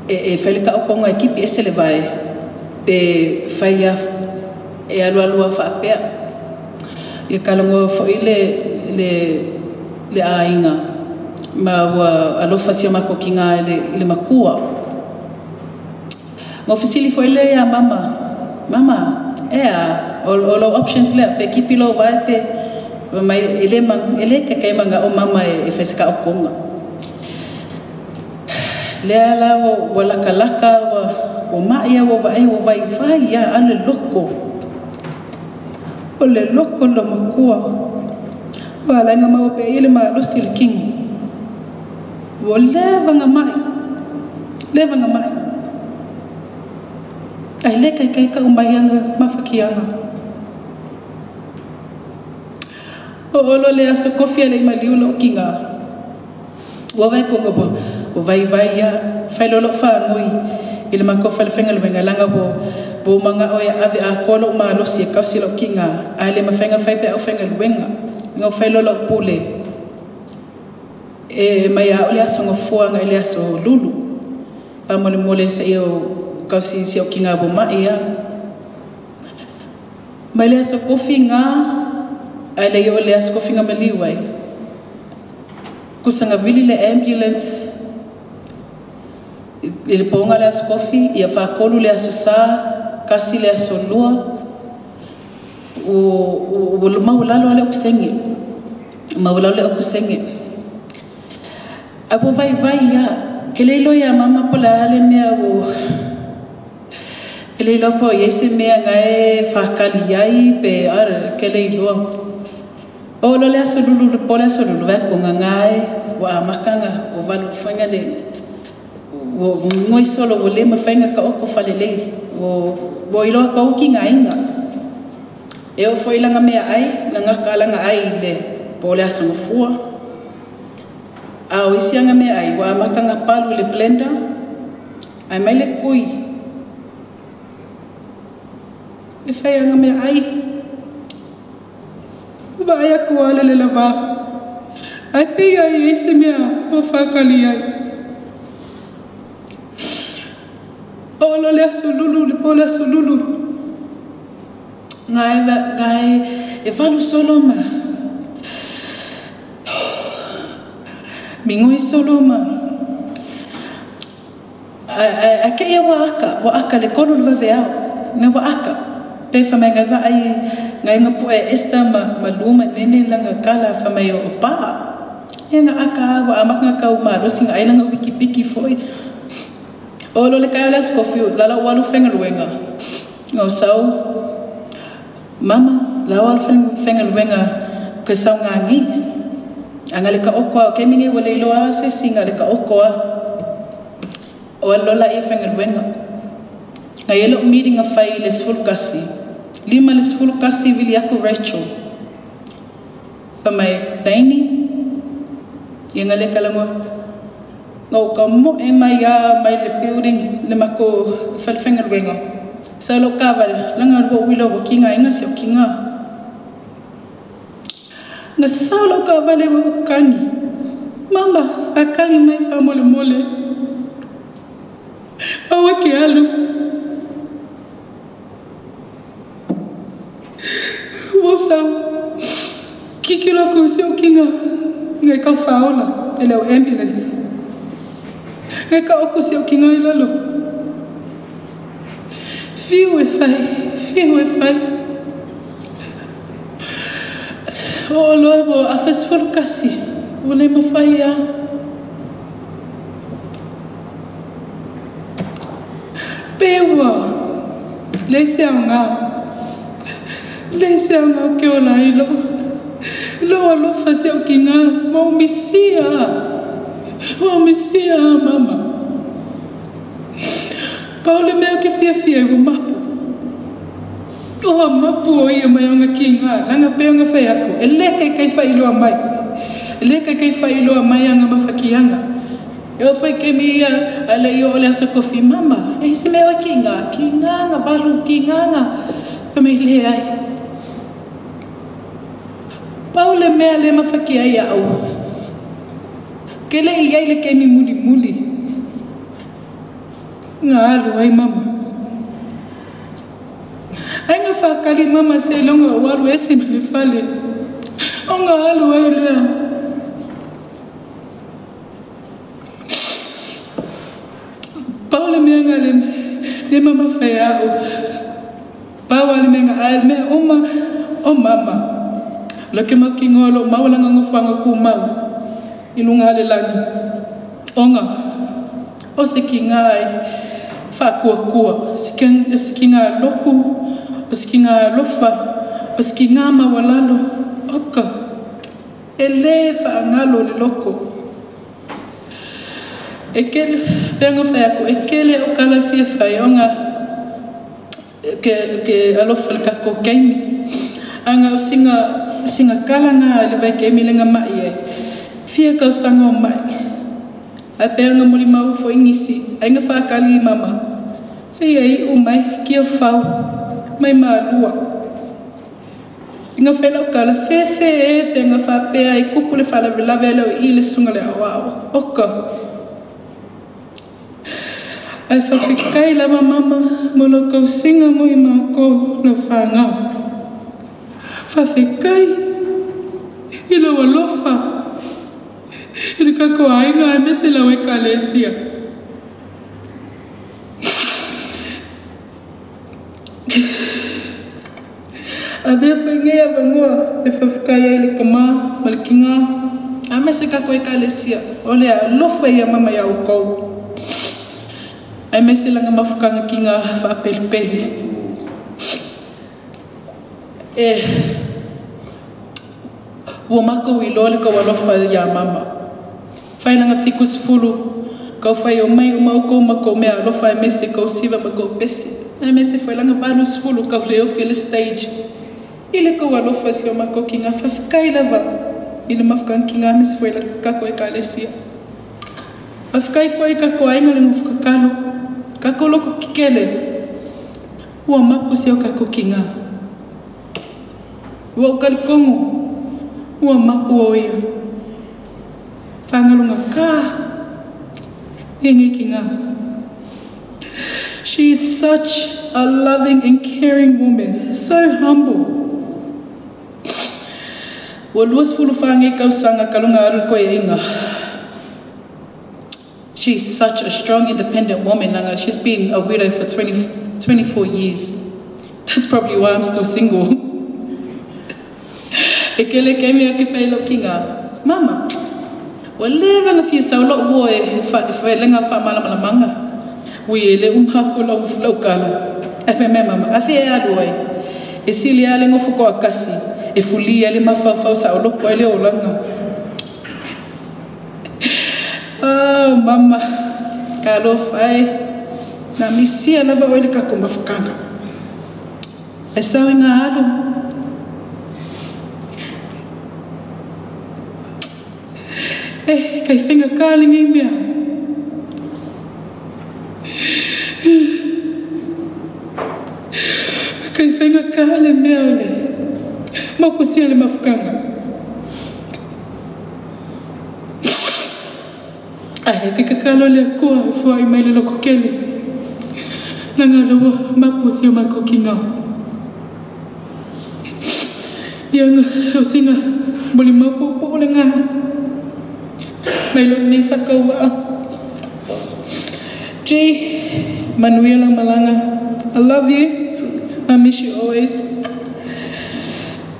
e whaile ka okonga e kipi ese le vai, pe whaia e alua alua whaapea. Ia kalangoa foi le ainga. Ma ua alofa sia mako ki ngā i le makua. Ngā fisili foi le ia mama. Mama, ea, o lau options lea, pe kipi lau vai pe, mai ele keke manga o mama e whaisaka o konga. Lea la ua laka laka, ua maia, ua vae, ua vai vai ia, ale loko. O le loko lo makua. Wa lainga maua pe ile malosi le kingo. Ua leva nga mai. Leva nga mai. Ai le kai kai ka umaianga mafakianga. O olo le aso kofia le maliu lo kinga. Ua vai konga bo. O vai vai ia. Whai lolo whaangoi. I le makou falefaigaluega laga ua maga'o e ave atoa lo'u malosi e kausi lo'u kiga ae le mafaiga fai pe aufaigaluega ga fai loa lo'u pule e mai a'u le aso gafua agai le aso lulu faamolemole seia kausi si o'u kiga ua ma'i a mai le aso kofiga ae le o le aso kofiga maliu ai kusaga vili le ambulance i le poga le aso kofi ia faakolu le aso sā kasi le aso lua ua maualalo a le okusege maualalo le okusege a ua vaivai ia ke le iloa iā mama po o le a le mea ua ke le iloa po o iai se mea gae fakali ai pe are ke le iloa o lo le aso lulu le po le aso lulu vai ko ngangae ua amakanga ua valu foinga le ua ngoi solo ua le mafainga ka oko falelei ua iloa kau ki ngaiga e o foi langa mea ai nga ngaka langa ai le po le aso gafua a o isi anga mea ai ua amakanga palu le blender ai mai le kui e fai anga mea ai vaai aku ale le lava ai pe ia i se mea o whakali ai. O lo le aso lulu, le po le aso lulu. Ngai e valu solo ma. Mingoi solo ma. A ke ia wa aka le kolu le vaveao. Nga wa aka. Pe wha mai ngai vaai ngai nga poe esta ma luma nene langa kala wha mai o pā. Ia nga aka wa amaka nga kau marosi nga ai langa wiki piki foi. O lo le kai o le aso kofi lala walu whenga luenga. Ngau sau mama la walu whenga luenga ke sau ngā ngi. Anga le ka okoa o kemi ngi wale iloa se singa le ka okoa. O alola i whenga luenga. Ngai elo meeting a fai le sefulu kasi. Lima le 11 vili aku Rachel. Fa mai taini. Ia nga le kalangoa. Ngau ka mo e mai a mai le building le mako falefaigaluega luenga. Sa lo kavale langa ro wilo wo kinga inga se kinga. Nga sa lo kavale wo kani. Mama, whakali mai wha mole mole. Awa ke alu. Ua sau. Kikilo ko se o kinga. Ngai kau whaola, e leo ambulance. Ngai ka oko se o kinga i lalo. Whiu e whai, whiu e whai. O loa bo a 11, ua le mawhai a. Pe ua, le se au ngā. Le se au ngā ke o la i lo. Lo alofa se o ki ngā, wa o misia. Wa o misia, mama. Pau le mea ke fia fia i mapu. O mapu o ia mai o ngā ki ngā, langa pe o ngā whai ako. E le kai kai whai iloa mai. E le kai kai whai iloa mai anga mawhakianga. E o whai ke mi ia, a le i o le aso kofi mama. E se mea o ki ngā, ngā valu, ki ngā ngā. Whai mai le ai. Pau le mea le mawhaki ai au. Ke le i ai le kemi muli muli. Ngā alu ai mama. Ai ngā whakali mama se longa o alu ese me le fale. O ngā alu ai lea. Pau le mea ngā le mama whai au. Pau le mea ngā ai mea oma o mama. Lo ke mau ki ngoa lo mau langa ngofanga ku mau. I lunga le langi. Onga. O se ki ngā ai whakua kua. Se ki ngā loku. O se ki ngā lofa. O se ki ngā mawalalo. Oka. E le whaangalo le loko. E kele, peanga whai ako, e kele o kala fia whai onga ke alofa le kako keimi. Anga o singa kala ngā le vai keimi lenga mai e. Fia kau sanga o mai. Ai peanga moli mau fo ingisi. Ai nga whakali mama. Se ia i o mai kia fau, mai malua. Inga whela o kala whewhe e pe nga whapea i kupu le whalavelave leo i le sunga le awao. Oka. Ai whawhikai lava mama mo lo kausinga mo i mākou no whangau. Whawhikai i lo alofa i le kako ainga ai mese lau e kalesia. Avea whaingea vangoa e whawhikai ai le kama ma le kinga. A mese kako e kalesia o le alofa ia mama ia ukou. Ai mese langa mafukanga kinga whaapelipeli. E ua mako i loa le kau alofa ia mama. Whailanga fiku sifulu, kau whai o mai o mau ma kou mea alofa e mese kau siva ma kou pese. Ai mese whailanga valu sifulu kau leo fi le stage. I le kau alofa si o mako kinga whawhikai lava. I le mafukanga kinga mese whaila kako e kalesia. Whawhikai fwai kako ainga le ngofukakalo. Kako loko kikele. Ua mapu si o kako kinga. Ua ukalikongo. Ua mapu o ia. Whangalunga ka. Ingi kinga. She is such a loving and caring woman. So humble. Ua luas fulu whange kausanga kalunga aru koe inga. She's such a strong, independent woman. Langa. She's been a widow for 24 years. That's probably why I'm still single. E kele ke mea ke whailo kinga. Mama, wa lewa nga fia sau lo ua e whaelenga wha malamalamanga. Ui e le umhako lau kala. E whae me mama, a whae alu ai. E sili ale ngofoko a kasi. E fuli ale mawhauwhau sa oloko ele olanga. Oh, mama, ka alofa e. Na misia lava oe le kako mafukanga. E sau i ngā alu. E, kai whenga kālinga i mea. Kai whenga kāle mea o le. Moko sia le mafukanga. Ai, ke kakalo le akoa e fua i mai le loko kele. Nanga lawa mapu si o mako ki ngau. Ia nga o singa moli mapu po le ngā. Mai lo nei whakaua. G, Manuela Malanga, I love you. I miss you always.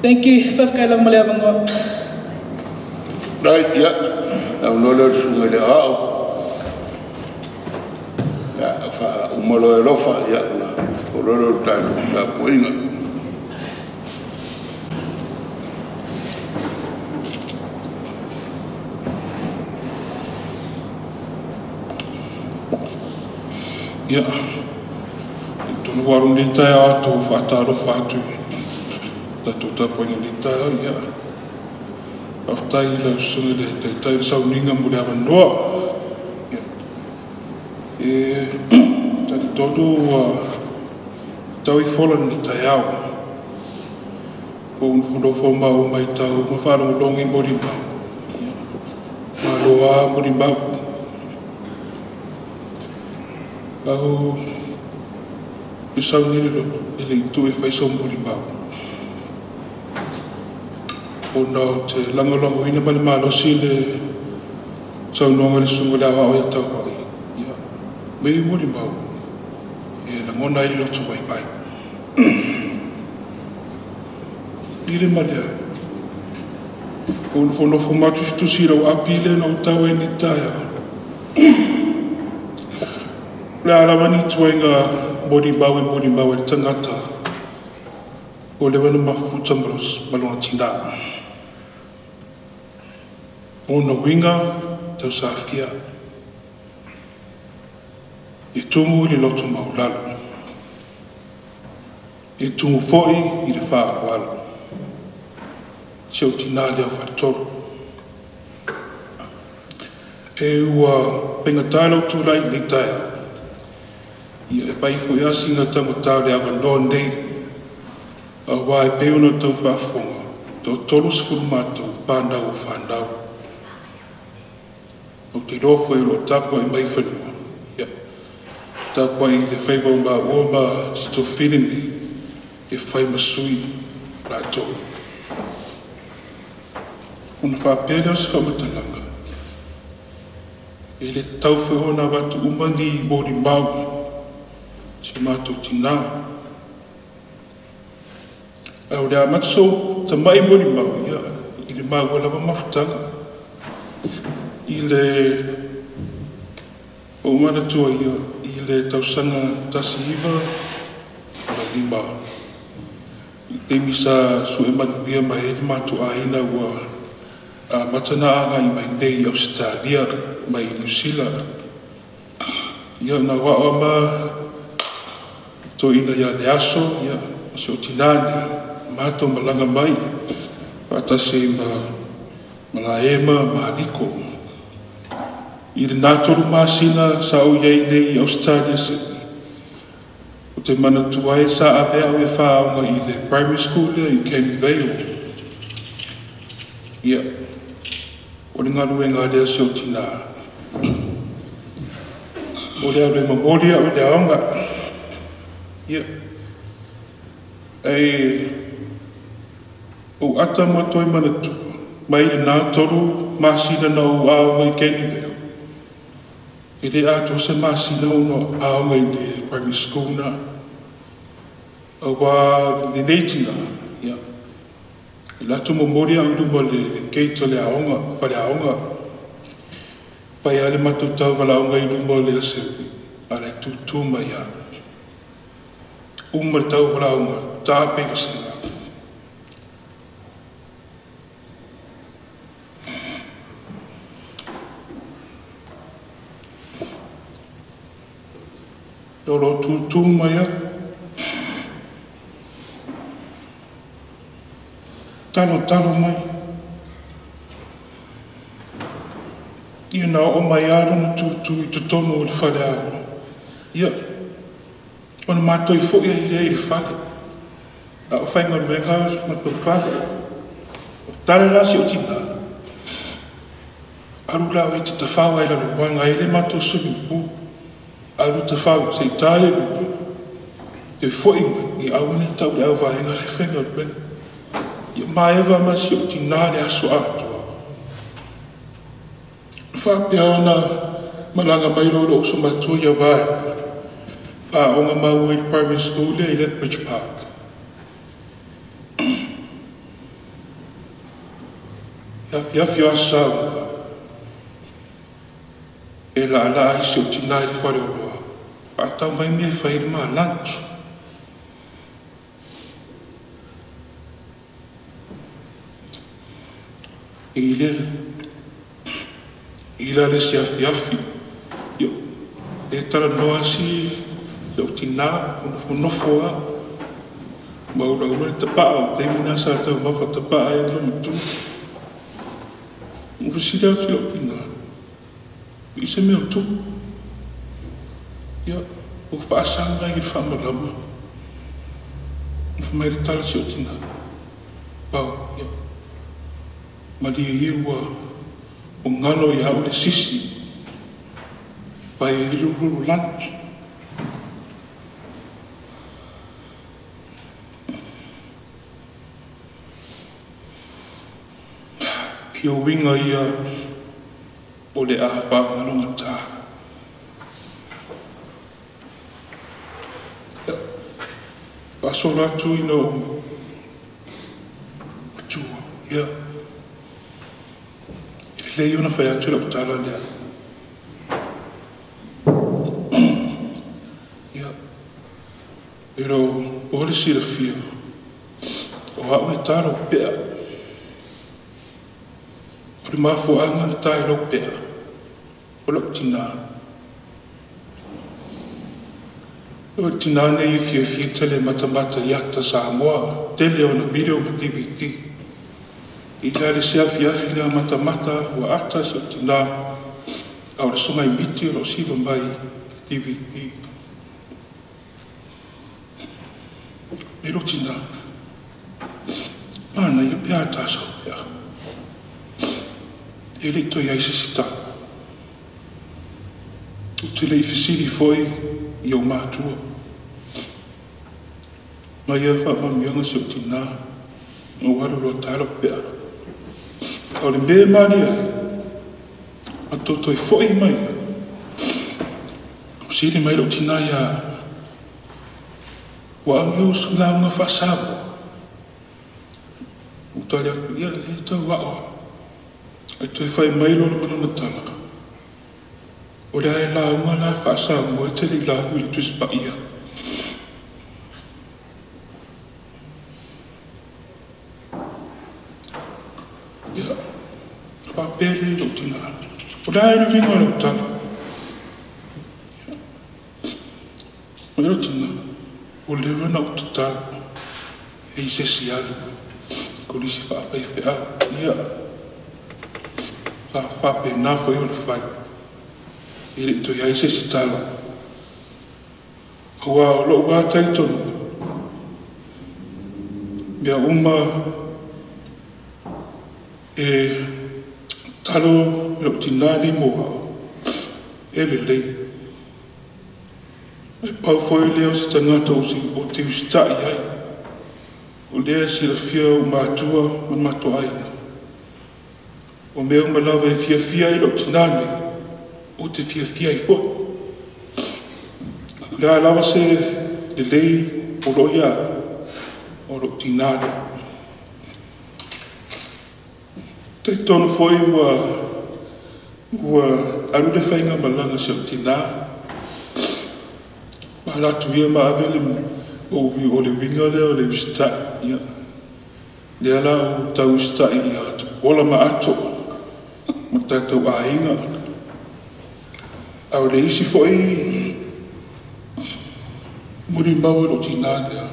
Thank you. Whawhikai lava mo le avangoa. Right, yeah. Au no leo sunga le ao. Ya, fa umalo e lofa, ya, na. O lolo tātou tā puinga. Ia, i tonu waru nei tae atu, whātaro whātu, tātou tāpuinga nei tae, ia. Whaftai i lau sunga le taitai le sauninga mo le avanoa. Ia. E, tati tonu tau i fola ni tae au. Ko unfundofo mau mai tau, ma whalongolongi mori mau. Ia. Maloa mori mau. Au i sauniri roto, e le itu e whaiso mori mau. O nā o te langolango ina male malosi le saunoanga le sunga le awa o ia tau wai. Ia, me i mori mau, e langona i le loto wai pai. I le male ai. O nofonofo matusi rau api le na o tau e ni taia. Le alawa ni tuainga mori mau e mori mau e tangata. O le wana mafuta malonga tinda. O na winga tau safia. E tumu i le loto maulalo. E tumu foi i le whaawalo. Se o tina leo whatoro. E ua pengatai lau tūlai nei taia. Ia e Fai foi asiga tagatā o le avanoa nei, auā e pei ona tau faafofoga, toatolu matou fanau o fanau. Ou te iloa foi o loo tapuai mai fanua, ia, tapuai i le faiva o maua ma sitofi lenei e fai ma sui latou. Ona faapea lea o se faamatalaga, e le tatau foi ona avatu uma ni molimau si matou tinā. Ae o le amata so tama'i molimau, ia, i le maua lava mafutaga. I le ou manatua ia i le tausaga 1995, i taimi sa sue manuia mai ai le matou aiga ua amata na agai mai nei i Ausetalia mai Niu Sila. Ia, na o ma toeaina ia Leaso, ia, ma si o tinā nei, matou malaga mai faatasi ai ma Malaema ma Aliko. I lenā 3 masina sa ou iai nei i Ausetalia Sydney, o te manatua ai sa ave au e faaoga i le primary school lea i Canley Vale. Ia, o le galuega lea si o tinā. O le alu e momoli au i le aoga. Ia, ae ou ata ma toe manatua, mai lenā 3 masina na ou aoga i Canley Vale, e le atoa se masina ona aoga i le primary school na. Auā lenei tinā, ia, e latou momoli au i luma le gate o le aoga, fale aoga. Fai a le matou tauvalaoga i luma o le assembly, a le tutū mai a. Uma le tauvalaoga, tape i vasega. O lo tutū mai a. Talo talo mai. Ia na oo mai a lona tutū i totonu o le fale aoga. Ia, ona matou fo'i ai lea i le fale. A o faigaluega matou fale. O tala la si o tinā. Alu la o e te tawhau ai lalo wanga ai le matou swimming pool. Alu tawhau se i tāle lupe. Te fo'i mai i au ina tau le au vaenga le faigaluega. Ia maeva ma si o tinā le aso atoa. Faapea ona malaga mai lo lo uso matua ia vaenga. Faaoga maua i le primary school lea i Lethbridge Park. Ia afiafi o aso Sauga, e laalaa ai si o tinā i le fale oloa. Faatau mai mea e fai le ma lunch. I le i la le si afiafi, ia, e talanoa si o tinā, o nofonofo a. Ma ula ula le tapaa o taimi na sa taumafa tapaa ai lo matu. O fesili atu i lau tinā, i se mea o tupu. Ia, o faasaga i le faamalama. O fa mai le tala si o tinā. Pau, ia. Malie ia ua o galo ia au le sisi. Pai e lulu lunch. I o winga ia o le a whaangalonga tā. Ia, whaasolo atu ina o matua, ia. E lelei ona fai atu lau tala lea. Ia, e lo o le silafia, o au e tā lau pea. O le mafuaaga le tā i lau pea, o lau tinā. O le tinā nei e fiafia tele matamata i ata Samoa, tele ona video ma DVD. I la le se afiafi na matamata ua ata se o tinā, a o le soga i miti o lau siva mai DVD. E lo tina. Mana ia pea tāsau pea. E le toi ai se sita. O te le i fisiri foi i o mātua. Ma ia wha mamianga se o tina. O waru loa tālo pea. O le mea maari ai. A tō toi foi mai. Siri mai lo tina ia. Ua angi o launga whaasamo. O tari aku ia le tau wao. Ai toi whai mai lo le tala. O le ai launga la whaasamo e te le launga i le tusipa ia. Ia, whapere lo tina. O le ai le winga lo tala. Mai lo tina. O lewa na o tatalo, e i se si alu, ko lisi whaawhai wheau, ia, whawhape nā whai ona whai, e le toi ai se si tala. Aua o lou wā taitonu, mea uma e talo e lou tinā nei mō hao, e le lei. E pau foi leo se tangata o te usitai ai. O lea si la fia o mātua ma mato aina. O mea uma lava e fia fia i lou tinane, o te fia fia i foi. O lea lava se le lei o lo ia o lou tinane. Te tono foi ua aru le whainga malanga se o tinā. Ma latu ia ma awe le o le winga lea o le usitai ia. Lea la o tau usitai ia atu. Ola ma ato ma tātou āinga. Au le isi foi muri maua lo tinā lea.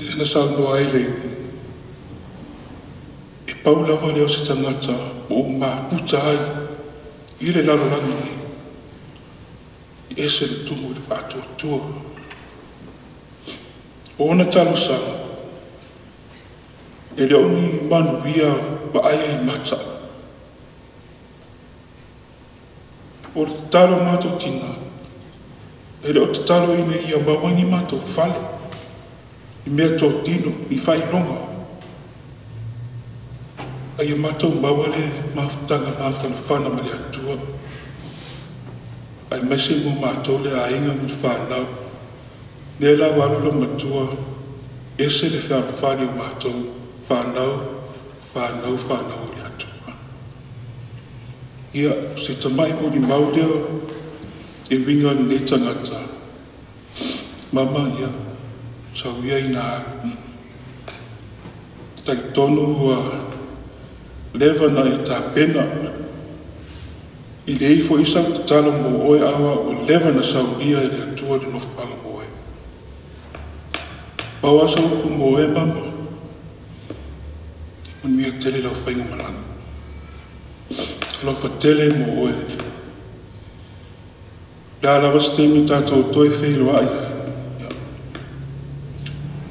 Lea na saunoa ai le e pau lava lea o se tangata o maputa ai i le lalolagi nei. Ese le tumu i le whaatuatua. O ona talosanga, e le oni manuia wa aia i mata. O le talo mātou tina, e le o te talo ina ia mawangi mātou whale, i mea tō tino, i whailonga. Ai mātou mawale mafutanga mawhanawhana ma le atua. Ai maise mo mātou le ainga mo te whanau. Lea la walu lo matua, ese le whanau o mātou, whanau, whanau, whanau o le atua. Ia, se tamai mo ni mau leo, e winga nei tangata. Mama, ia, sau ia ina aku. Tai tonu ua lewa na e tāpena. I le ifo isa o te talo mō oe awa o lewa na saunia e le atua le nofupanga mō oe. Pau asa upu mō oe mama, manuia tele lau whainga malanga. Alofa tele mō oe. Lea lava se teimi tātou toi wheiloa ai ai.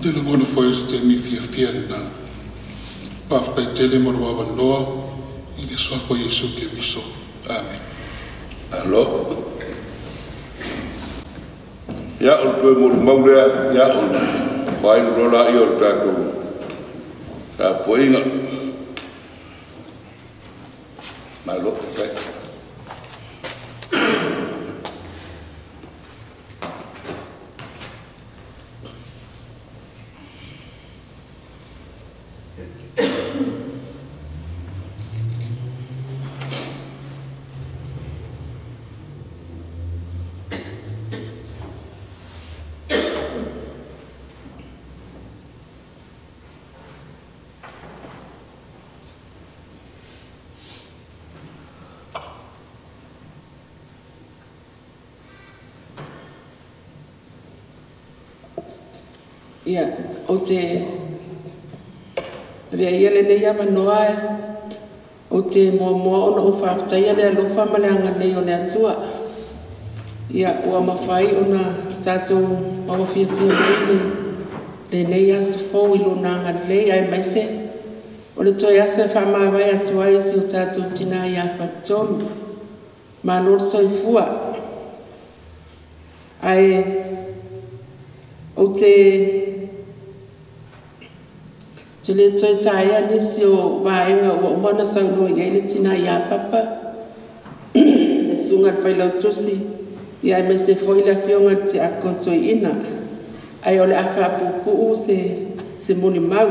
Te langona foi o se teimi fia fia le nā. Pāwhakai tele mo lo awanoa i le soafo Iesu ke viso. Amen. Alo. Ia o le toe mo le maulea, ia ona whai rola i o le tātou tāpoinga. Malo, kai. Ia, o te avea ia lenei avanoa o te muamua ona ou faafetaia le alofa ma le agalelei o le Atua. Ia, ua mafai ona tatou maua fiafia mai le Lenei aso fou i lona agalelei aemaise o le toe aso e faamavae atu ai si o tatou tinā ia Faletolu. Malo le soifua. Ae ou te le toe taea nisi o vaega ua uma ona saunoa i ai le tinā ia Papa, le susuga i le Failautusi, ia aemaise foi le afioga i le Tiakono Toeaina. Ae o le a faapuupuu se molimau.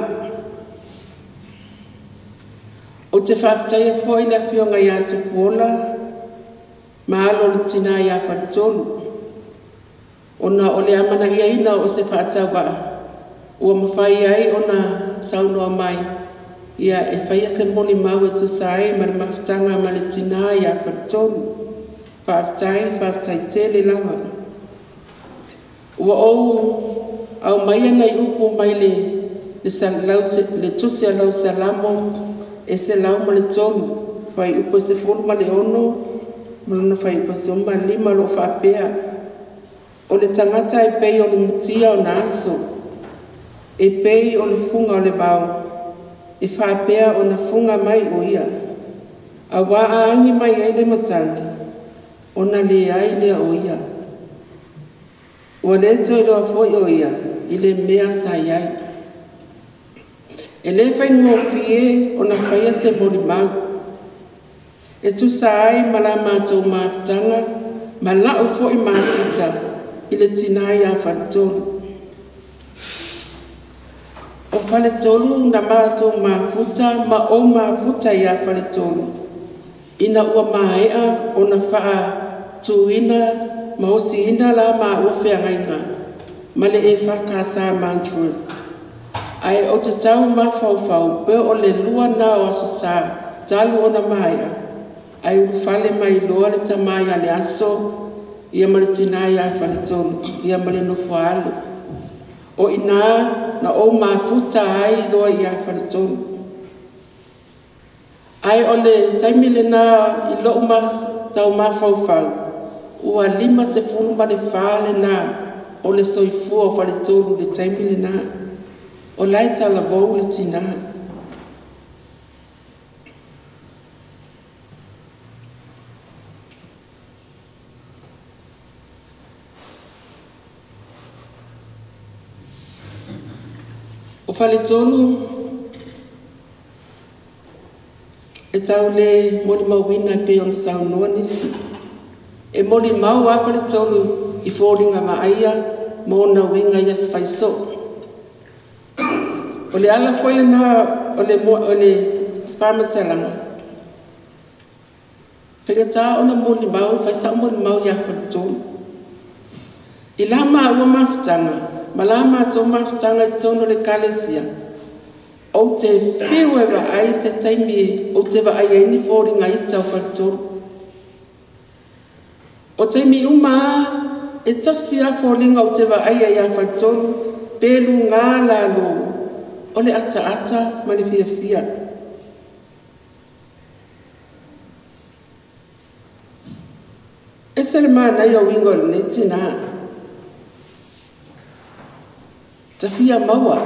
Ou te faafetaia foi le afioga ia Tupuola ma alo o le tinā ia Faletolu, ona o le amanaiaina o se faatauvaa ua mafai ai ona saunoa mai ia e faia se molimau e tusa ai ma le mafutaga ma le tinā ia Faletolu. Faafetai, faafetai tele lava. Ua ou aumaia nai upu mai le tusi a lau Salamo e 103, fuaiupu e 16 ma lona fuaiupu e 15 o lo o faapea: O le tagata e pei o le mutia o na aso, e pei o le fuga o le vao, e faapea ona fuga mai o ia. Auā a agi mai ai le matagi, ona leai lea o ia. Ua le toe iloa foi o ia i le mea sa i ai. E le faigofie ona faia se molimau e tusa ai ma la matou mafutaga ma la'u foi mafuta i le tinā ia Faletolu. O Faletolu na matou mafuta ma ou mafuta ia Faletolu ina ua maea ona faatuina ma osiina la maua feagaiga ma le EFKS Mount Road. Ae ou te tau mafaufau pe o le lua na o aso sa talu ona maea, ae ulufale mai loa le tama ia Leaso ia ma le tinā ia Faletolu ia ma le nofo a alo. O ina na ou mafuta ai loa ia Faletolu. Ae o le taimi lena i lou tau mafaufau, ua 54 lena o le soifua o Faletolu le taimi lena. O lae talavou le tinā. O Faletolu e tau le molimauina e pei ona saunoa nisi. E molimau a Faletolu i foliga vaaia ma ona uiga i aso faisoo. O le ala foi lena o le faamatalaga, faigata ona molimau, faisao molimau ia Faletolu. I la maua mafutaga ma la matou mafutaga i totonu o le ekalesia, ou te fiu e vaai se taimi ou te vaai ai ni foliga ita o Faletolu. O taimi uma a e tasi a foliga ou te vaai ai ia Faletolu, pe luga lalo, o le ataata ma le fiafia. E se le manaia uiga o lenei tinā. Tafia maua.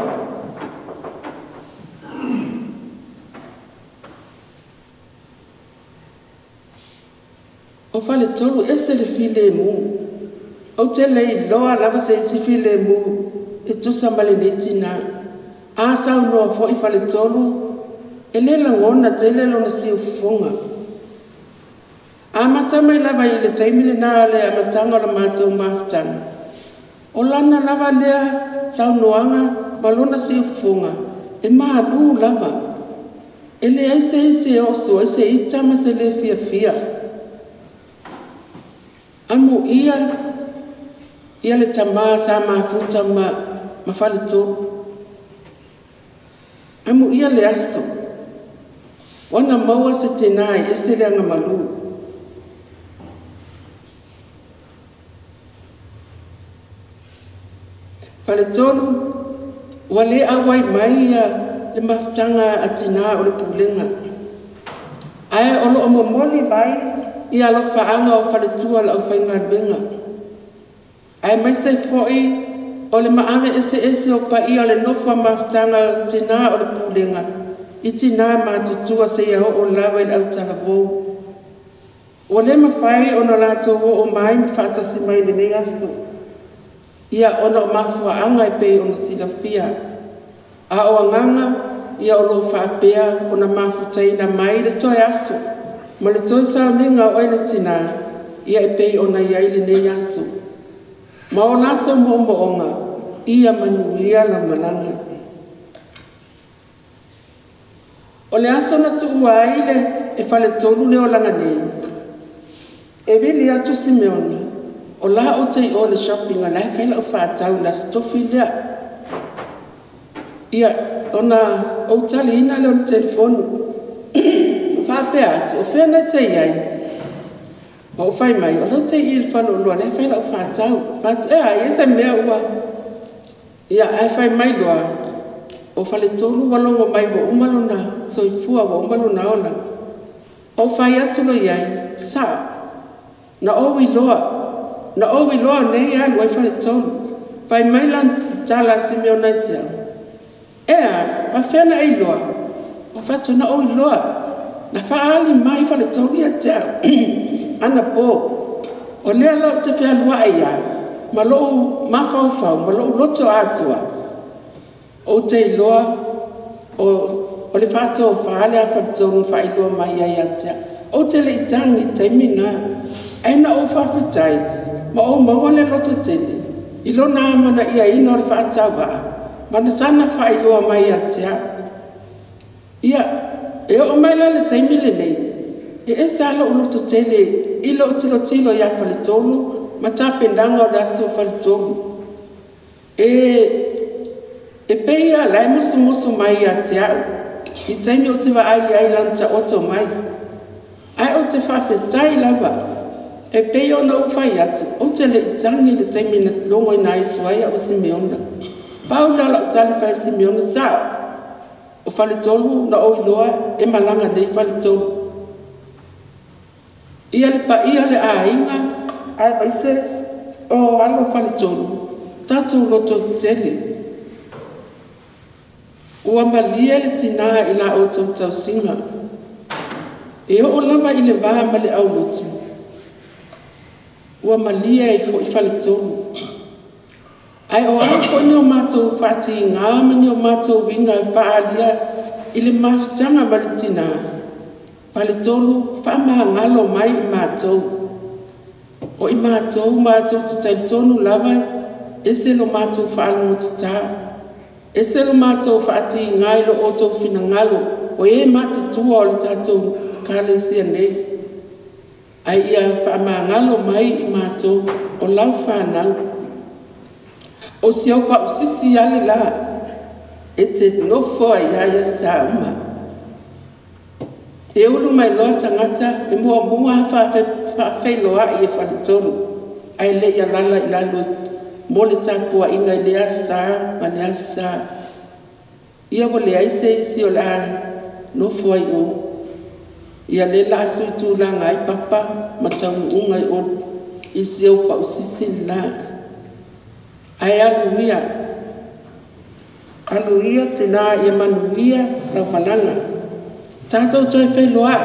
O Faletolu ese le filemu. Ou te leiloa lava se isi filemu e tusa ma lenei tinā. A saunoa foi Faletolu, e le lagona tele lona siufofoga. Amata mai lava i le taimi lena le amataga o la matou mafutaga. O lana lava lea saunoaga ma lona siufofoga e malū lava. E leai se isi e oso ai se ita ma se le fiafia. Amu ia ia le tamā sa mafuta ma Faletolu. Amu ia le aso, wana maua se tinā e ese le agamalu. Faletolu, ua le auai mai ia le mafutaga a tinā o le pulega. Ae o loo momoli mai ia alofaaga o faletua le aufaigaluega. Aemaise foi o le maave eseese o paia o le nofo a mafutaga tinā o le pulega i tinā matutua seia oo lava i le autalavou. Ua le mafai ona latou oo mai ma faatasi mai i lenei aso, ia ona o mafuaaga e pei ona silafia. A o agaga ia o loo faapea ona mafutaina mai le toe aso ma le toe sauniga o oe le tinā, ia e pei ona i ai lenei aso. Ma o latou moomooga, ia manuia lau malaga. O le aso na tuua ai le e faletolu le olaga nei, e vili atu Simeona, o la o te i o le shopping a lae fai lau whātau la stofi lea. Ia, ona o tali ina le o le telefonu. Whāpea atu, o whea nei te iai. Ma o whai mai, o lau te i le whalo loa, lae fai lau whātau. Whātu, ea, ia se mea ua. Ia, ai whai mai loa. O faletolu walongo mai wa umalona soifua wa umalona ola. O whai atu lo iai, sa, na o iloa, na o iloa nei alu ai faletolu. Whai mai lan tala Simeona i te au. Ea, whawhena e iloa, o whatu na o iloa, na whaali mai faletolu ia te au. Ana pō, o lea lau te whialua e ia, ma lou mafaufau, ma lou loto atua. O te iloa, o le whātou whaale a faletolu whailoa mai ai atea. O te le itangi taimi nā, aina o whawhitai, ma o maua le loto tele, i lona amana ia ina o le whaatawa, mana sana whailoa mai atea. Ia, e o mai la le taimi le nei, e esa lo loto tele, i lo tilo tilo ia faletolu, ma tāpendanga o le aso faletolu. E peia lai musu musu mai ia te au, i taimi o te vaai ai lanta oto mai. Ai o te whawhetai lava, e peia ona u whai atu, o te le itangi le taimi na longo i nai tuaia o Simeona. Paula lau tali whai Simeona sa, o faletolu na o iloa e malanga nei faletolu. Ia le paia le ainga, ai vaise o alo faletolu, tātou loto tele. Ua malia le tinā i la o tausinga. E o lava i le vā ma le aulotu. Ua malia i fo i faletolu. Ai o au fo ni o mātou whaati ngā ma ni o mātou winga e whaalia i le mafutanga ma le tinā. Faletolu whaamahangalo mai i mātou. O i mātou, mātou te taitonu lava, ese lo mātou whaalongo te tā. Ese lo mātou whaati ngai lo o tō whinangalo, o e mātatua o le tātou kalesia nei. Ai ia whaamahangalo mai i mātou o lau whanau. O si au pa usisi ale la, e te nofo ai ia sauma. E ulu mai loa tangata, e mua mua whaawhailoa i e faletolu. Ai le ia lala i lalo mo le tāpua inga i le asa ma le asa. Ia wa le aise isi o le a nofo ai o. Ia le la asu i tūlanga ai papa ma taunuunga i o i si au pa usisi la. Ai alu ia. Alu ia te nā ia manuia lau malanga. Tātou toi whailoa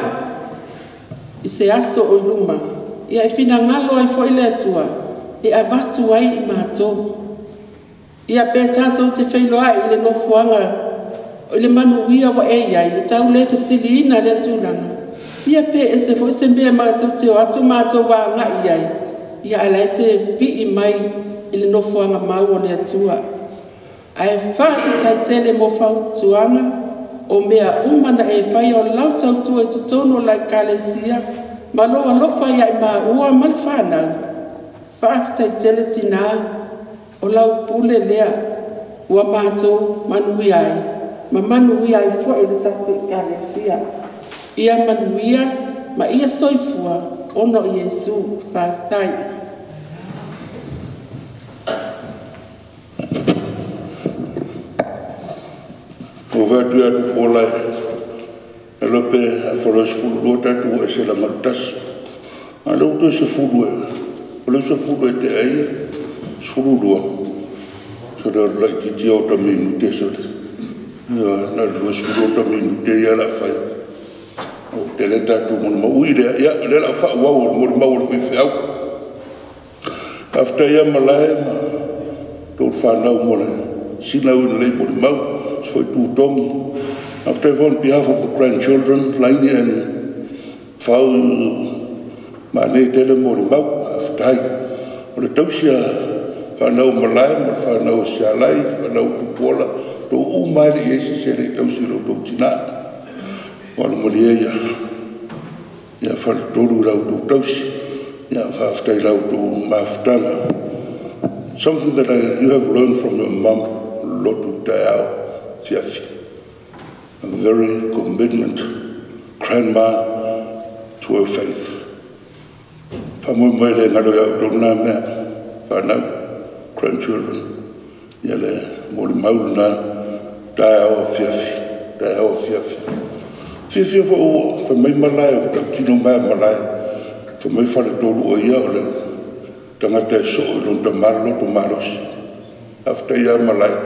i se aso o luma. Ia e whinangalo ai fo i le atua. E avatu ai i mātou. Ia pe tātou te whailoa i le nofoanga o le manuia wa e iai, le tau le fasili ina le tūlanga. Ia pe e se fo se mea mātou te o atu mātou wā ngā iai. Ia ala e te pii mai i le nofoanga mau o le atua. Ae whaakitai tele mō whautuanga o mea umana e whai o lau tautua i te tono lai kalesia, ma lo alofa ia i maua ma le whanau. Whaakitai tele tinā o lau pule lea ua mātou manuia ai, ma manuia ai fo e le tātou i kalesia. Ia manuia ma ia soifua ona o Iesu whaakitai. O whatu atu kōlai, e lope a whalo se fulu loa tātou e se langa tasi. A leo toe se fulu e, o leo se fulu e te aia, se fulu loa. Sole o le laitiiti o ta minute sole. Ia, na le 20 o ta minute ia la fai. O tele tatou mo ui lea, ia, le la faauau o le molimau o le faifeau. Faafetai ia malae ma tou whanau mo le sina ui lei molimau, se foi tūtogi. Faafetai foi on behalf of the grandchildren, Laini and Fau, ma nei tele molimau, faafetai. O le tausi a whanau malae ma le whanau sialai, whanau tupuola, tō u mai le iesi se le tausi lo tō tina. Wala malia ia, ia whaletolu lau tō tausi, ia whaafetai lau tō mafutanga. Something that you have learned from your mum, lotu taeao, fiafi. A very commitment, grandma to her faith. Whamui mai le ngaro iau tō nā mea, whanau, grandchildren, ia le moli maulu nā, taeao fiafi, taeao fiafi. Fiafia fo ua, wha mai malae, o tau tino mai malae, wha mai whare tōru o ia o le tangata e soo i lon tamalo loto malosi. Afta ia malae,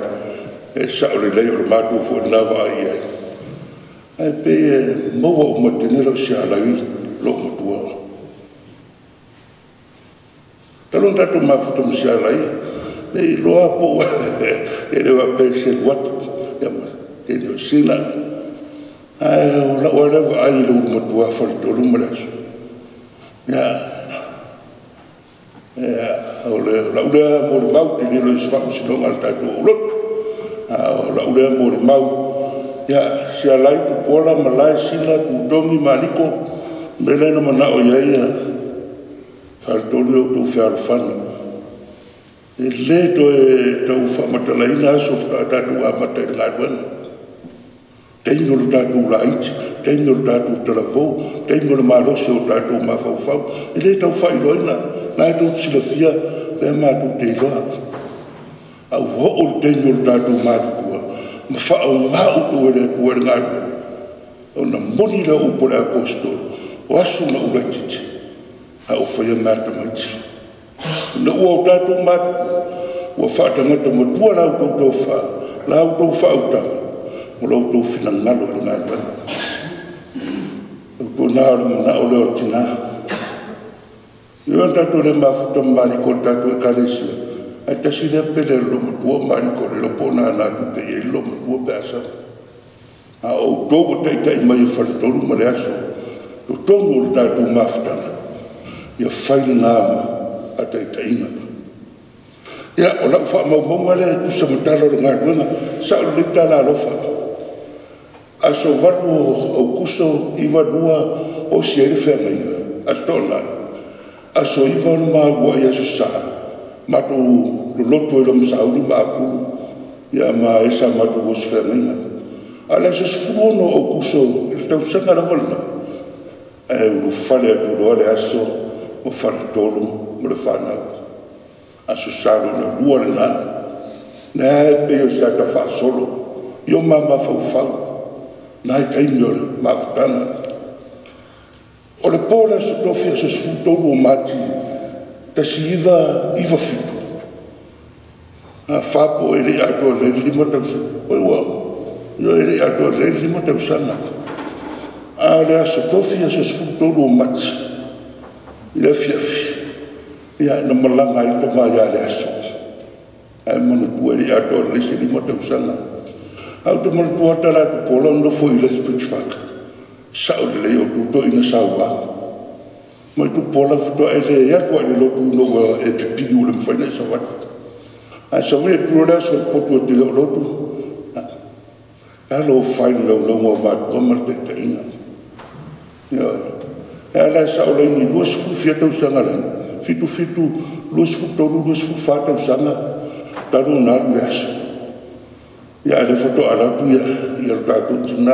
e sao le lei o le mātou fo nā waa i ai. Ai pe e maua o matene lau si alai lo matua. Talon tātou mafuta mo si alai, nei loa po e lewa pe se watu, ia ma te o sina. Ai o lau ala ai lo matua whare tolu ma le aso. Ia, o le lau lea mo le mau, te lelo i se whaamasinonga le tātou o loto. O lau lea mo le mau, ia, si alai tupuola, malae, sina, tūtongi, maliko, me lena mana o ia ia, wharetolu e o tō whiarofani. E le toe tau whaamatalaina aso whaka tātou amata i le ngāruenga. Teimi o le tātou laiti, teimi o le tātou talavou, teimi o le malosi o tātou mafaufau. E le tau whailoina, nā e tō silafia, le mātou te iloa. Au ho o le teimi o le tātou mātutua, ma whaau ngā utu e le atua le ngāruenga. O na moni lea upo le apostolo, o aso na ulaititi, a o whaia māta maiti. Na ua o tātou mātutua, ua whaatangata matua lau tau tau wha, lau tau whautanga, mo lau tau whinangalo i le ngāruenga. Au tō nā o le mana o le o tina. Ia tātou le mafuta mariko le tātou e kalesia. Ai tasi lea pele lo matua mariko le lopo nā nā tupe i lo matua pe asa. A o tō o taitai mai e whaletolu ma le aso, tō tonu o le tātou mafutanga. Ia whaile nā ma a taitainga. Ia, o lau whaamaumaunga lea tusa matalo le ngāruenga, sa o le tala alofa. Aso valu o kuso iwa lua o si ele whangainga. Aso tōnai. Aso iwa o maua i aso sa. Mātou loloto e lo masauni ma apulu. Ia ma esa mātou o si whangainga. A le aso sfuono o kuso i le tausanga lava lena. E ulu whale atu loa le aso o whale tolu mo le whanau. Aso sa lona lua lena. Nā e pe o se ata whaasolo. I o mama whaufau. Nā e taimi o le mafutanga. O le pō le aso tofi aso sfutolu o mati, tasi iwa, iwa fitu. Ngā whāpo e le atoa le lima tausanga. Oi ua, io e le atoa le lima tausanga. A le aso tofi aso sfutolu o mati, i le fiafi. Ia na malanga i tama ia le aso. Ai mana tua e le atoa le se lima tausanga. Au te mana tua tala tu pola nofo i Lethbridge Park. Sao le lei o tuto ina saua. Mai tu pola futoa e le iakua i le lotu no ua e pipili ule mawhaina i sawatu. Ai sawari e turo lea so potu e te leo lotu. Ka lo whaina lau lau ngā mātua ma le taitainga. E ala e sao lei ni 20 fia tausanga lana. Fitu fitu, 23, 24 tausanga. Taru nā le aso. Ia le foto alatu ia, ia lo tātou tina,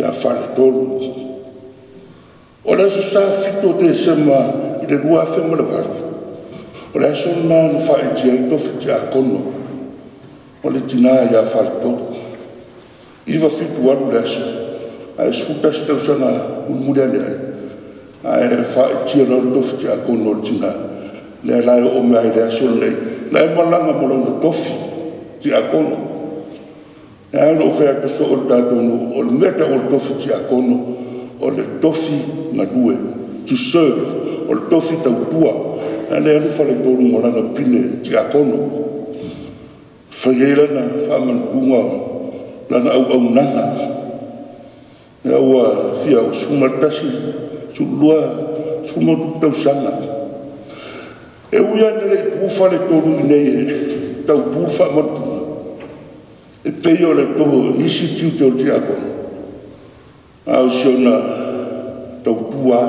ia whare tolu. O le aso sa fito te sema i le rua awhe ma le valu. O le aso nā na whaetia i tofi te akono. O le tina ia whare tolu. Iwa fitu alu le aso. Ae sfutasi tausanga mulmuli ane ai. Ae whaetia lau tofi te akono o le tina. Le lai o mea i le aso nei. Lai malanga mo launa tofi. tiakono. E a ona ou fai atu soo le tatou nuu, o le mea tau o le tofi tiakono, o le tofi galue, to serve, o le tofi tautua. A le alu faletolu ma lana pine tiakono, fai ai lana faamanatuga, lana auaunaga. Ia ua fia o 11, 12, 10 tausaga. E ui lava ina le i tuua faletolu i inei e tautu le faamanatuga, e pei o le isi tiute o le tiakono, a o si ona tautua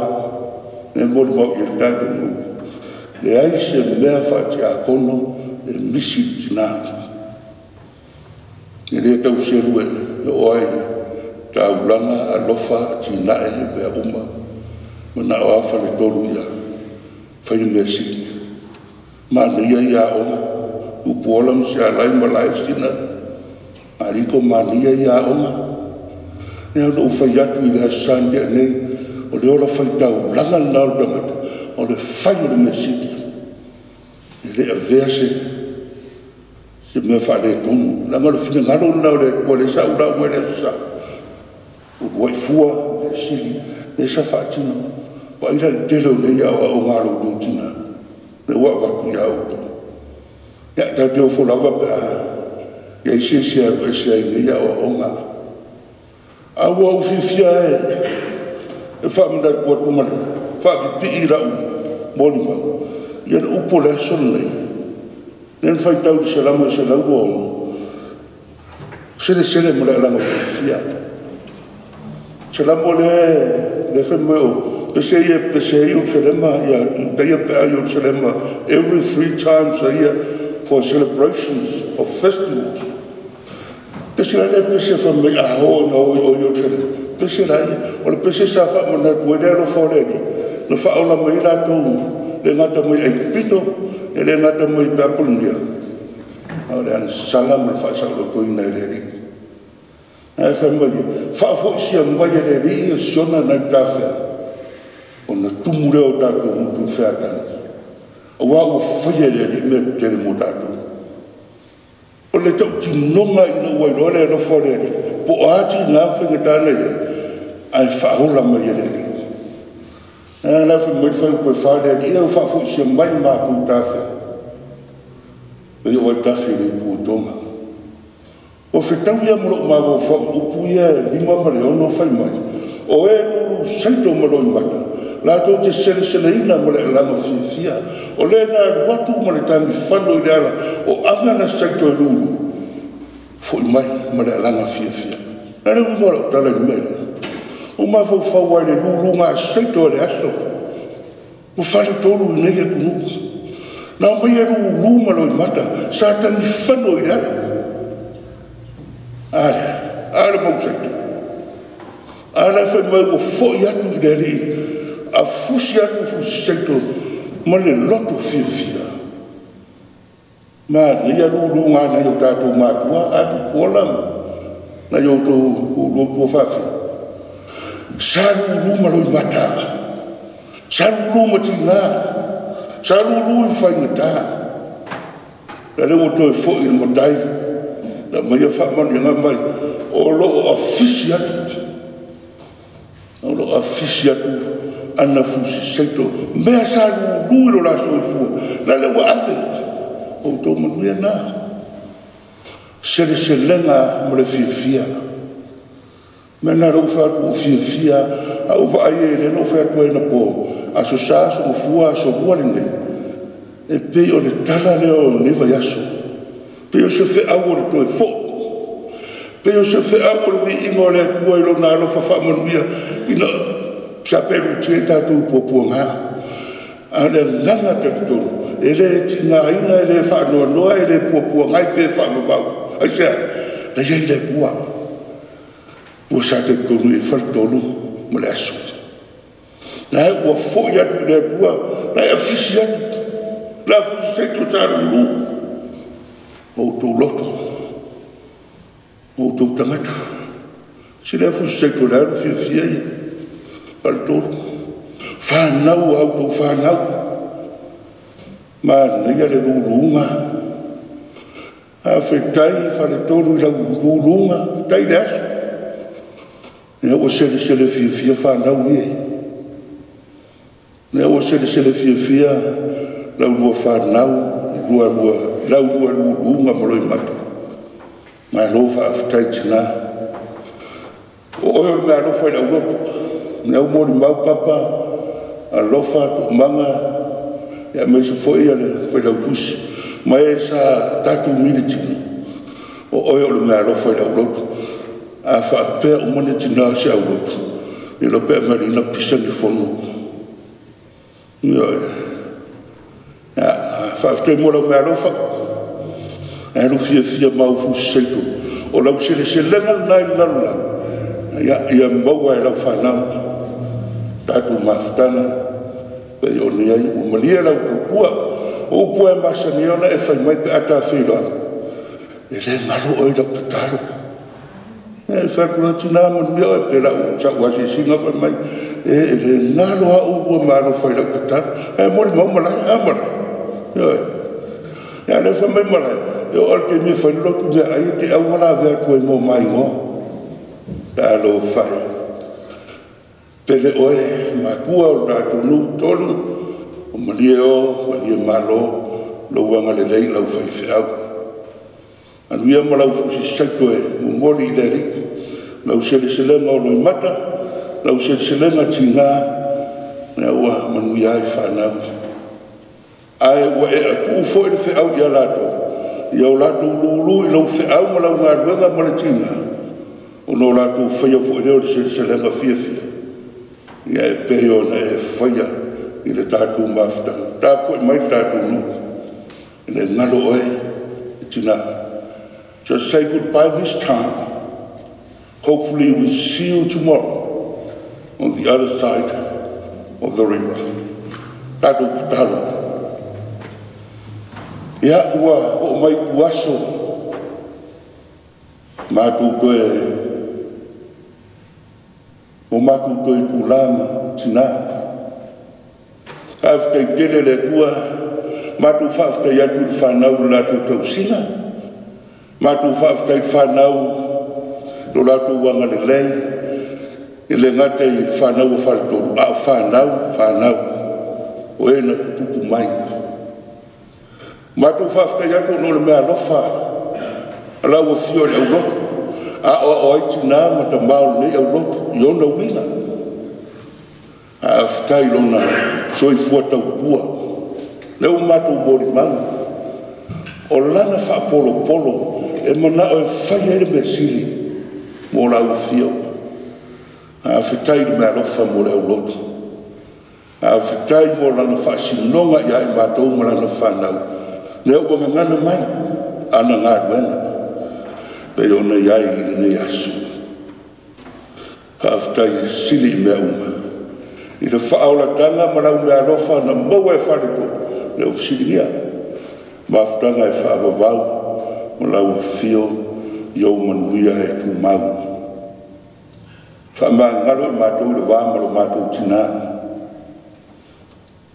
e molimau i le tatou nuu. Leai se mea faatiakono e misi i le tina. E le tau selu e oo ai taulaga, alofa, atinae e mea uma. Manao a faletolu ia fai le mea sili. Manaia ia aoga, Upuola ma Sialai ma Laesina, Aliko manaia ia aoga. Ia ona ou fai atu i le Aso Sa na tea nei, o le ola faitaulaga lena o le tagata, o le fai o le mea sili. E le avea se mea faaletonu. Leaga o le finagalo lena o le Atua lea sa ou lauga ai le Aso Sa. Uluai fua, mea sili, lea sa faatino. Vaai la i le tele o nei aoaoga a lo outou tina, lea ua avatu ia outou. Ia, tatou te ofo lava pe a iai se isi e alu ese ai nei aoaoga. A ua ou fiafia e faamanatu atu ma le faapipii i lau molimau, ia le upu o le aso lenei, lea na faitau i le Salamo e 126, selesele ma le alaga fiafia. Salamo lea fai mai o pese ia pese ai Ierusalema, ia Iutaia pe a Ierusalema every 3 times a year for celebrations of festivals. Pese la lea pese fai mai a ho na o i Ierusalema. Pese la ia, o le pese sa faamanatu ai le alofa o le Alii, na faaola mai latou le gata mai Aikupito, e le gata mai Papulunia. A o le agasala ma le faasaolotoina e le Alii. Ae fai mai, faafoisia mai e le Alii e siona nai tafea, ona tumu lea o tatou gutu i featani. Aua ua faia e le Alii mea tetele mo tatou. O le tautinoga ina ua iloa le alofa o le Alii, po o a tiga ma faigata na i ai, ae faaola mai e le Alii. Ae la fai mai le fai upu e fa le Alii, e faafoisia mai matou tafea. E o ai tafi le ipu o tonga. O fetau ia ma lou mafaufau upu ia e 5 ma le 6 fai mai. O e lulu saito ma loi mata, latou te seleseleina ma le alaga fiafia. O le na alu atu ma le tagifano i le ala, o ave ana saito e lulu, foi mai ma le alaga fiafia. Na le uiga o lau tala i le mea lea. O mafaufau ai le luluga a saito e le aso. Ua faletolu i nei atunuu. Na mai e lulu ma loi mata, sa tagifano i le ala. Ale, ale mau saito. Ale fai mai ua foi atu i le Alii, a fusi atu fusi saito ma le loto fiafia. Ma nei luluga nai o tatou matua, a tupuola ma nai o tou ulutua faafia. Sa lulu ma loi mata, sa lulu ma tiga, sa lulu i faigata. La le ua toe foi i le matai, la mai a faamanuiaga mai, o loo afisi atu. O loo afisi atu ana fusi saito, mea sa lulu i lo la soifua, la le ua ave, o outou manuia na. Seleselega ma le fiafia. Mea na lou fai atu o fiafia, a ou vaai e le na ou fai atu ai na po, aso sa, aso mafua, aso lua lenei. E pei o le tala lea o nei vaiaso. Pei o se feau o le toe foi. Pei o se feau o le viiga o le Atua i lona alofa faamanuia, ina sa pelutia i tatou puapuaga. A o le agaga talitonu, e le tigaina, e le faanoanoa, e le puapuaga pe faavavau. Aisea, na iai le Atua. Ua sa talitonu i faletolu ma le aso. Na e ua foi atu i le Atua, na e afisi atu, la fusi saito sa lulu. O outou loto, o outou tagata. Se le fusi saito le alu fiafia ia, faletolu. Whanau au tau whanau. Ma neia le luluunga. Faafetai Faletolu i lau luluga, faafetai le aso. Ia ua selesele fiafia fanau ie. Lea ua selesele fiafia lau lua fanau, lua lua lau lua luluga ma Loimata. Malo faafetai tinā. O oe o le meaalofa i le aulotu. Lea ua molimau Papa, alofa Tuumaga, aemaise foi le Failautusi ma e sa tatou militino, o oe o le meaalofa i le aulotu. A faapea uma ni tinā o se aulotu, e iloa pe aumai pisa ni fono. Ioe. Faafetai mo lau meaalofa, e alu fiafia ma au fusi saito. O lau seleselega lena i le lalolagi, ia maua e lau fanau tatou mafutaga pei ona i ai. Ua malie lau tautua. O upu e masani ai ona e fai mai pe a ta feiloai, e le galo oe i lau tatalo. E fai atu loa, tinā manuia oe, pe lau sau asiasiga fai mai, e le galo a ua meaalofa i lau tatalo. E molimau malae, a malae. Ioe. Ia lea fai mai malae, e oo lava i le taimi e fai le lotu meaai e te au lavea atu ai ma o ma igoa. Talofa e. Pele oe, matua o le tatou nuu, Tolu, o malie o, malie malo, lou agalelei i lau faifeau. Manuia ma lau fusi saito e momoli i le Alii, lau seleselega o Loimata, lau seleselega tiga, lea ua manuia ai fanau. Ae ua e atuu foi le feau ia latou, ia o latou lulu i lau feau ma lau galuega ma le tiga, ona o latou faia foi lea o le seleselega fiafia, ia e pei ona e faia i le tatou mafutaga. Tapuai mai le tatou nuu, e le galo oe e tinā. Just say goodbye this time. Hopefully we see you tomorrow on the other side of the river. Tatou tatalo. Ia ua oo mai tuaso matou toe o matou toe itulā ma tinā. Faafetai tele le Atua, matou faafetai atu i le fanau i le latou tausiga, matou faafetai i le fanau lo latou agalelei, e le gata i le fanau o Faletolu, a o fanau, fanau, o e na tutupu mai. Matou faafetai atu ona o le meaalofa a lau afio i le aulotu, a o ai tinā ma tamā o lenei aulotu i ona uiga. Faafetai lona soifua tautua, lea ua matou molimau, o lana faapolopolo e manao e fai ai le mea sili mo lau afio. Faafetai i le meaalofa mo le aulotu. Faafetai mo lana faasinoga ia i matou ma lana fanau, lea ua gagana mai ana galuega pei ona i ai i lenei aso. Faafetai sili i mea uma i le faaolataga ma lau meaalofa na maua e Faletolu, lea ua fesiligia mafutaga e faavavau ma lau afio i ou manuia e tumau. Faamagalo i matou i le va ma lo matou tinā,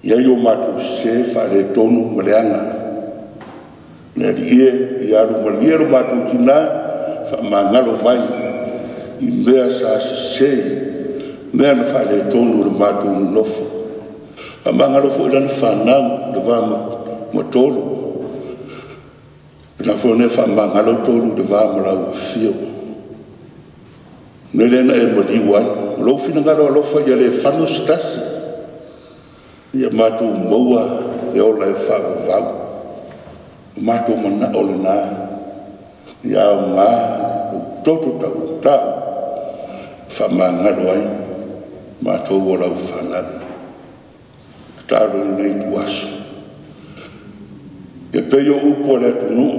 i ai o matou sese faaletonu ma leaga. Le Alii e, ia alu malie lo matou tinā, faamagalo mai i mea sa sese, mea na faaletonu i le matou nonofo. Faamagalo foi lana fanau i le va ma Tolu. Na foi nei faamagalo Tolu i le va ma lau afio. Mea lea na e maliu ai, o lou finagalo alofa ia le fano se tasi, ia matou maua le ola e faavavau. O matou manao lena, ia aoga lou toto tautau faamagalo ai matou o lau fanau. Tatalo i lenei ituaso. Ia pei o upu a le atunuu,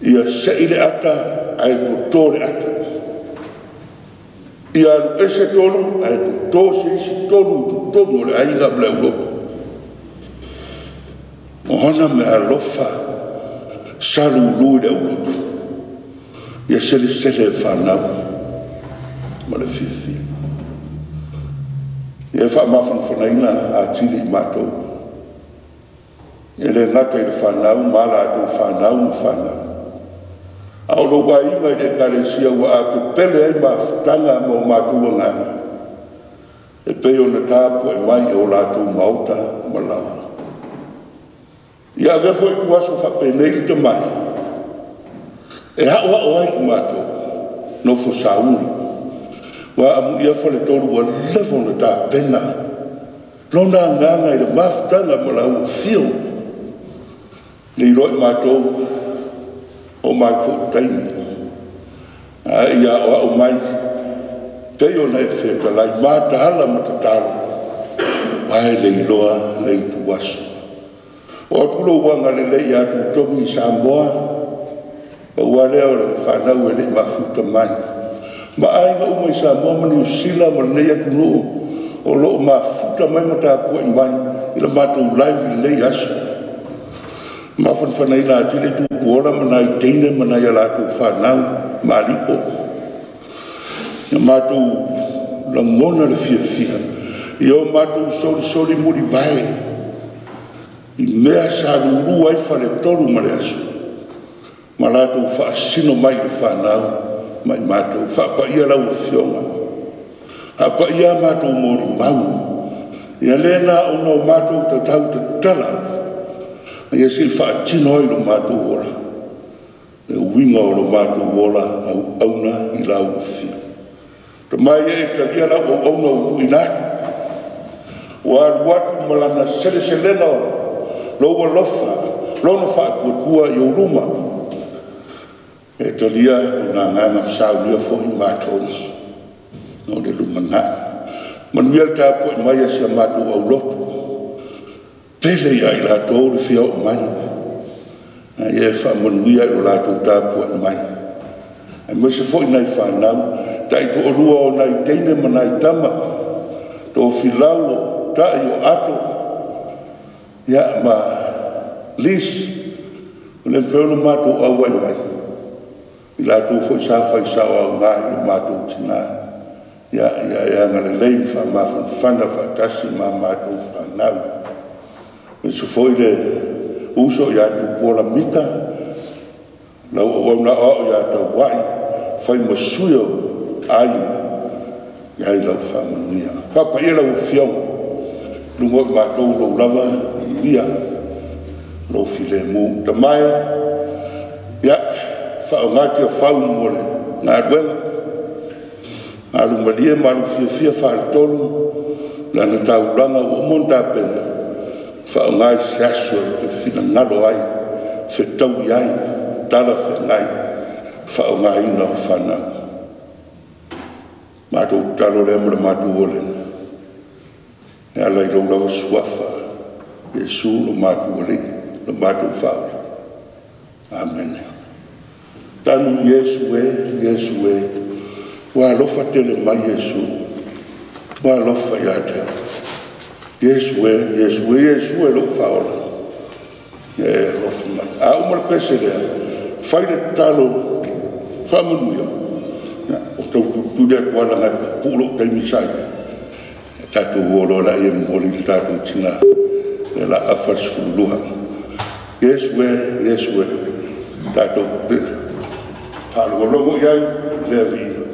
ia sei le ata ae toto le ata. Ia alu ese Tolu ae toto se isi Tolu i totonu o le aiga ma le aulotu. O ona meaalofa sa lulu i le aulotu, ia selesele e fanau ma le fiafia. Ia faamafanafanaina atili i matou. E le gata i le fanau ma latou fanau ma fanau. A o lou aiga i le Ekalesia ua apepele ai mafutaga ma o matou agaga, e pei ona tapuai mai e o latou maota ma laoa. Ia avea foi ituaso faapenei le tamai, e aoao ai i matou, nofo sauni, ua amuia Faletolu ua leva ona tapena lona agaga i le mafutaga ma lau afio. Le iloa i matou o mai foi taimi, a ia aoao mai, pei ona e fetalai, mataala ma tatalo, ae le iloa le ituaso. O atu lou agalelei ia Tutogi i Samoa, ua lea o le fanau e le mafuta mai. Ma aiga uma i Samoa ma Niu Sila ma lenei atunuu o loo mafuta mai ma tapuai mai i le matou live i lenei aso. Mafanafanaina atili tupuola ma nai teine ma nai a latou fanau maliko. Na matou lagona le fiafia ia o matou solisoli mulivae i mea sa lulu ai Faletolu ma le aso ma latou faasino mai i le fanau ma i matou. Faapaia lau afioga, faapaia matou molimau, ia lē na ona o matou tatau tatala, ia sei faatino ai lo matou ola, le uiga o lo matou ola auauna i lau afio. Tamai e talia lau auauna ua tuuina atu, ua alu atu ma lana seleselega lou alofa, lona faatuatua i ou luma. E talia o agaga ma saunia foi matou no le lumanai. Manuia le tapuai mai a si a matou aulotu, pele ia i latou le fia oo mai, a ia e faamanuia i lo latou tapuai mai. Aemaise foi nai fanau, taitoalua o nai teine ma nai tama, tofilau o tai o ato, ia ma Lis, o le mafai ona matou auai mai, i latou foi sa fai sao auga i lo matou tina, ia ia e agalelei ma faamafanafana faatasi ma matou fanau. Aemaise foi le uso ia Tupuola Mika, lau auauna aoao ia Tauai, fai ma sui o aiga, ia i lau faamanuia. Faapaia lau afioga, luga o i matou lou lava manuia, lou filemu. Tamae, ia, faaaoga fau mo le galuega, alu malie ma alu fiafia Faletolu, lana taulaga ua uma ona tapena, faaaoga i se aso e te finagalo ai, fetaui ai, talafeagai, faaaogaina o fanau. Matou tatalo lea ma le matou olega, e ala i lou lava suafa, Iesu lo matou Alii, lo matou Faaola. Amene. Tanu Iesu e, Iesu e, ua alofa tele mai Iesu, ua alofa ia te au. Iesu e, Iesu e, Iesu e lou Faaola, ia e alofa mai. A uma le pese lea, fai le tatalo faamanuia, o tau tulituli atu ala ngai puupuu lou taimi sa i ai. Tatou o loa laia momoli le tatou tina, le la afa le 12. Iesu e, Iesu e, tatou faalogologo i ai lea viiga.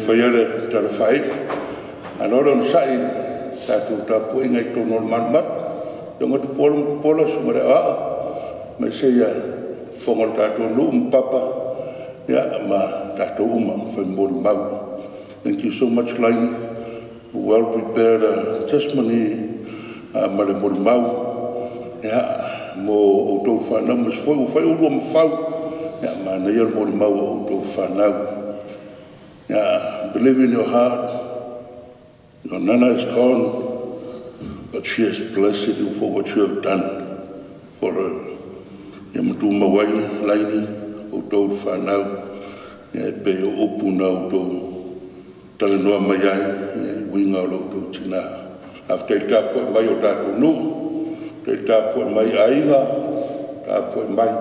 faia le tala faaii. Malo le onosai i le tatou tapuaiga i totonu o le malumalu. Afioga Tupuola ma Tupuola, susuga i le Aoao, aemaise ia fofoga o le tatou nuu ma papa, ia ma tatou uma fai molimau. Thank you so much, Laini. Well prepared testimony ma le molimau ia mo outou fanau ma se foi ua fai ulua ma fau ia manaia le molimau o outou fanau. Yeah, believe in your heart. Your nana is gone, but she has blessed you for what you have done for her. Ia matumau ai Laini outou fanau ia e pei o upu na outou talanoa mai ai ia i uiga o lo outou tinā. Faafetai le tapuai mai o tatou nuu, faafetai le tapuai mai aiga, tapuai mai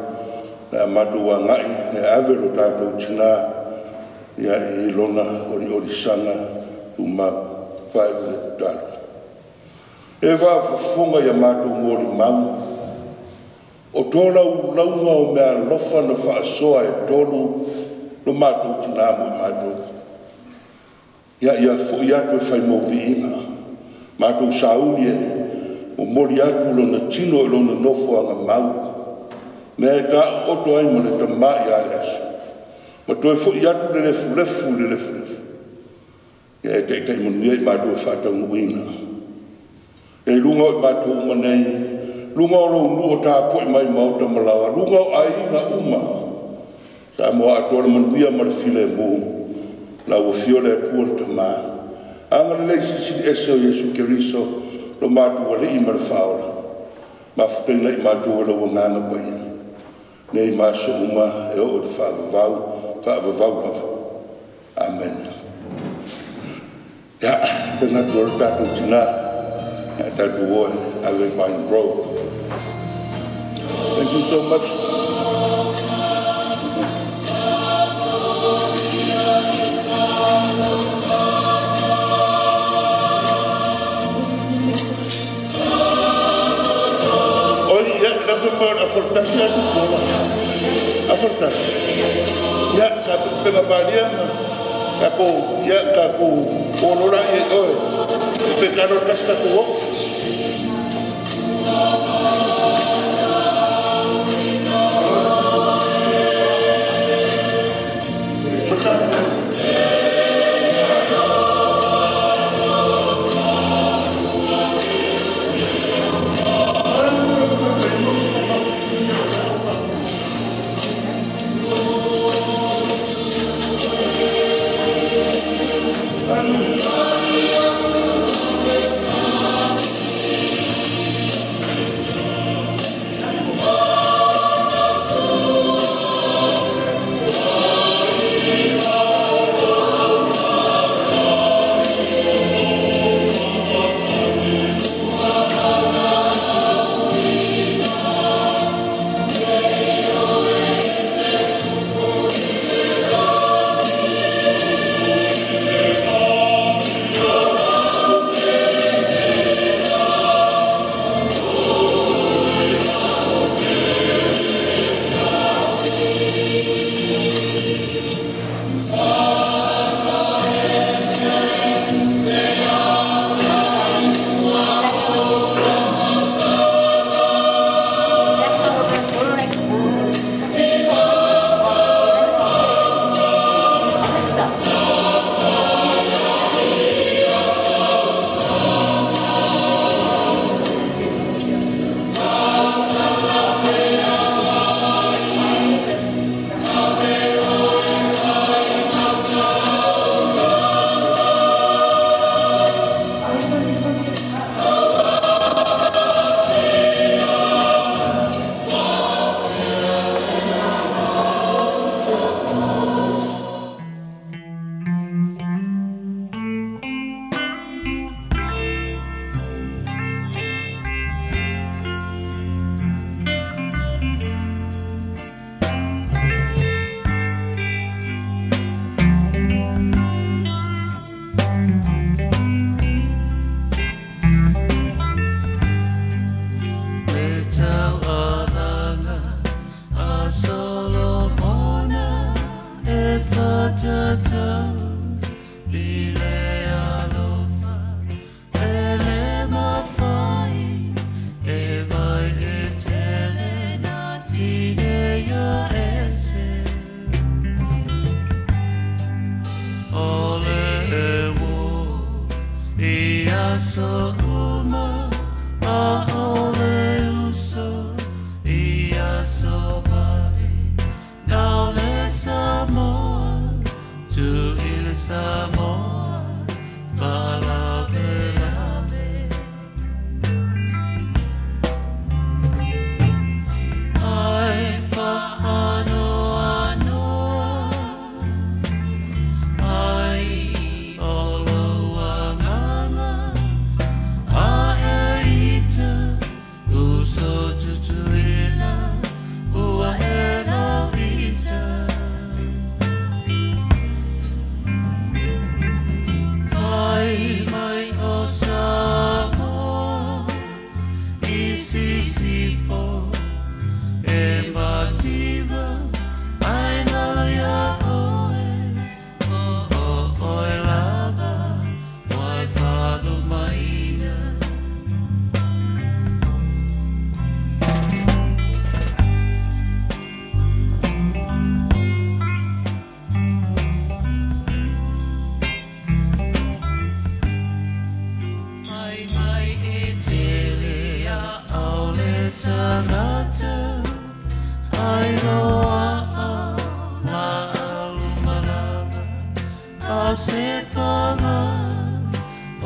le a matou agai e ave lo tatou tinā ia i lona oliolisaga tumau faaiu le tatalo. E faafofoga ia matou molimau o tolaulauga o meaalofa na faasoa e tolu lo matou tinā mo i matou. Ia ia fo'i atu e fai mo viiga. Matou sauni e momoli atu lona tino i lona nofoaga mau. Mea e taooto ai ma le tamā ia le aso. Ma toe fo'i atu le lefulefu i le lefulefu. Ia e taita'i manuia i matou e faataunuuina. E luga o i matou uma nei, luga o lou nuu o tapuai mai maota ma laoa, luga o aiga uma. Samoa atoa le manuia ma le filemu, la ua afio le Atua le Tamā. Agalelei silisili ese o Iesu Keriso, lo matou Alii ma le Faaola. Mafutaina i matou e lou Agaga Paia. Nei ma aso uma e oo i le faavavau, faavavau lava. Amene. Ia, tatou o le tatou tinā, ia tatou o e ave Vine Grove. Thank you so much. Oi, ia, la fe mo a fortasi atu pola. A fortasi. Ia, ka pega malia ma ka ko ia ka ko olora i oe. Pe ka no tas ka ko. Sisifo e mativa ai nalo ia oe o o oe lava wai faalumaina. Fai mai e tele a au le tagata ai loa a la au malama a se paga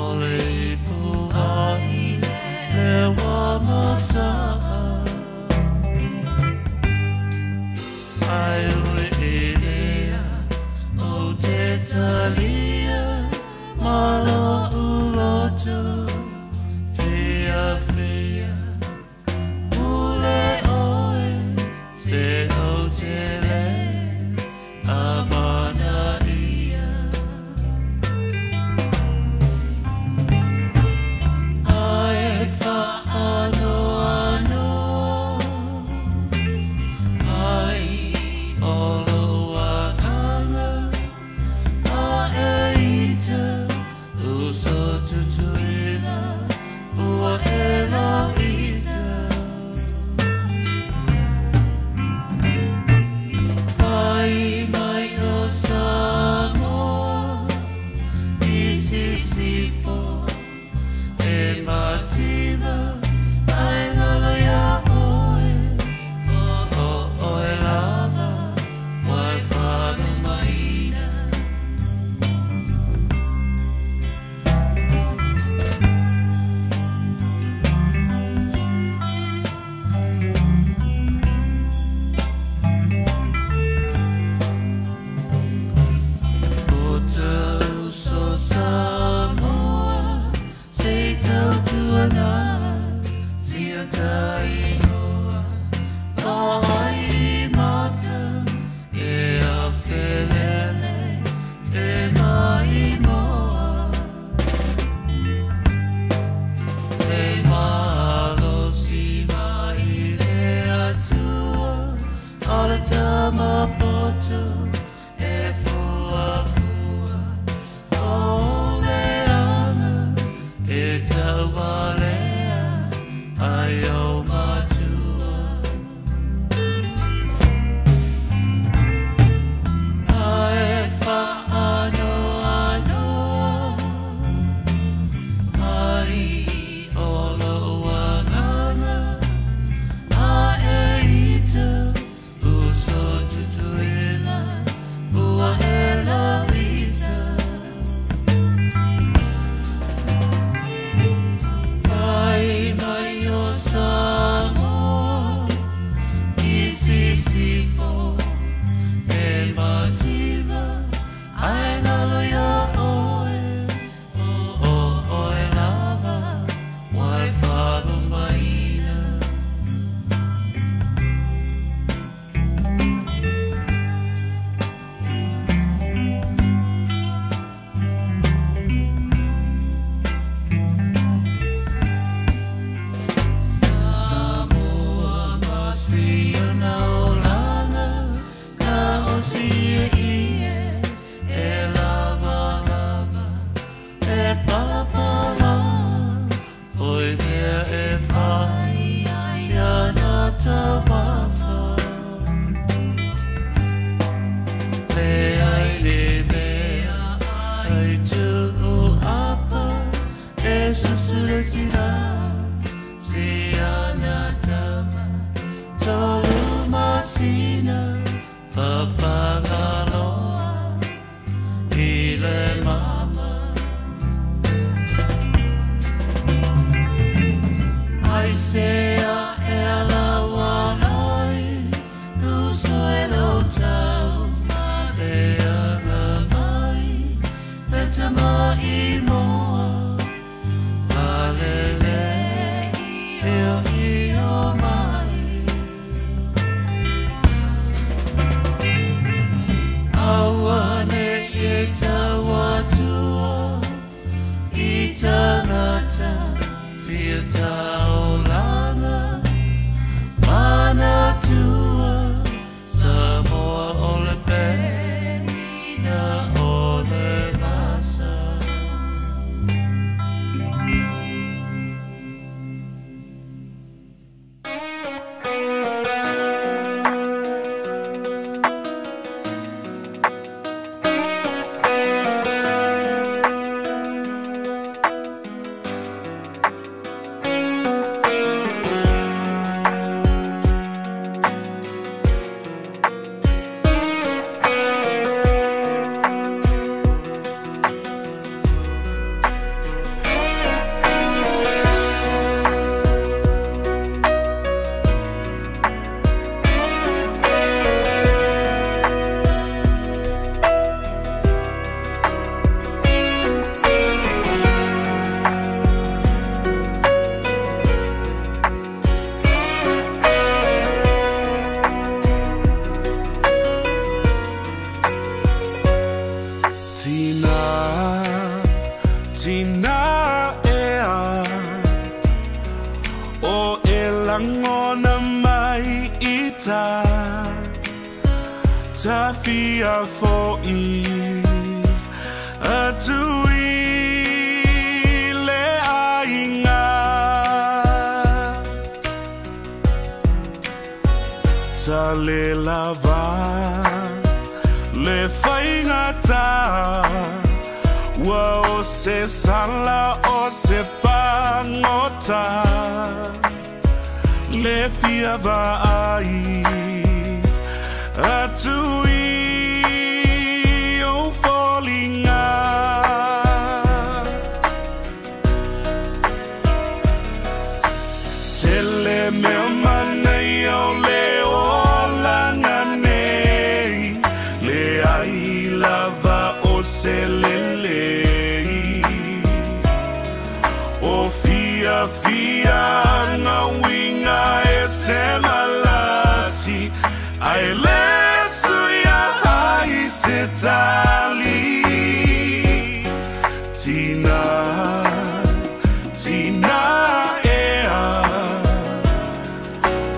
o le ipu ai le wa masaa ai ui i lea o te talia ma lo uloto fia fia pule oe se o te le amana ia ai whaanoano ai o lo agaga a e ita uso tutuila ua e lau ita fai mai o Samoa i Sisifo e mativa ai ngalo ia oe o o oe lava wai faalumaina. O te uso Samoa se tautuana sia tainoa vaai mata e a felele e maimoa le malosi mai le Atua o le tamapoto e fuafua o le aga e taualea ai o matua ai whaanoanoa ai o lo agaga a e ita uso tutuila ua e lau ita fai mai o Samoa i Sisifo e mativa ai ngalo ia oe o o oe lava wai faalumaina. Samoa ma si ona olaga na o si e e lava lava e pala pala foi mea e fai ia na taumafa le ai le mea ai tuu apa e susule tina si ana tama tolu masina fafagaloa i le mama ai se a e ala walai uso e lo tau le aga mai le tama i moa malele i o i o mai aua ne e tauatua i tangata sia taulaga. O e langona mai ita Tawhia fo'i Atu i le ainga Ta le lava Le whaingata Ua o se sala o se pangota Le fia vaai Atu i o foliga Tele mea manai o le olaga nei Le ai lava o se lelei O fia fia ngauinga e se malasi Ai le suia ai se tali Tina, tina ea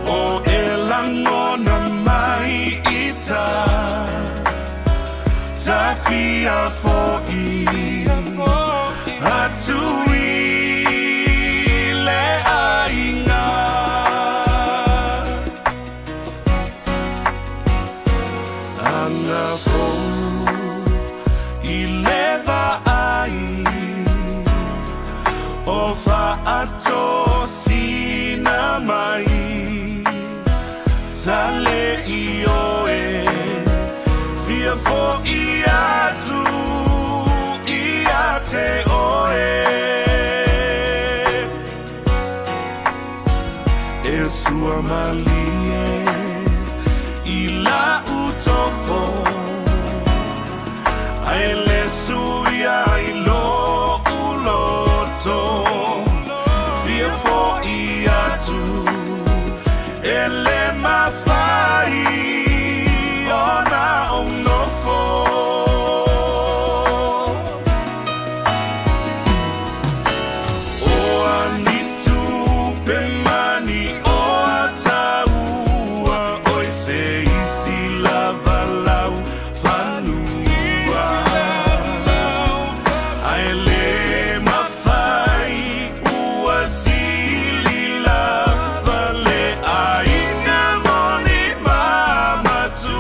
O e langona mai ita Tawhia fo'i Atu i le aiga Anga fou i le vaai O whaatosina mai Ta le i oe Fia fo'i atu i a te oe E sua malie i la utofo Ai le suia i lo uloto Fia fo'i atu e le mawhai Ona o nofo O anitu pe mani o ataua Oi se isi lava lau fanua Ai le mawhai ua sili lava le aiga moni mamatua.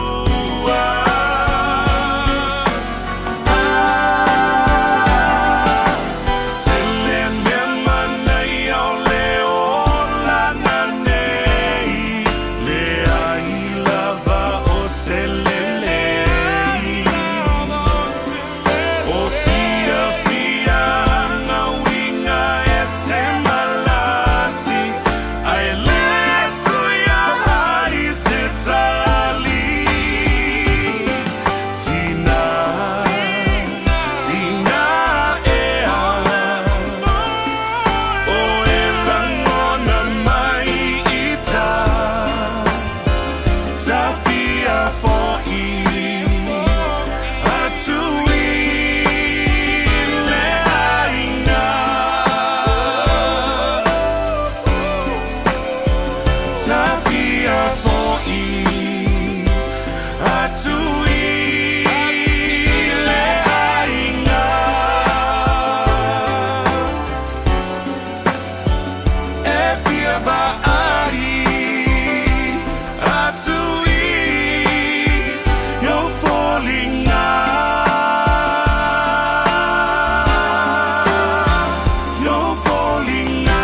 Tele mea manai o le olaga nei Le ai lava o se lelei O fia fia ngauinga e se malasi Ai le suia ai se tali Tina, tina ea O e langona mai ita Tawhia fo'i Atu i le aiga Tawhia fo'i Atu i le aiga E fia vaai Atu i yo foliga Yo foliga.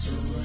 Ona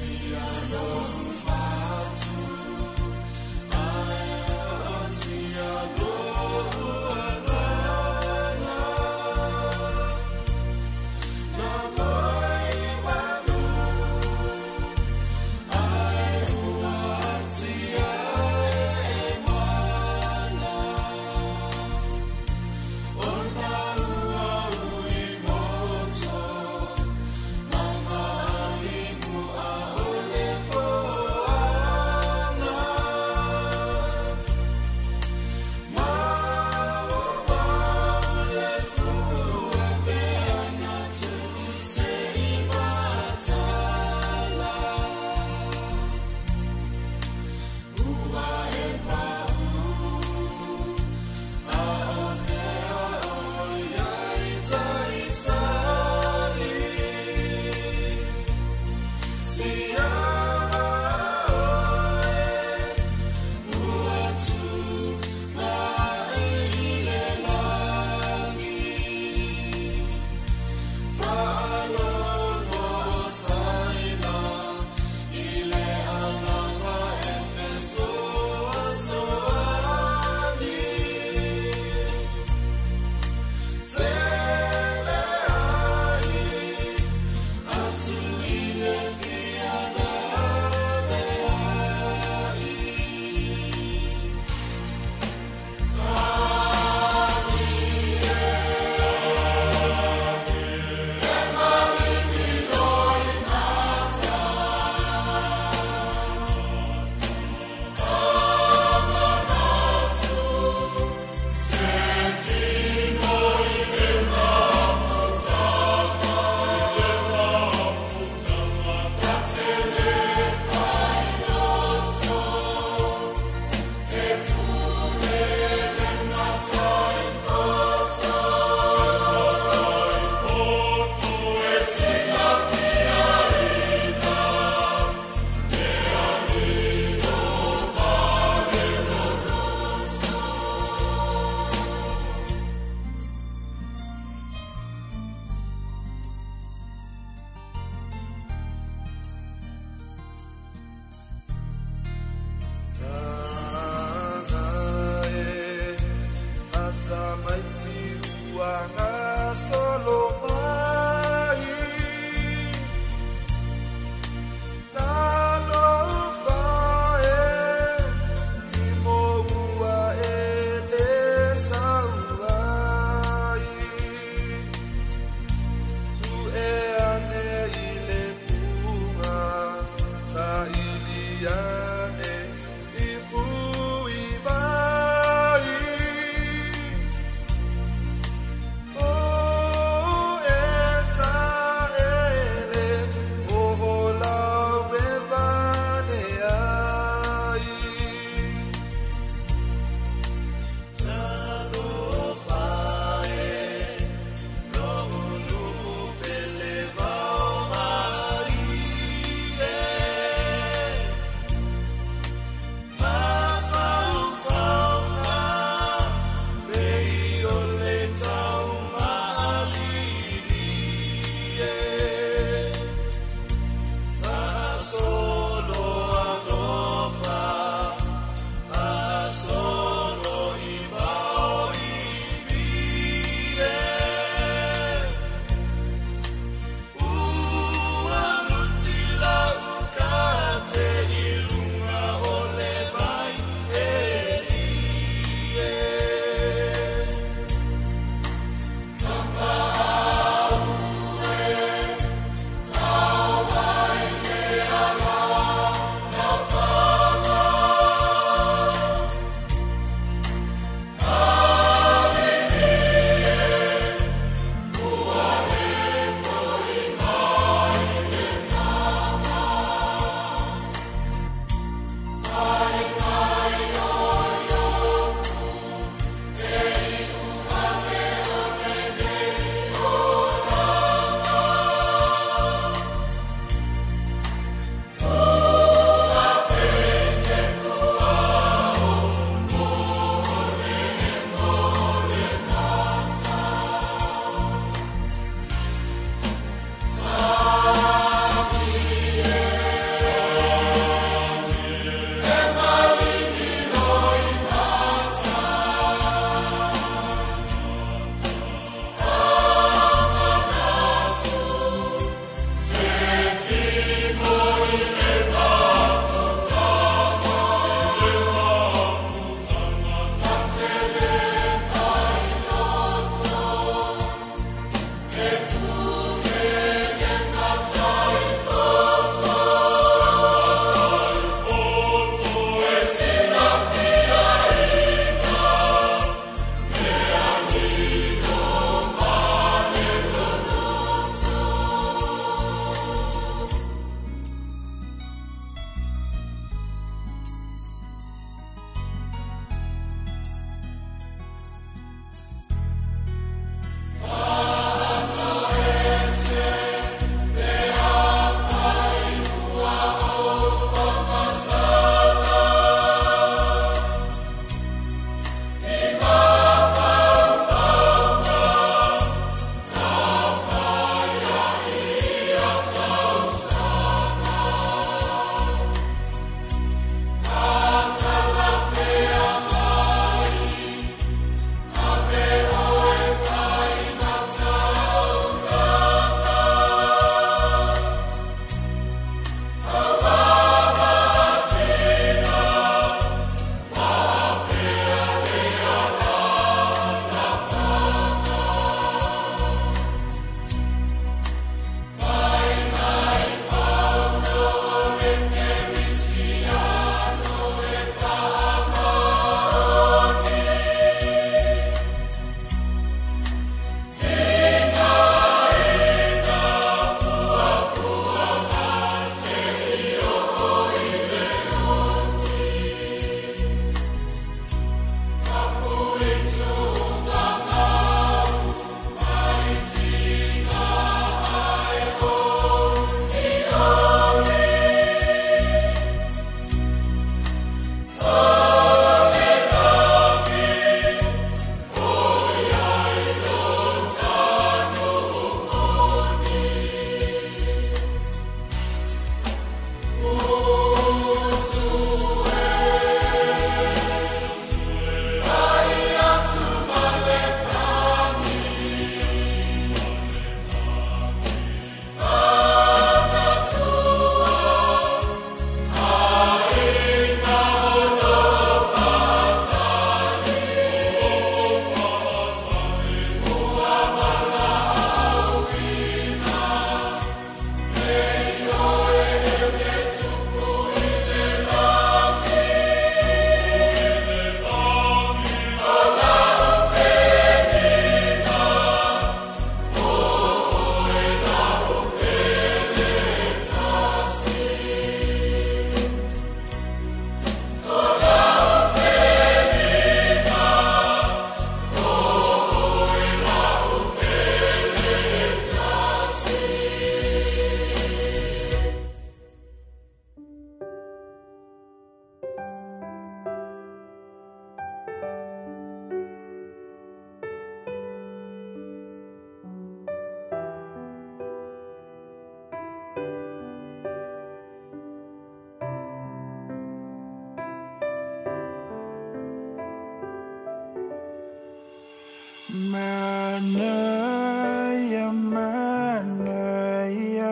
Manaia, manaia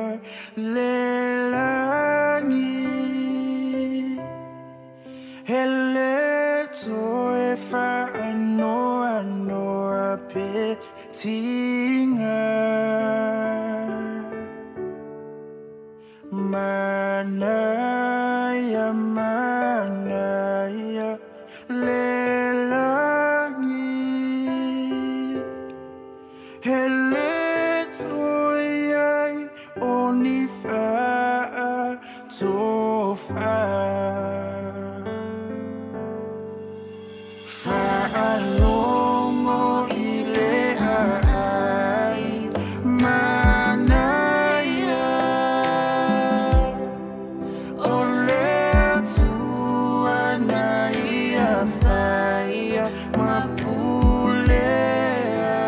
le lagi, e lē toe faanoanoa pe tiga. Manaia, manaia le lagi, e lē toe ai o ni faatofa. Faalogo i le aai manaia o le Atua na ia faia ma pulea.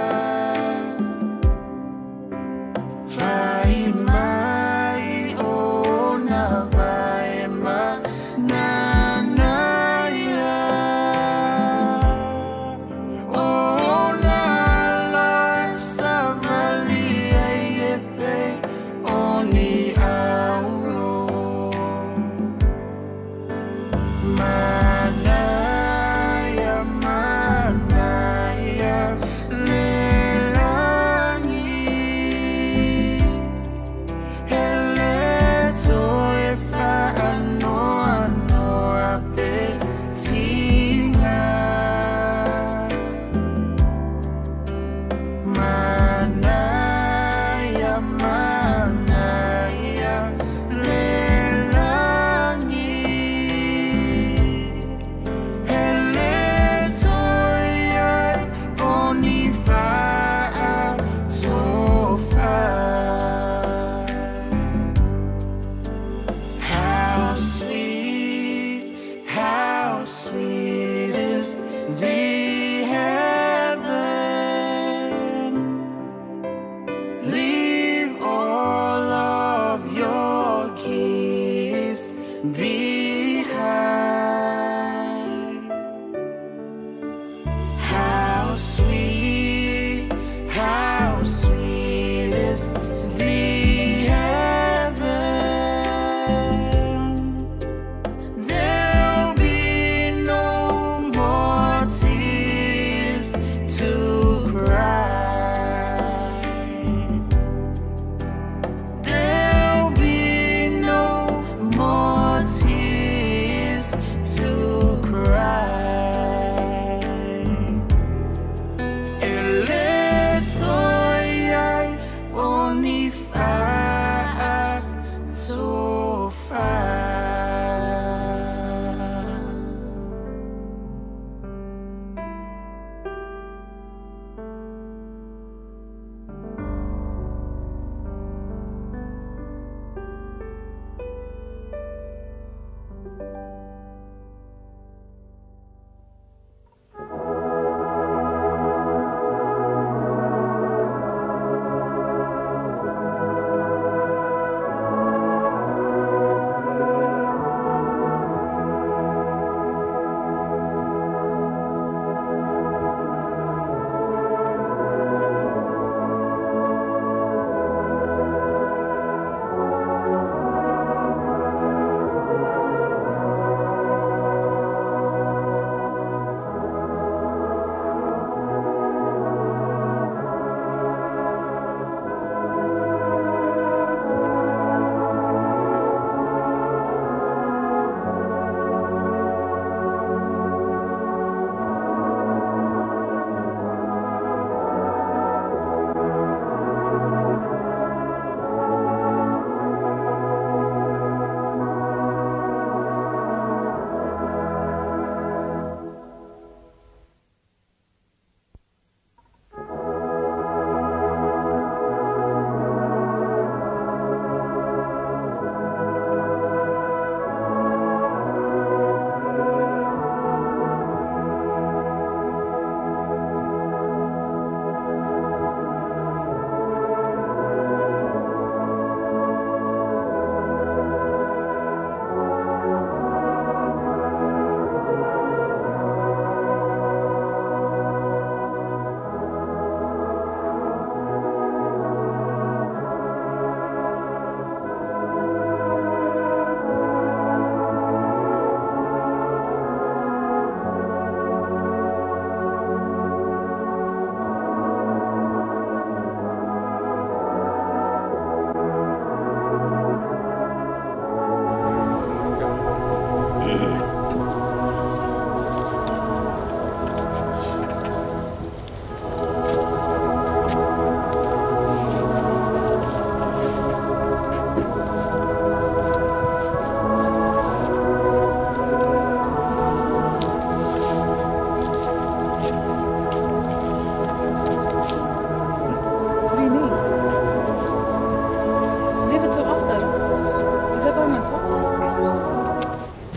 Fai mai ona vae mananaia, ona la savali ai e pei o ni auro. Manaia, manaia le lagi, e lē toe faanoanoa pe tiga. Manaia, manaia.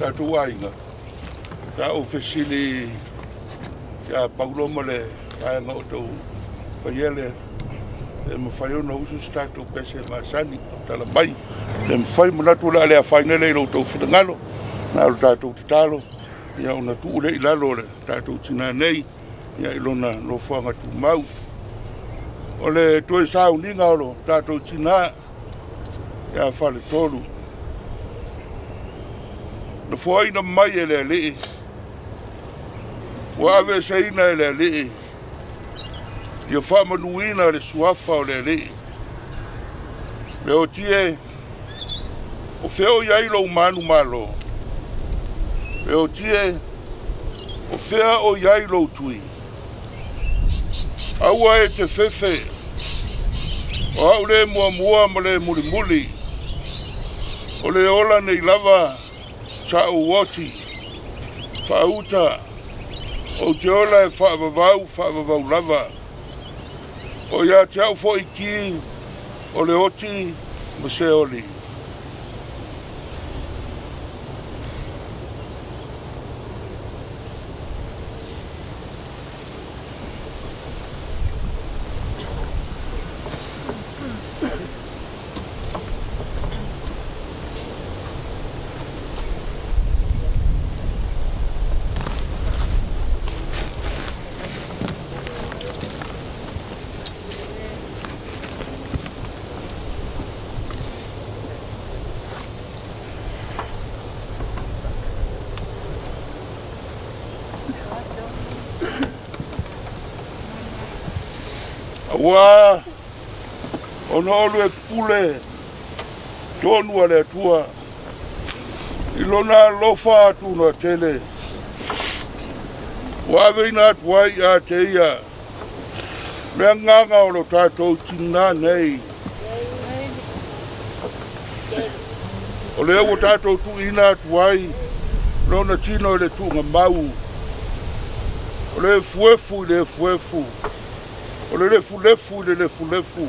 tatou aiga, sa ou fesili ia Paulo ma le vaega o tou faiele e mafai ona usu se tatou pese masani tala mai e mafai manatu o le a le afaina lea i lo outou finagalo na o le tatou tatalo ia ona tuu lea i lalo o le tatou tinā nei ia i lona nofoaga tumau. O le toe sauniga o lo tatou tinā ia Faletolu, nofoaina mai e le Alii, ua aveeseina e le Alii, ia faamanuina le suafa o le Alii. Le otie, o fea o i ai lou manumalo? Le otie, o fea o i ai lou tui? Aua e te fefe, o au le muamua ma le mulimuli, o le ola nei lava sa ou oti, faauta, ou te ola e faavavau, faavavau lava. O ia te au foi ki, o le oti ma se oli. Aua ona olu e pule tonu a le Atua i lona alofa atu na tele ua aveina atu ai ia te ia le agaga o lo tatou tinā nei. O lea ua tatou tuuina atu ai lona tino i le tuugamau, o le efuefu i le efuefu, o le lefulefu i le lefulefu,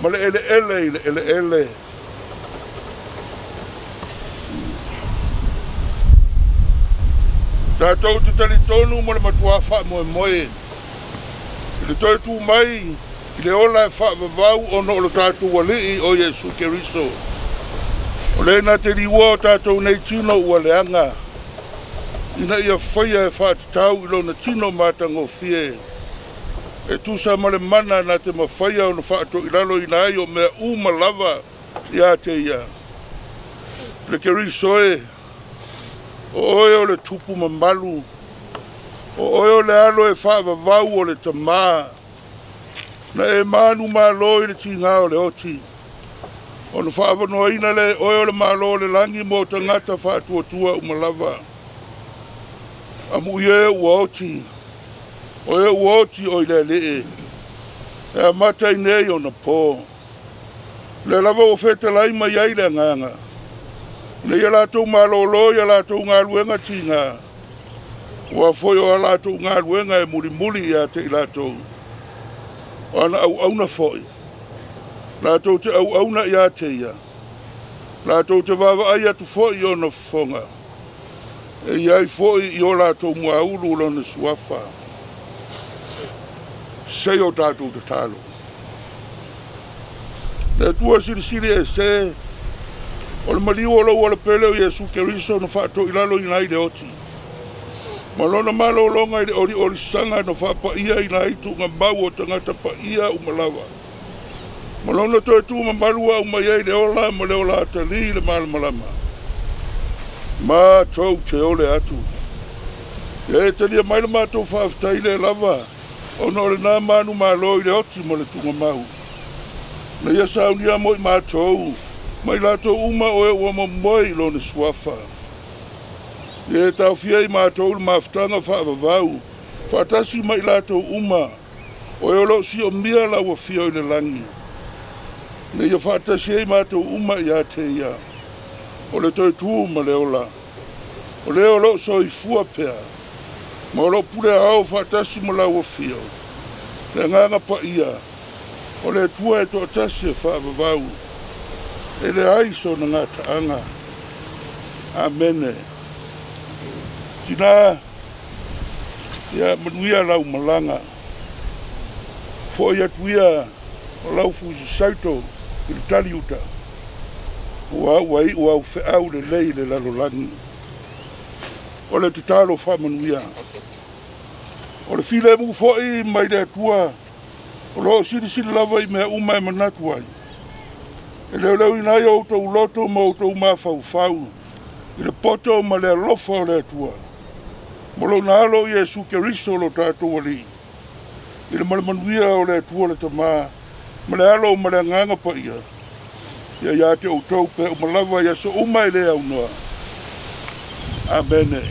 ma le eleele i le eleele. Tatou te talitonu ma le matua faamoemoe i le toe tu mai i le ola e faavavau ona o lo tatou Alii o Iesu Keriso. O le na te liua o tatou nei tino ua leaga, ina ia faia e faatatau i lona tino matagofie, e tusa ma le mana na te mafaia ona faatoilalo ina ai o mea uma lava ia te ia. Le Keriso e, o oe o le tupu mamalu, o oe o le alo e faavavau o le tamā, na e manu malo i le tigā o le oti, ona faavanoaina le oe o le malo o le lagi mo tagata faatuatua uma lava. Amu i e ua oti, o e ua oti o i le Alii, e amata i nei ona po. Le lava ua fetalai mai ai le agaga, ina ia latou malōlō ia latou galuega tigā, ua foi o a latou galuega e mulimuli ia te i latou. O ana auauna foi, latou te auauna ia te ia, latou te vaavaai atu foi i ona fofoga, e iai foi i o latou muaulu lona suafa. Sei o tatou tatalo. Le Atua silisili e se, o le maliu o lou alepele o Iesu Keriso na faatoilalo ina ai le oti, ma lona malōlōga i le oliolisaga na faapaia ina ai tuugamau o tagata paia uma lava, ma lona toe tumamalu au mai ai le ola ma le ola atalī le malamalama. Matou te ole atu, ia e talia mai le matou faafetai le lava, ona o lenā manu malo i le oti ma le tuugamau. Na ia saunia mo i matou, mai latou uma o e ua momoe i lona suafa. Ia e taofia i matou le mafutaga faavavau, faatasi mai latou uma, o e o loo siomia lau afio i le lagi. Na ia faatasi ai matou uma ia te ia, o le toe tū ma le ola, o le o loo soifua pea, ma o loo pule ao faatasi ma lau afio, le agaga paia, o le Atua e toatasi e faavavau, e leai sona gataaga. Amene. Tina ia manuia lau malaga. Fo'i atu ia o lau fusi sauto i le taliuta. Ua ua i'u au fe'au lelei le lalolagi. O le tatalo faamanuia. O le filemu fo'i mai le Atua o loo silisili lava i mea uma e manatu ai. E leoleuina ai outou loto ma outou mafaufau i le poto ma le alofa o le Atua. Mo lona alo Iesu Keriso lo tatou Alii. I le malamanuia o le Atua le Tamā ma le alo ma le agaga paia. Ia ia te outou pe uma lava i aso uma e le aunoa. Amene.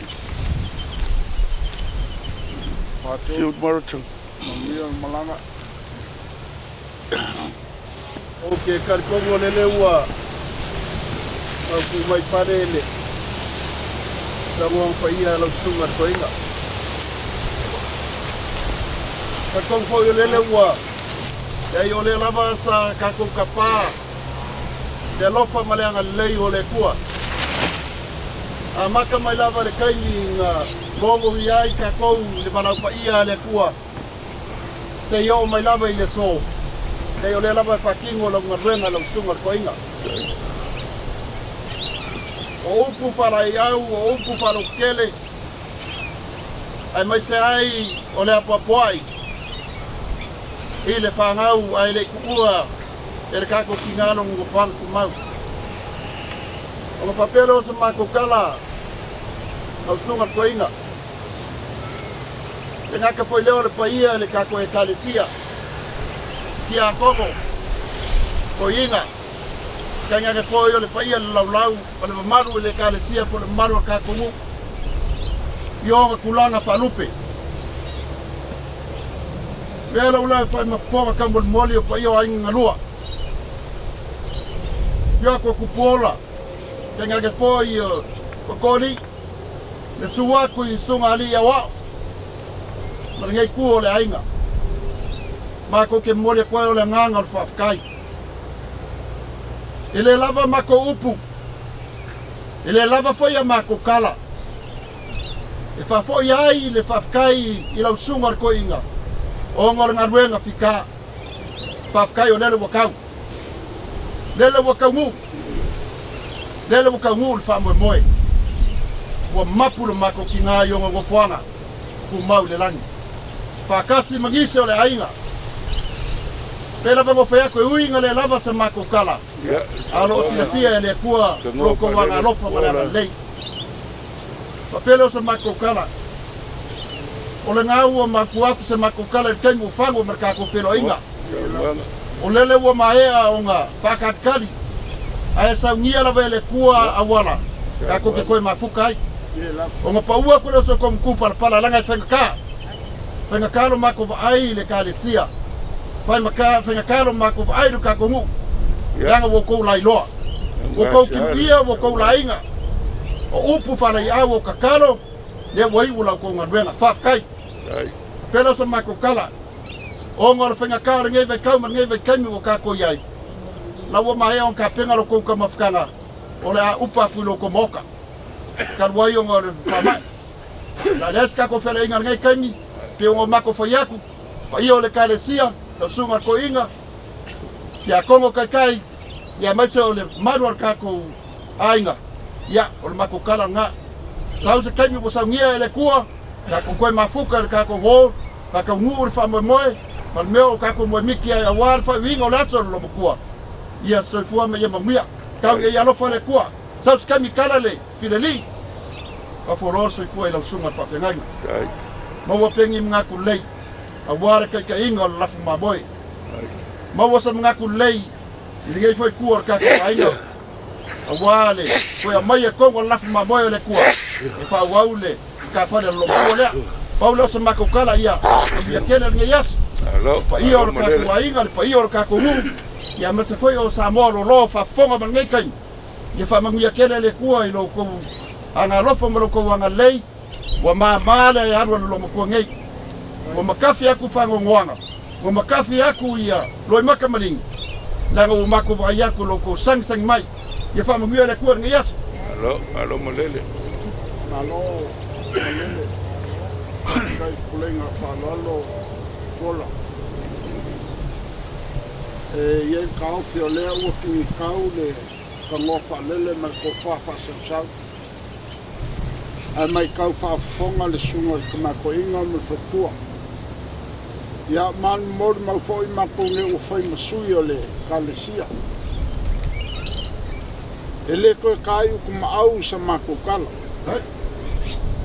See you tomorrow too. Manuia le malaga. O ke karikongo lele ua au ku mai pare le tangoang pa ia lau sunga toinga. Karikongo foi lele ua ia o le lava sa kakou kapa le alofa ma le agalelei o le Atua. A maka mai lava le kaimi nga logo i ai kakou le valau paia le Atua. Te i o mai lava i le so. Te o le lava e whakingo lau ngaruenga lau sunga le koinga. O upu whalai au, o upu whalau kele. Ai mai se ai o le apuapuai. I le whangau ai le kuua e le kako ki ngalo ngu whang kumau. O nga papele o sa mako kala au sunga le koinga. E ngaka foi leo le paia le kako e kalesia. Kia kongo, koinga. Kai ngake foi o le paia le laulau, o le mamalu le kalesia po le mamalu a kako ngu. I onga kulanga whalupe. Mea lau lau whai mapoga kamol moli o paia o ainga ngalua. Ia ko kupuola, kai ngake foi o koli, le suaku i sunga ali ia wao. Ma le ngai kua o le ainga. Mako ke moli koe o le nganga o le whaafkai. E le lava mako upu. E le lava foi a mako kala. E whaafoi ai le whaafkai i lau sunga o le koinga. O ngā le ngaruenga fika. Whaafkai o lele wakau. Lele wakau ngu. Lele wakau ngu le whaamoe moe. Ua mapu le mako ki ngā i onga ngofuanga. Ku mau le langi. Whakasi mangise o le ainga. Pela vango whea koe uinga le lava sa mako kala. Alo o silafia e le kua loko wanga alofa ma le agalelei. Papele o sa mako kala. O le ngā ua maku aku sa mako kala i taimi o whango ma le kako whelo inga. O lele ua maea o ngā whakatkali. Ae saungia lava e le kua awala. Kako ke koe mafuka ai. O ngā paua kore o so komuku palapala langa i whengaka. Whengaka lo mako vaai le kalesia. Whengaka lo mako vaai le kako ngu. Langa wo kou lailoa. Wo kou kimuia, wo kou lainga. O upu whalai au o kakalo, le ua iu lau kou ngaruenga. Whaakai. Pela o sa mako kala. O ngā le whengaka o le ngei vaikau ma le ngei vaikaimi o kako iai. Lau ua mahea o ka penga lo kou kamawhakanga. O le a upa aku i lo kou maoka. Kaluai o ngā le whamai. La le esi kako whele inga le ngei kaimi. Pe o ngā mako whaiaku. Paia o le kalesia, lau sunga ko inga. Kia kongo kai kai. Ia maise o le maru o le kako ainga. Ia, o le mako kala ngā. Sau se kaimi o saungia e le kua. Kako koe mafuka le kako hō. Kako ngu o le whaamoemoe. Ma le mea o kako moe miki ai awā le whaiuinga o le ato le lomakua. Ia soifua me ia mamuia. Kau ia alofa le kua. Sau se kaimi kala le fileli. Whaforo soifua i lau sunga le whawhengainga. Maua pengi mga lei. Awā le kaikainga o le lafu mamoe. Maua sa mga lei. I le ngei foi kua o le kako ainga. Awā le koe a mai e kongo le lafu mamoe o le kua. E whaauau le ka whare lomakua lea. Pau leo sa mako kala ia. Ia kele le ngei aso. Paia o le kako ainga, le paia o le kako ngu. Ia mese foi o Samoa lolo whafonga ma le ngei kaimi. Ia whamanguia kele le kua i lo kou anga alofa ma lo kou anga lei. Ua māmā le alu le lomakua ngei. Ua makafi aku whangongoanga. Ua makafi aku ia loi maka malingi. Langa ua mako vai aku lo kou sangi sangi mai. Ia whamanguia le kua le ngei aso. Malo, malo malele. Malo malele. Kai pulenga fa'aloalo pola. E iai le taofi o lea ua tugikau le tagoa fa'alele ma le tofā fa'asausau. Ae maitau fa'afofoga le susuga i le tamato'iga ma le faletua. Ia malomolu mau fo'i matou nei ua fai ma sui o le ekalesia. E lē toe tāi'u kuma'au i sa matou tala.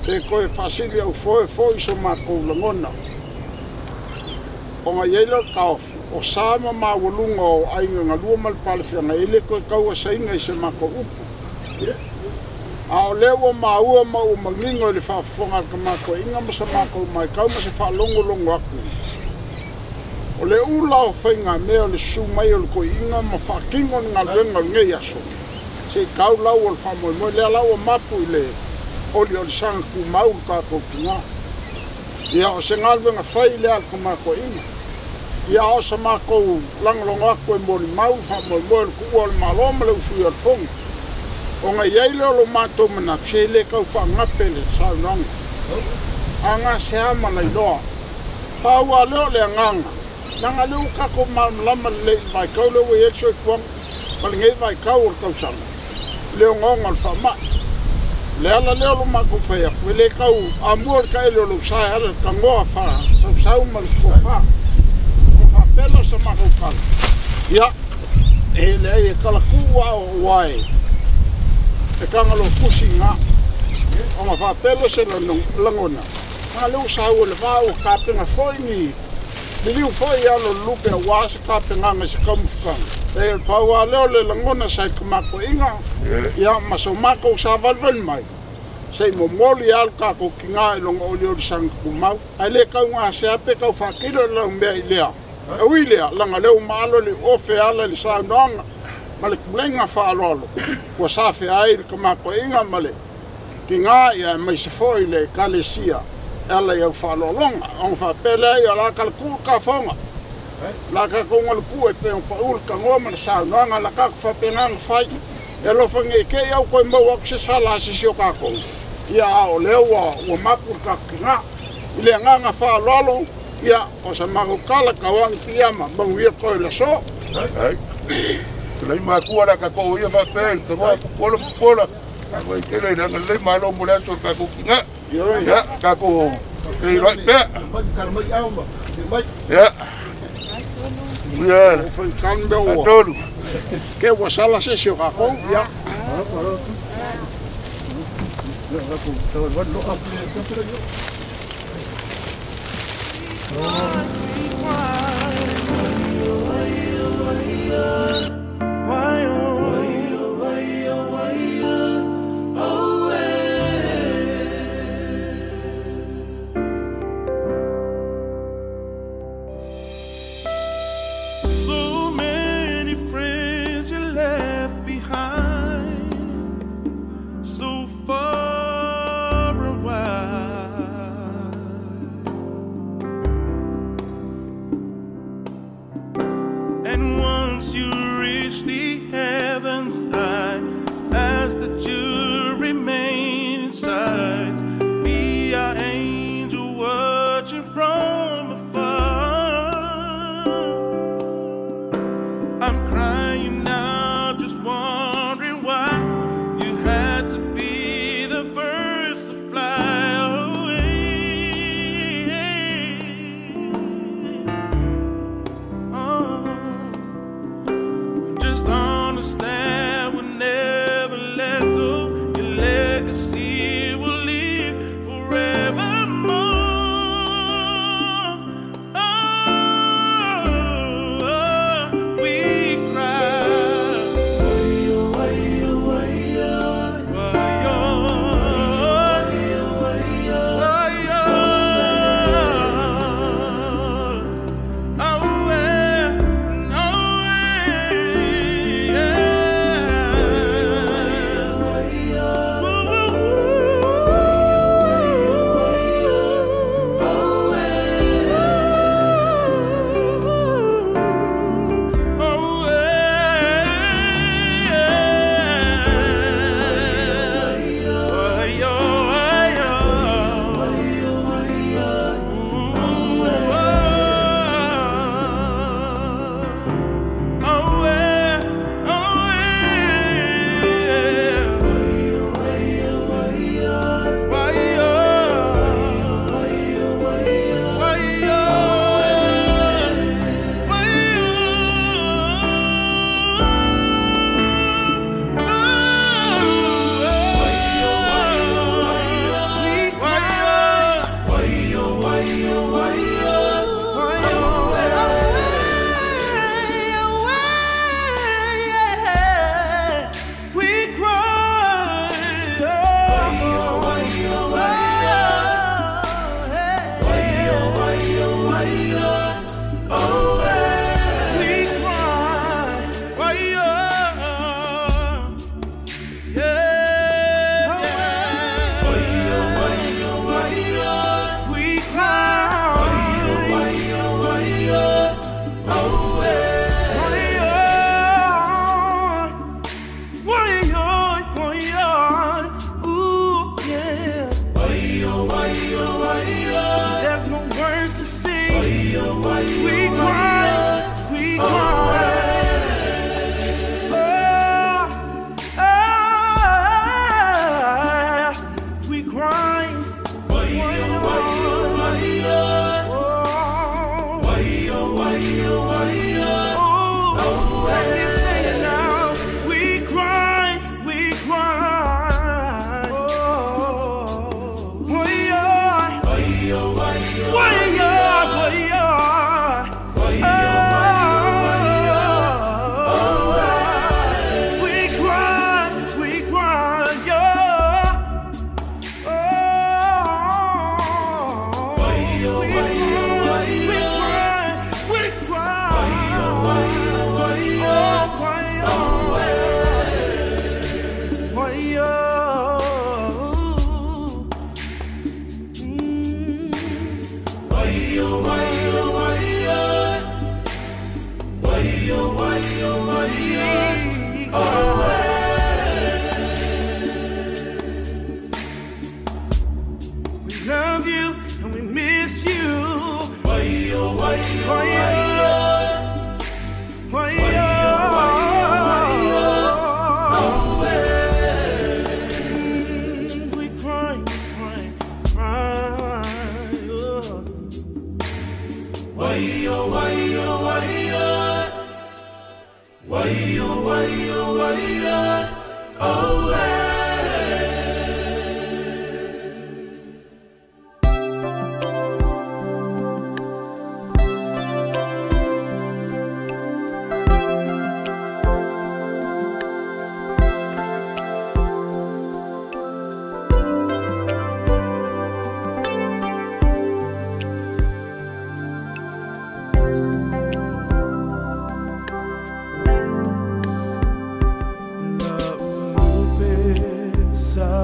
Pe toe fa'asili aufoe fo'i so matou lagona. Ona i ai lea o le taofi, o sa ma maualuga o aiga galua ma le palefeagai e lē toe tauasaina i se matou upu. A o lea ua maua ma ua manino i le faafofoga a le tamatoaiga ma sa matou matau ma se faalogologo atu. O le ula o faigamea o le susu mai o le toeaina ma faatino le galuega o lenei aso, se i tau lau o le faamoemoe lea la ua mapu i le oliolisaga tumau le tatou tinā. Ia o se galuega fai lea a le tamatoaiga. Ia o sa matou lagolago atu e molimau le faamoemoe o le tuua o le Malo ma le usuia o le Fono. Ona i ai lea o lo matou manatu, se e le tau faagape le saunoaga. A gasea ma lailoa. Pau lava lea o le agaga, leaga o lea ua tatou malamalama lelei i le vaitau lea ua i ai le soifuaga ma lenei vaitau o le tausaga, i le ogaoga o le faamai. O le ala lea o lo matou fai atu, e le tau amua le taele o lou sa e ala i le tagoa faasausau ma le tofa. Ona faapea lea o sa matou tala, ia, e leai e talatuu lava o aua e tagalotusi i ina. Ona faapea lea o se lagona, a lea ua saua i le vaa ua tapena foi ni liliu foi i alo o le lupe aua se tapenaga i se taumafataga. E pau lava lea o le lagona sa i tamatoaiga, ia ma so matou savalivali mai, se i momoli lava lo tatou tinā i lona oliolisaga tumau. Ae le taugasea pe tau faatilo le laumea i lea. E ui lea, leaga o lea ua maalo le ofe e ala i le saunoaga ma le pulega faaaloalo ua safea ai le tamatoaiga ma le tinā, ia aemaise foi le ekalesia e ala i au faaaloaloga. Ona faapea lea, ia o le a talatuu le tafoga, o le a tatou galukuu e pei ona pau le tagoa ma le saunoaga, o le a tatou faapena ona fai. E alofa nei te i au toe maua atu se sala a se isi o tatou, ia a o lea ua mapu le tatou tinā. I le agaga faaaloalo, ia o sa matou tala tauagi piama, manuia toe le aso. Ai. Lei makua la tatou ia faapea i le tagoa popola popola. Ai tele i le agalelei Malo mo le aso o le tatou tinā. Ia, tatou feiloai pea. Ia. Ia. Atolu. Ke ua sala se isi o tatou, ia. So many friends you left behind, so far and wide. And once you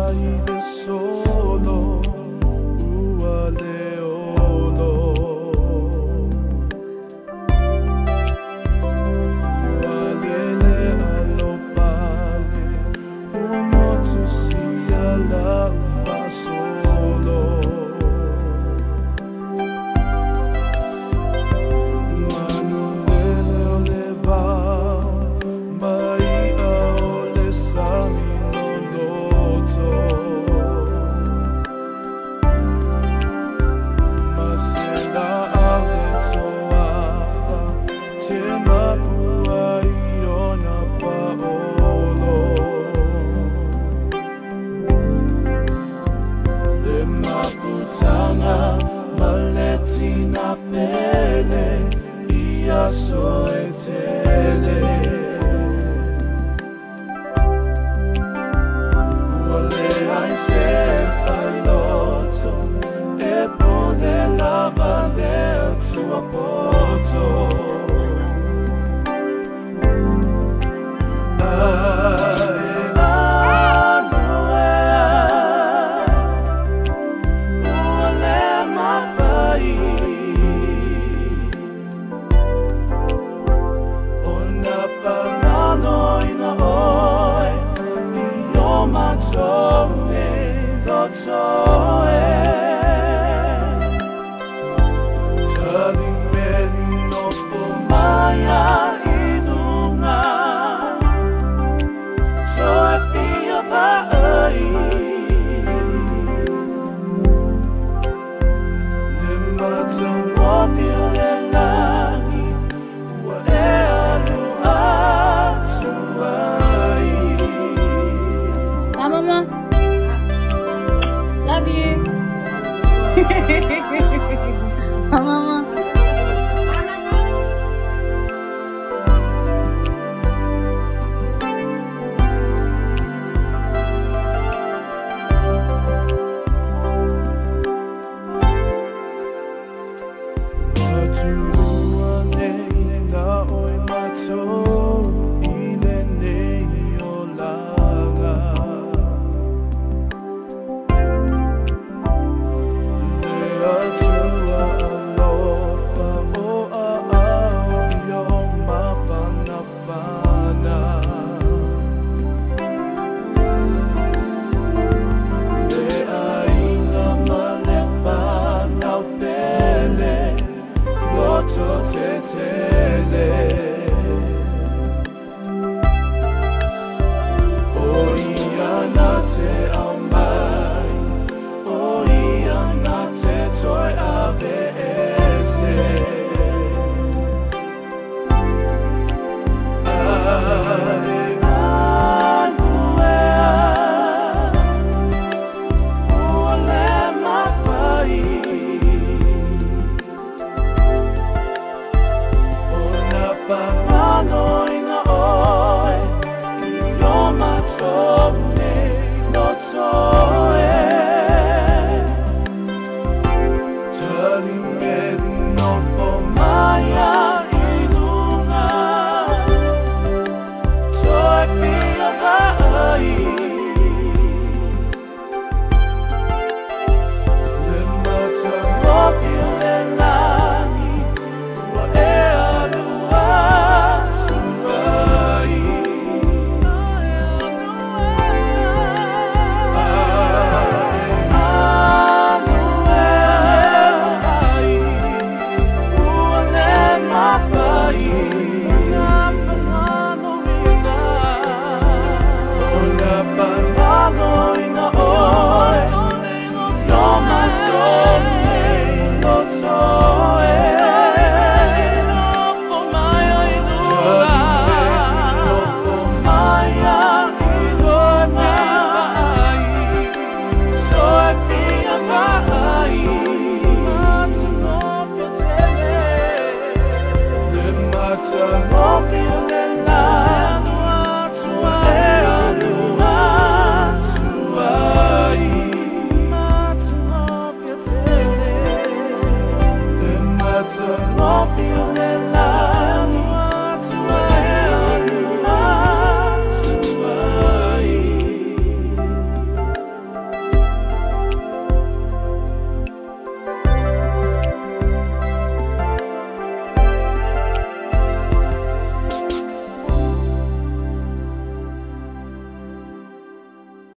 ai le solo ua le olo. Ua lele alo pale ua motu sia lau fasolo. Manu lele o le vao mai a o le sami loloto. Masela au le toafa te mapua i ona paolo. Le maputanga ma le tina pele ia so e tele. Ua le ai se pailoto e pone lava le tua poto. Ai aluea ua le mafai ona fagaloina oe i o matou nei loto e. Talimeli nofo maia i luga toe fia vaai. Le matagofie o le lagi ua e alu atu ai. Bye, Mama. Love you. Bye, Mama. Atua nei na oe matou i lenei olaga. Le Atua alofa o aao ia o mafanafana. Le aiga ma le fanau pele loto tetele. O ia na te au mai, o ia na te toe ave ese. Ae aluea ua le mafai ona fagaloina oe i o matou nei loto e. Talimeli nofo maia i luga toe fia vaai. Le matagofie o le lagi ua e alu atu ai. Ua le mafai ona fagaloina oe i o matou nei loto e. Nofo maia i luga toe fia vaai. Le matagofie o le lagi ua e alu atu ai. Le matagofie o le lagi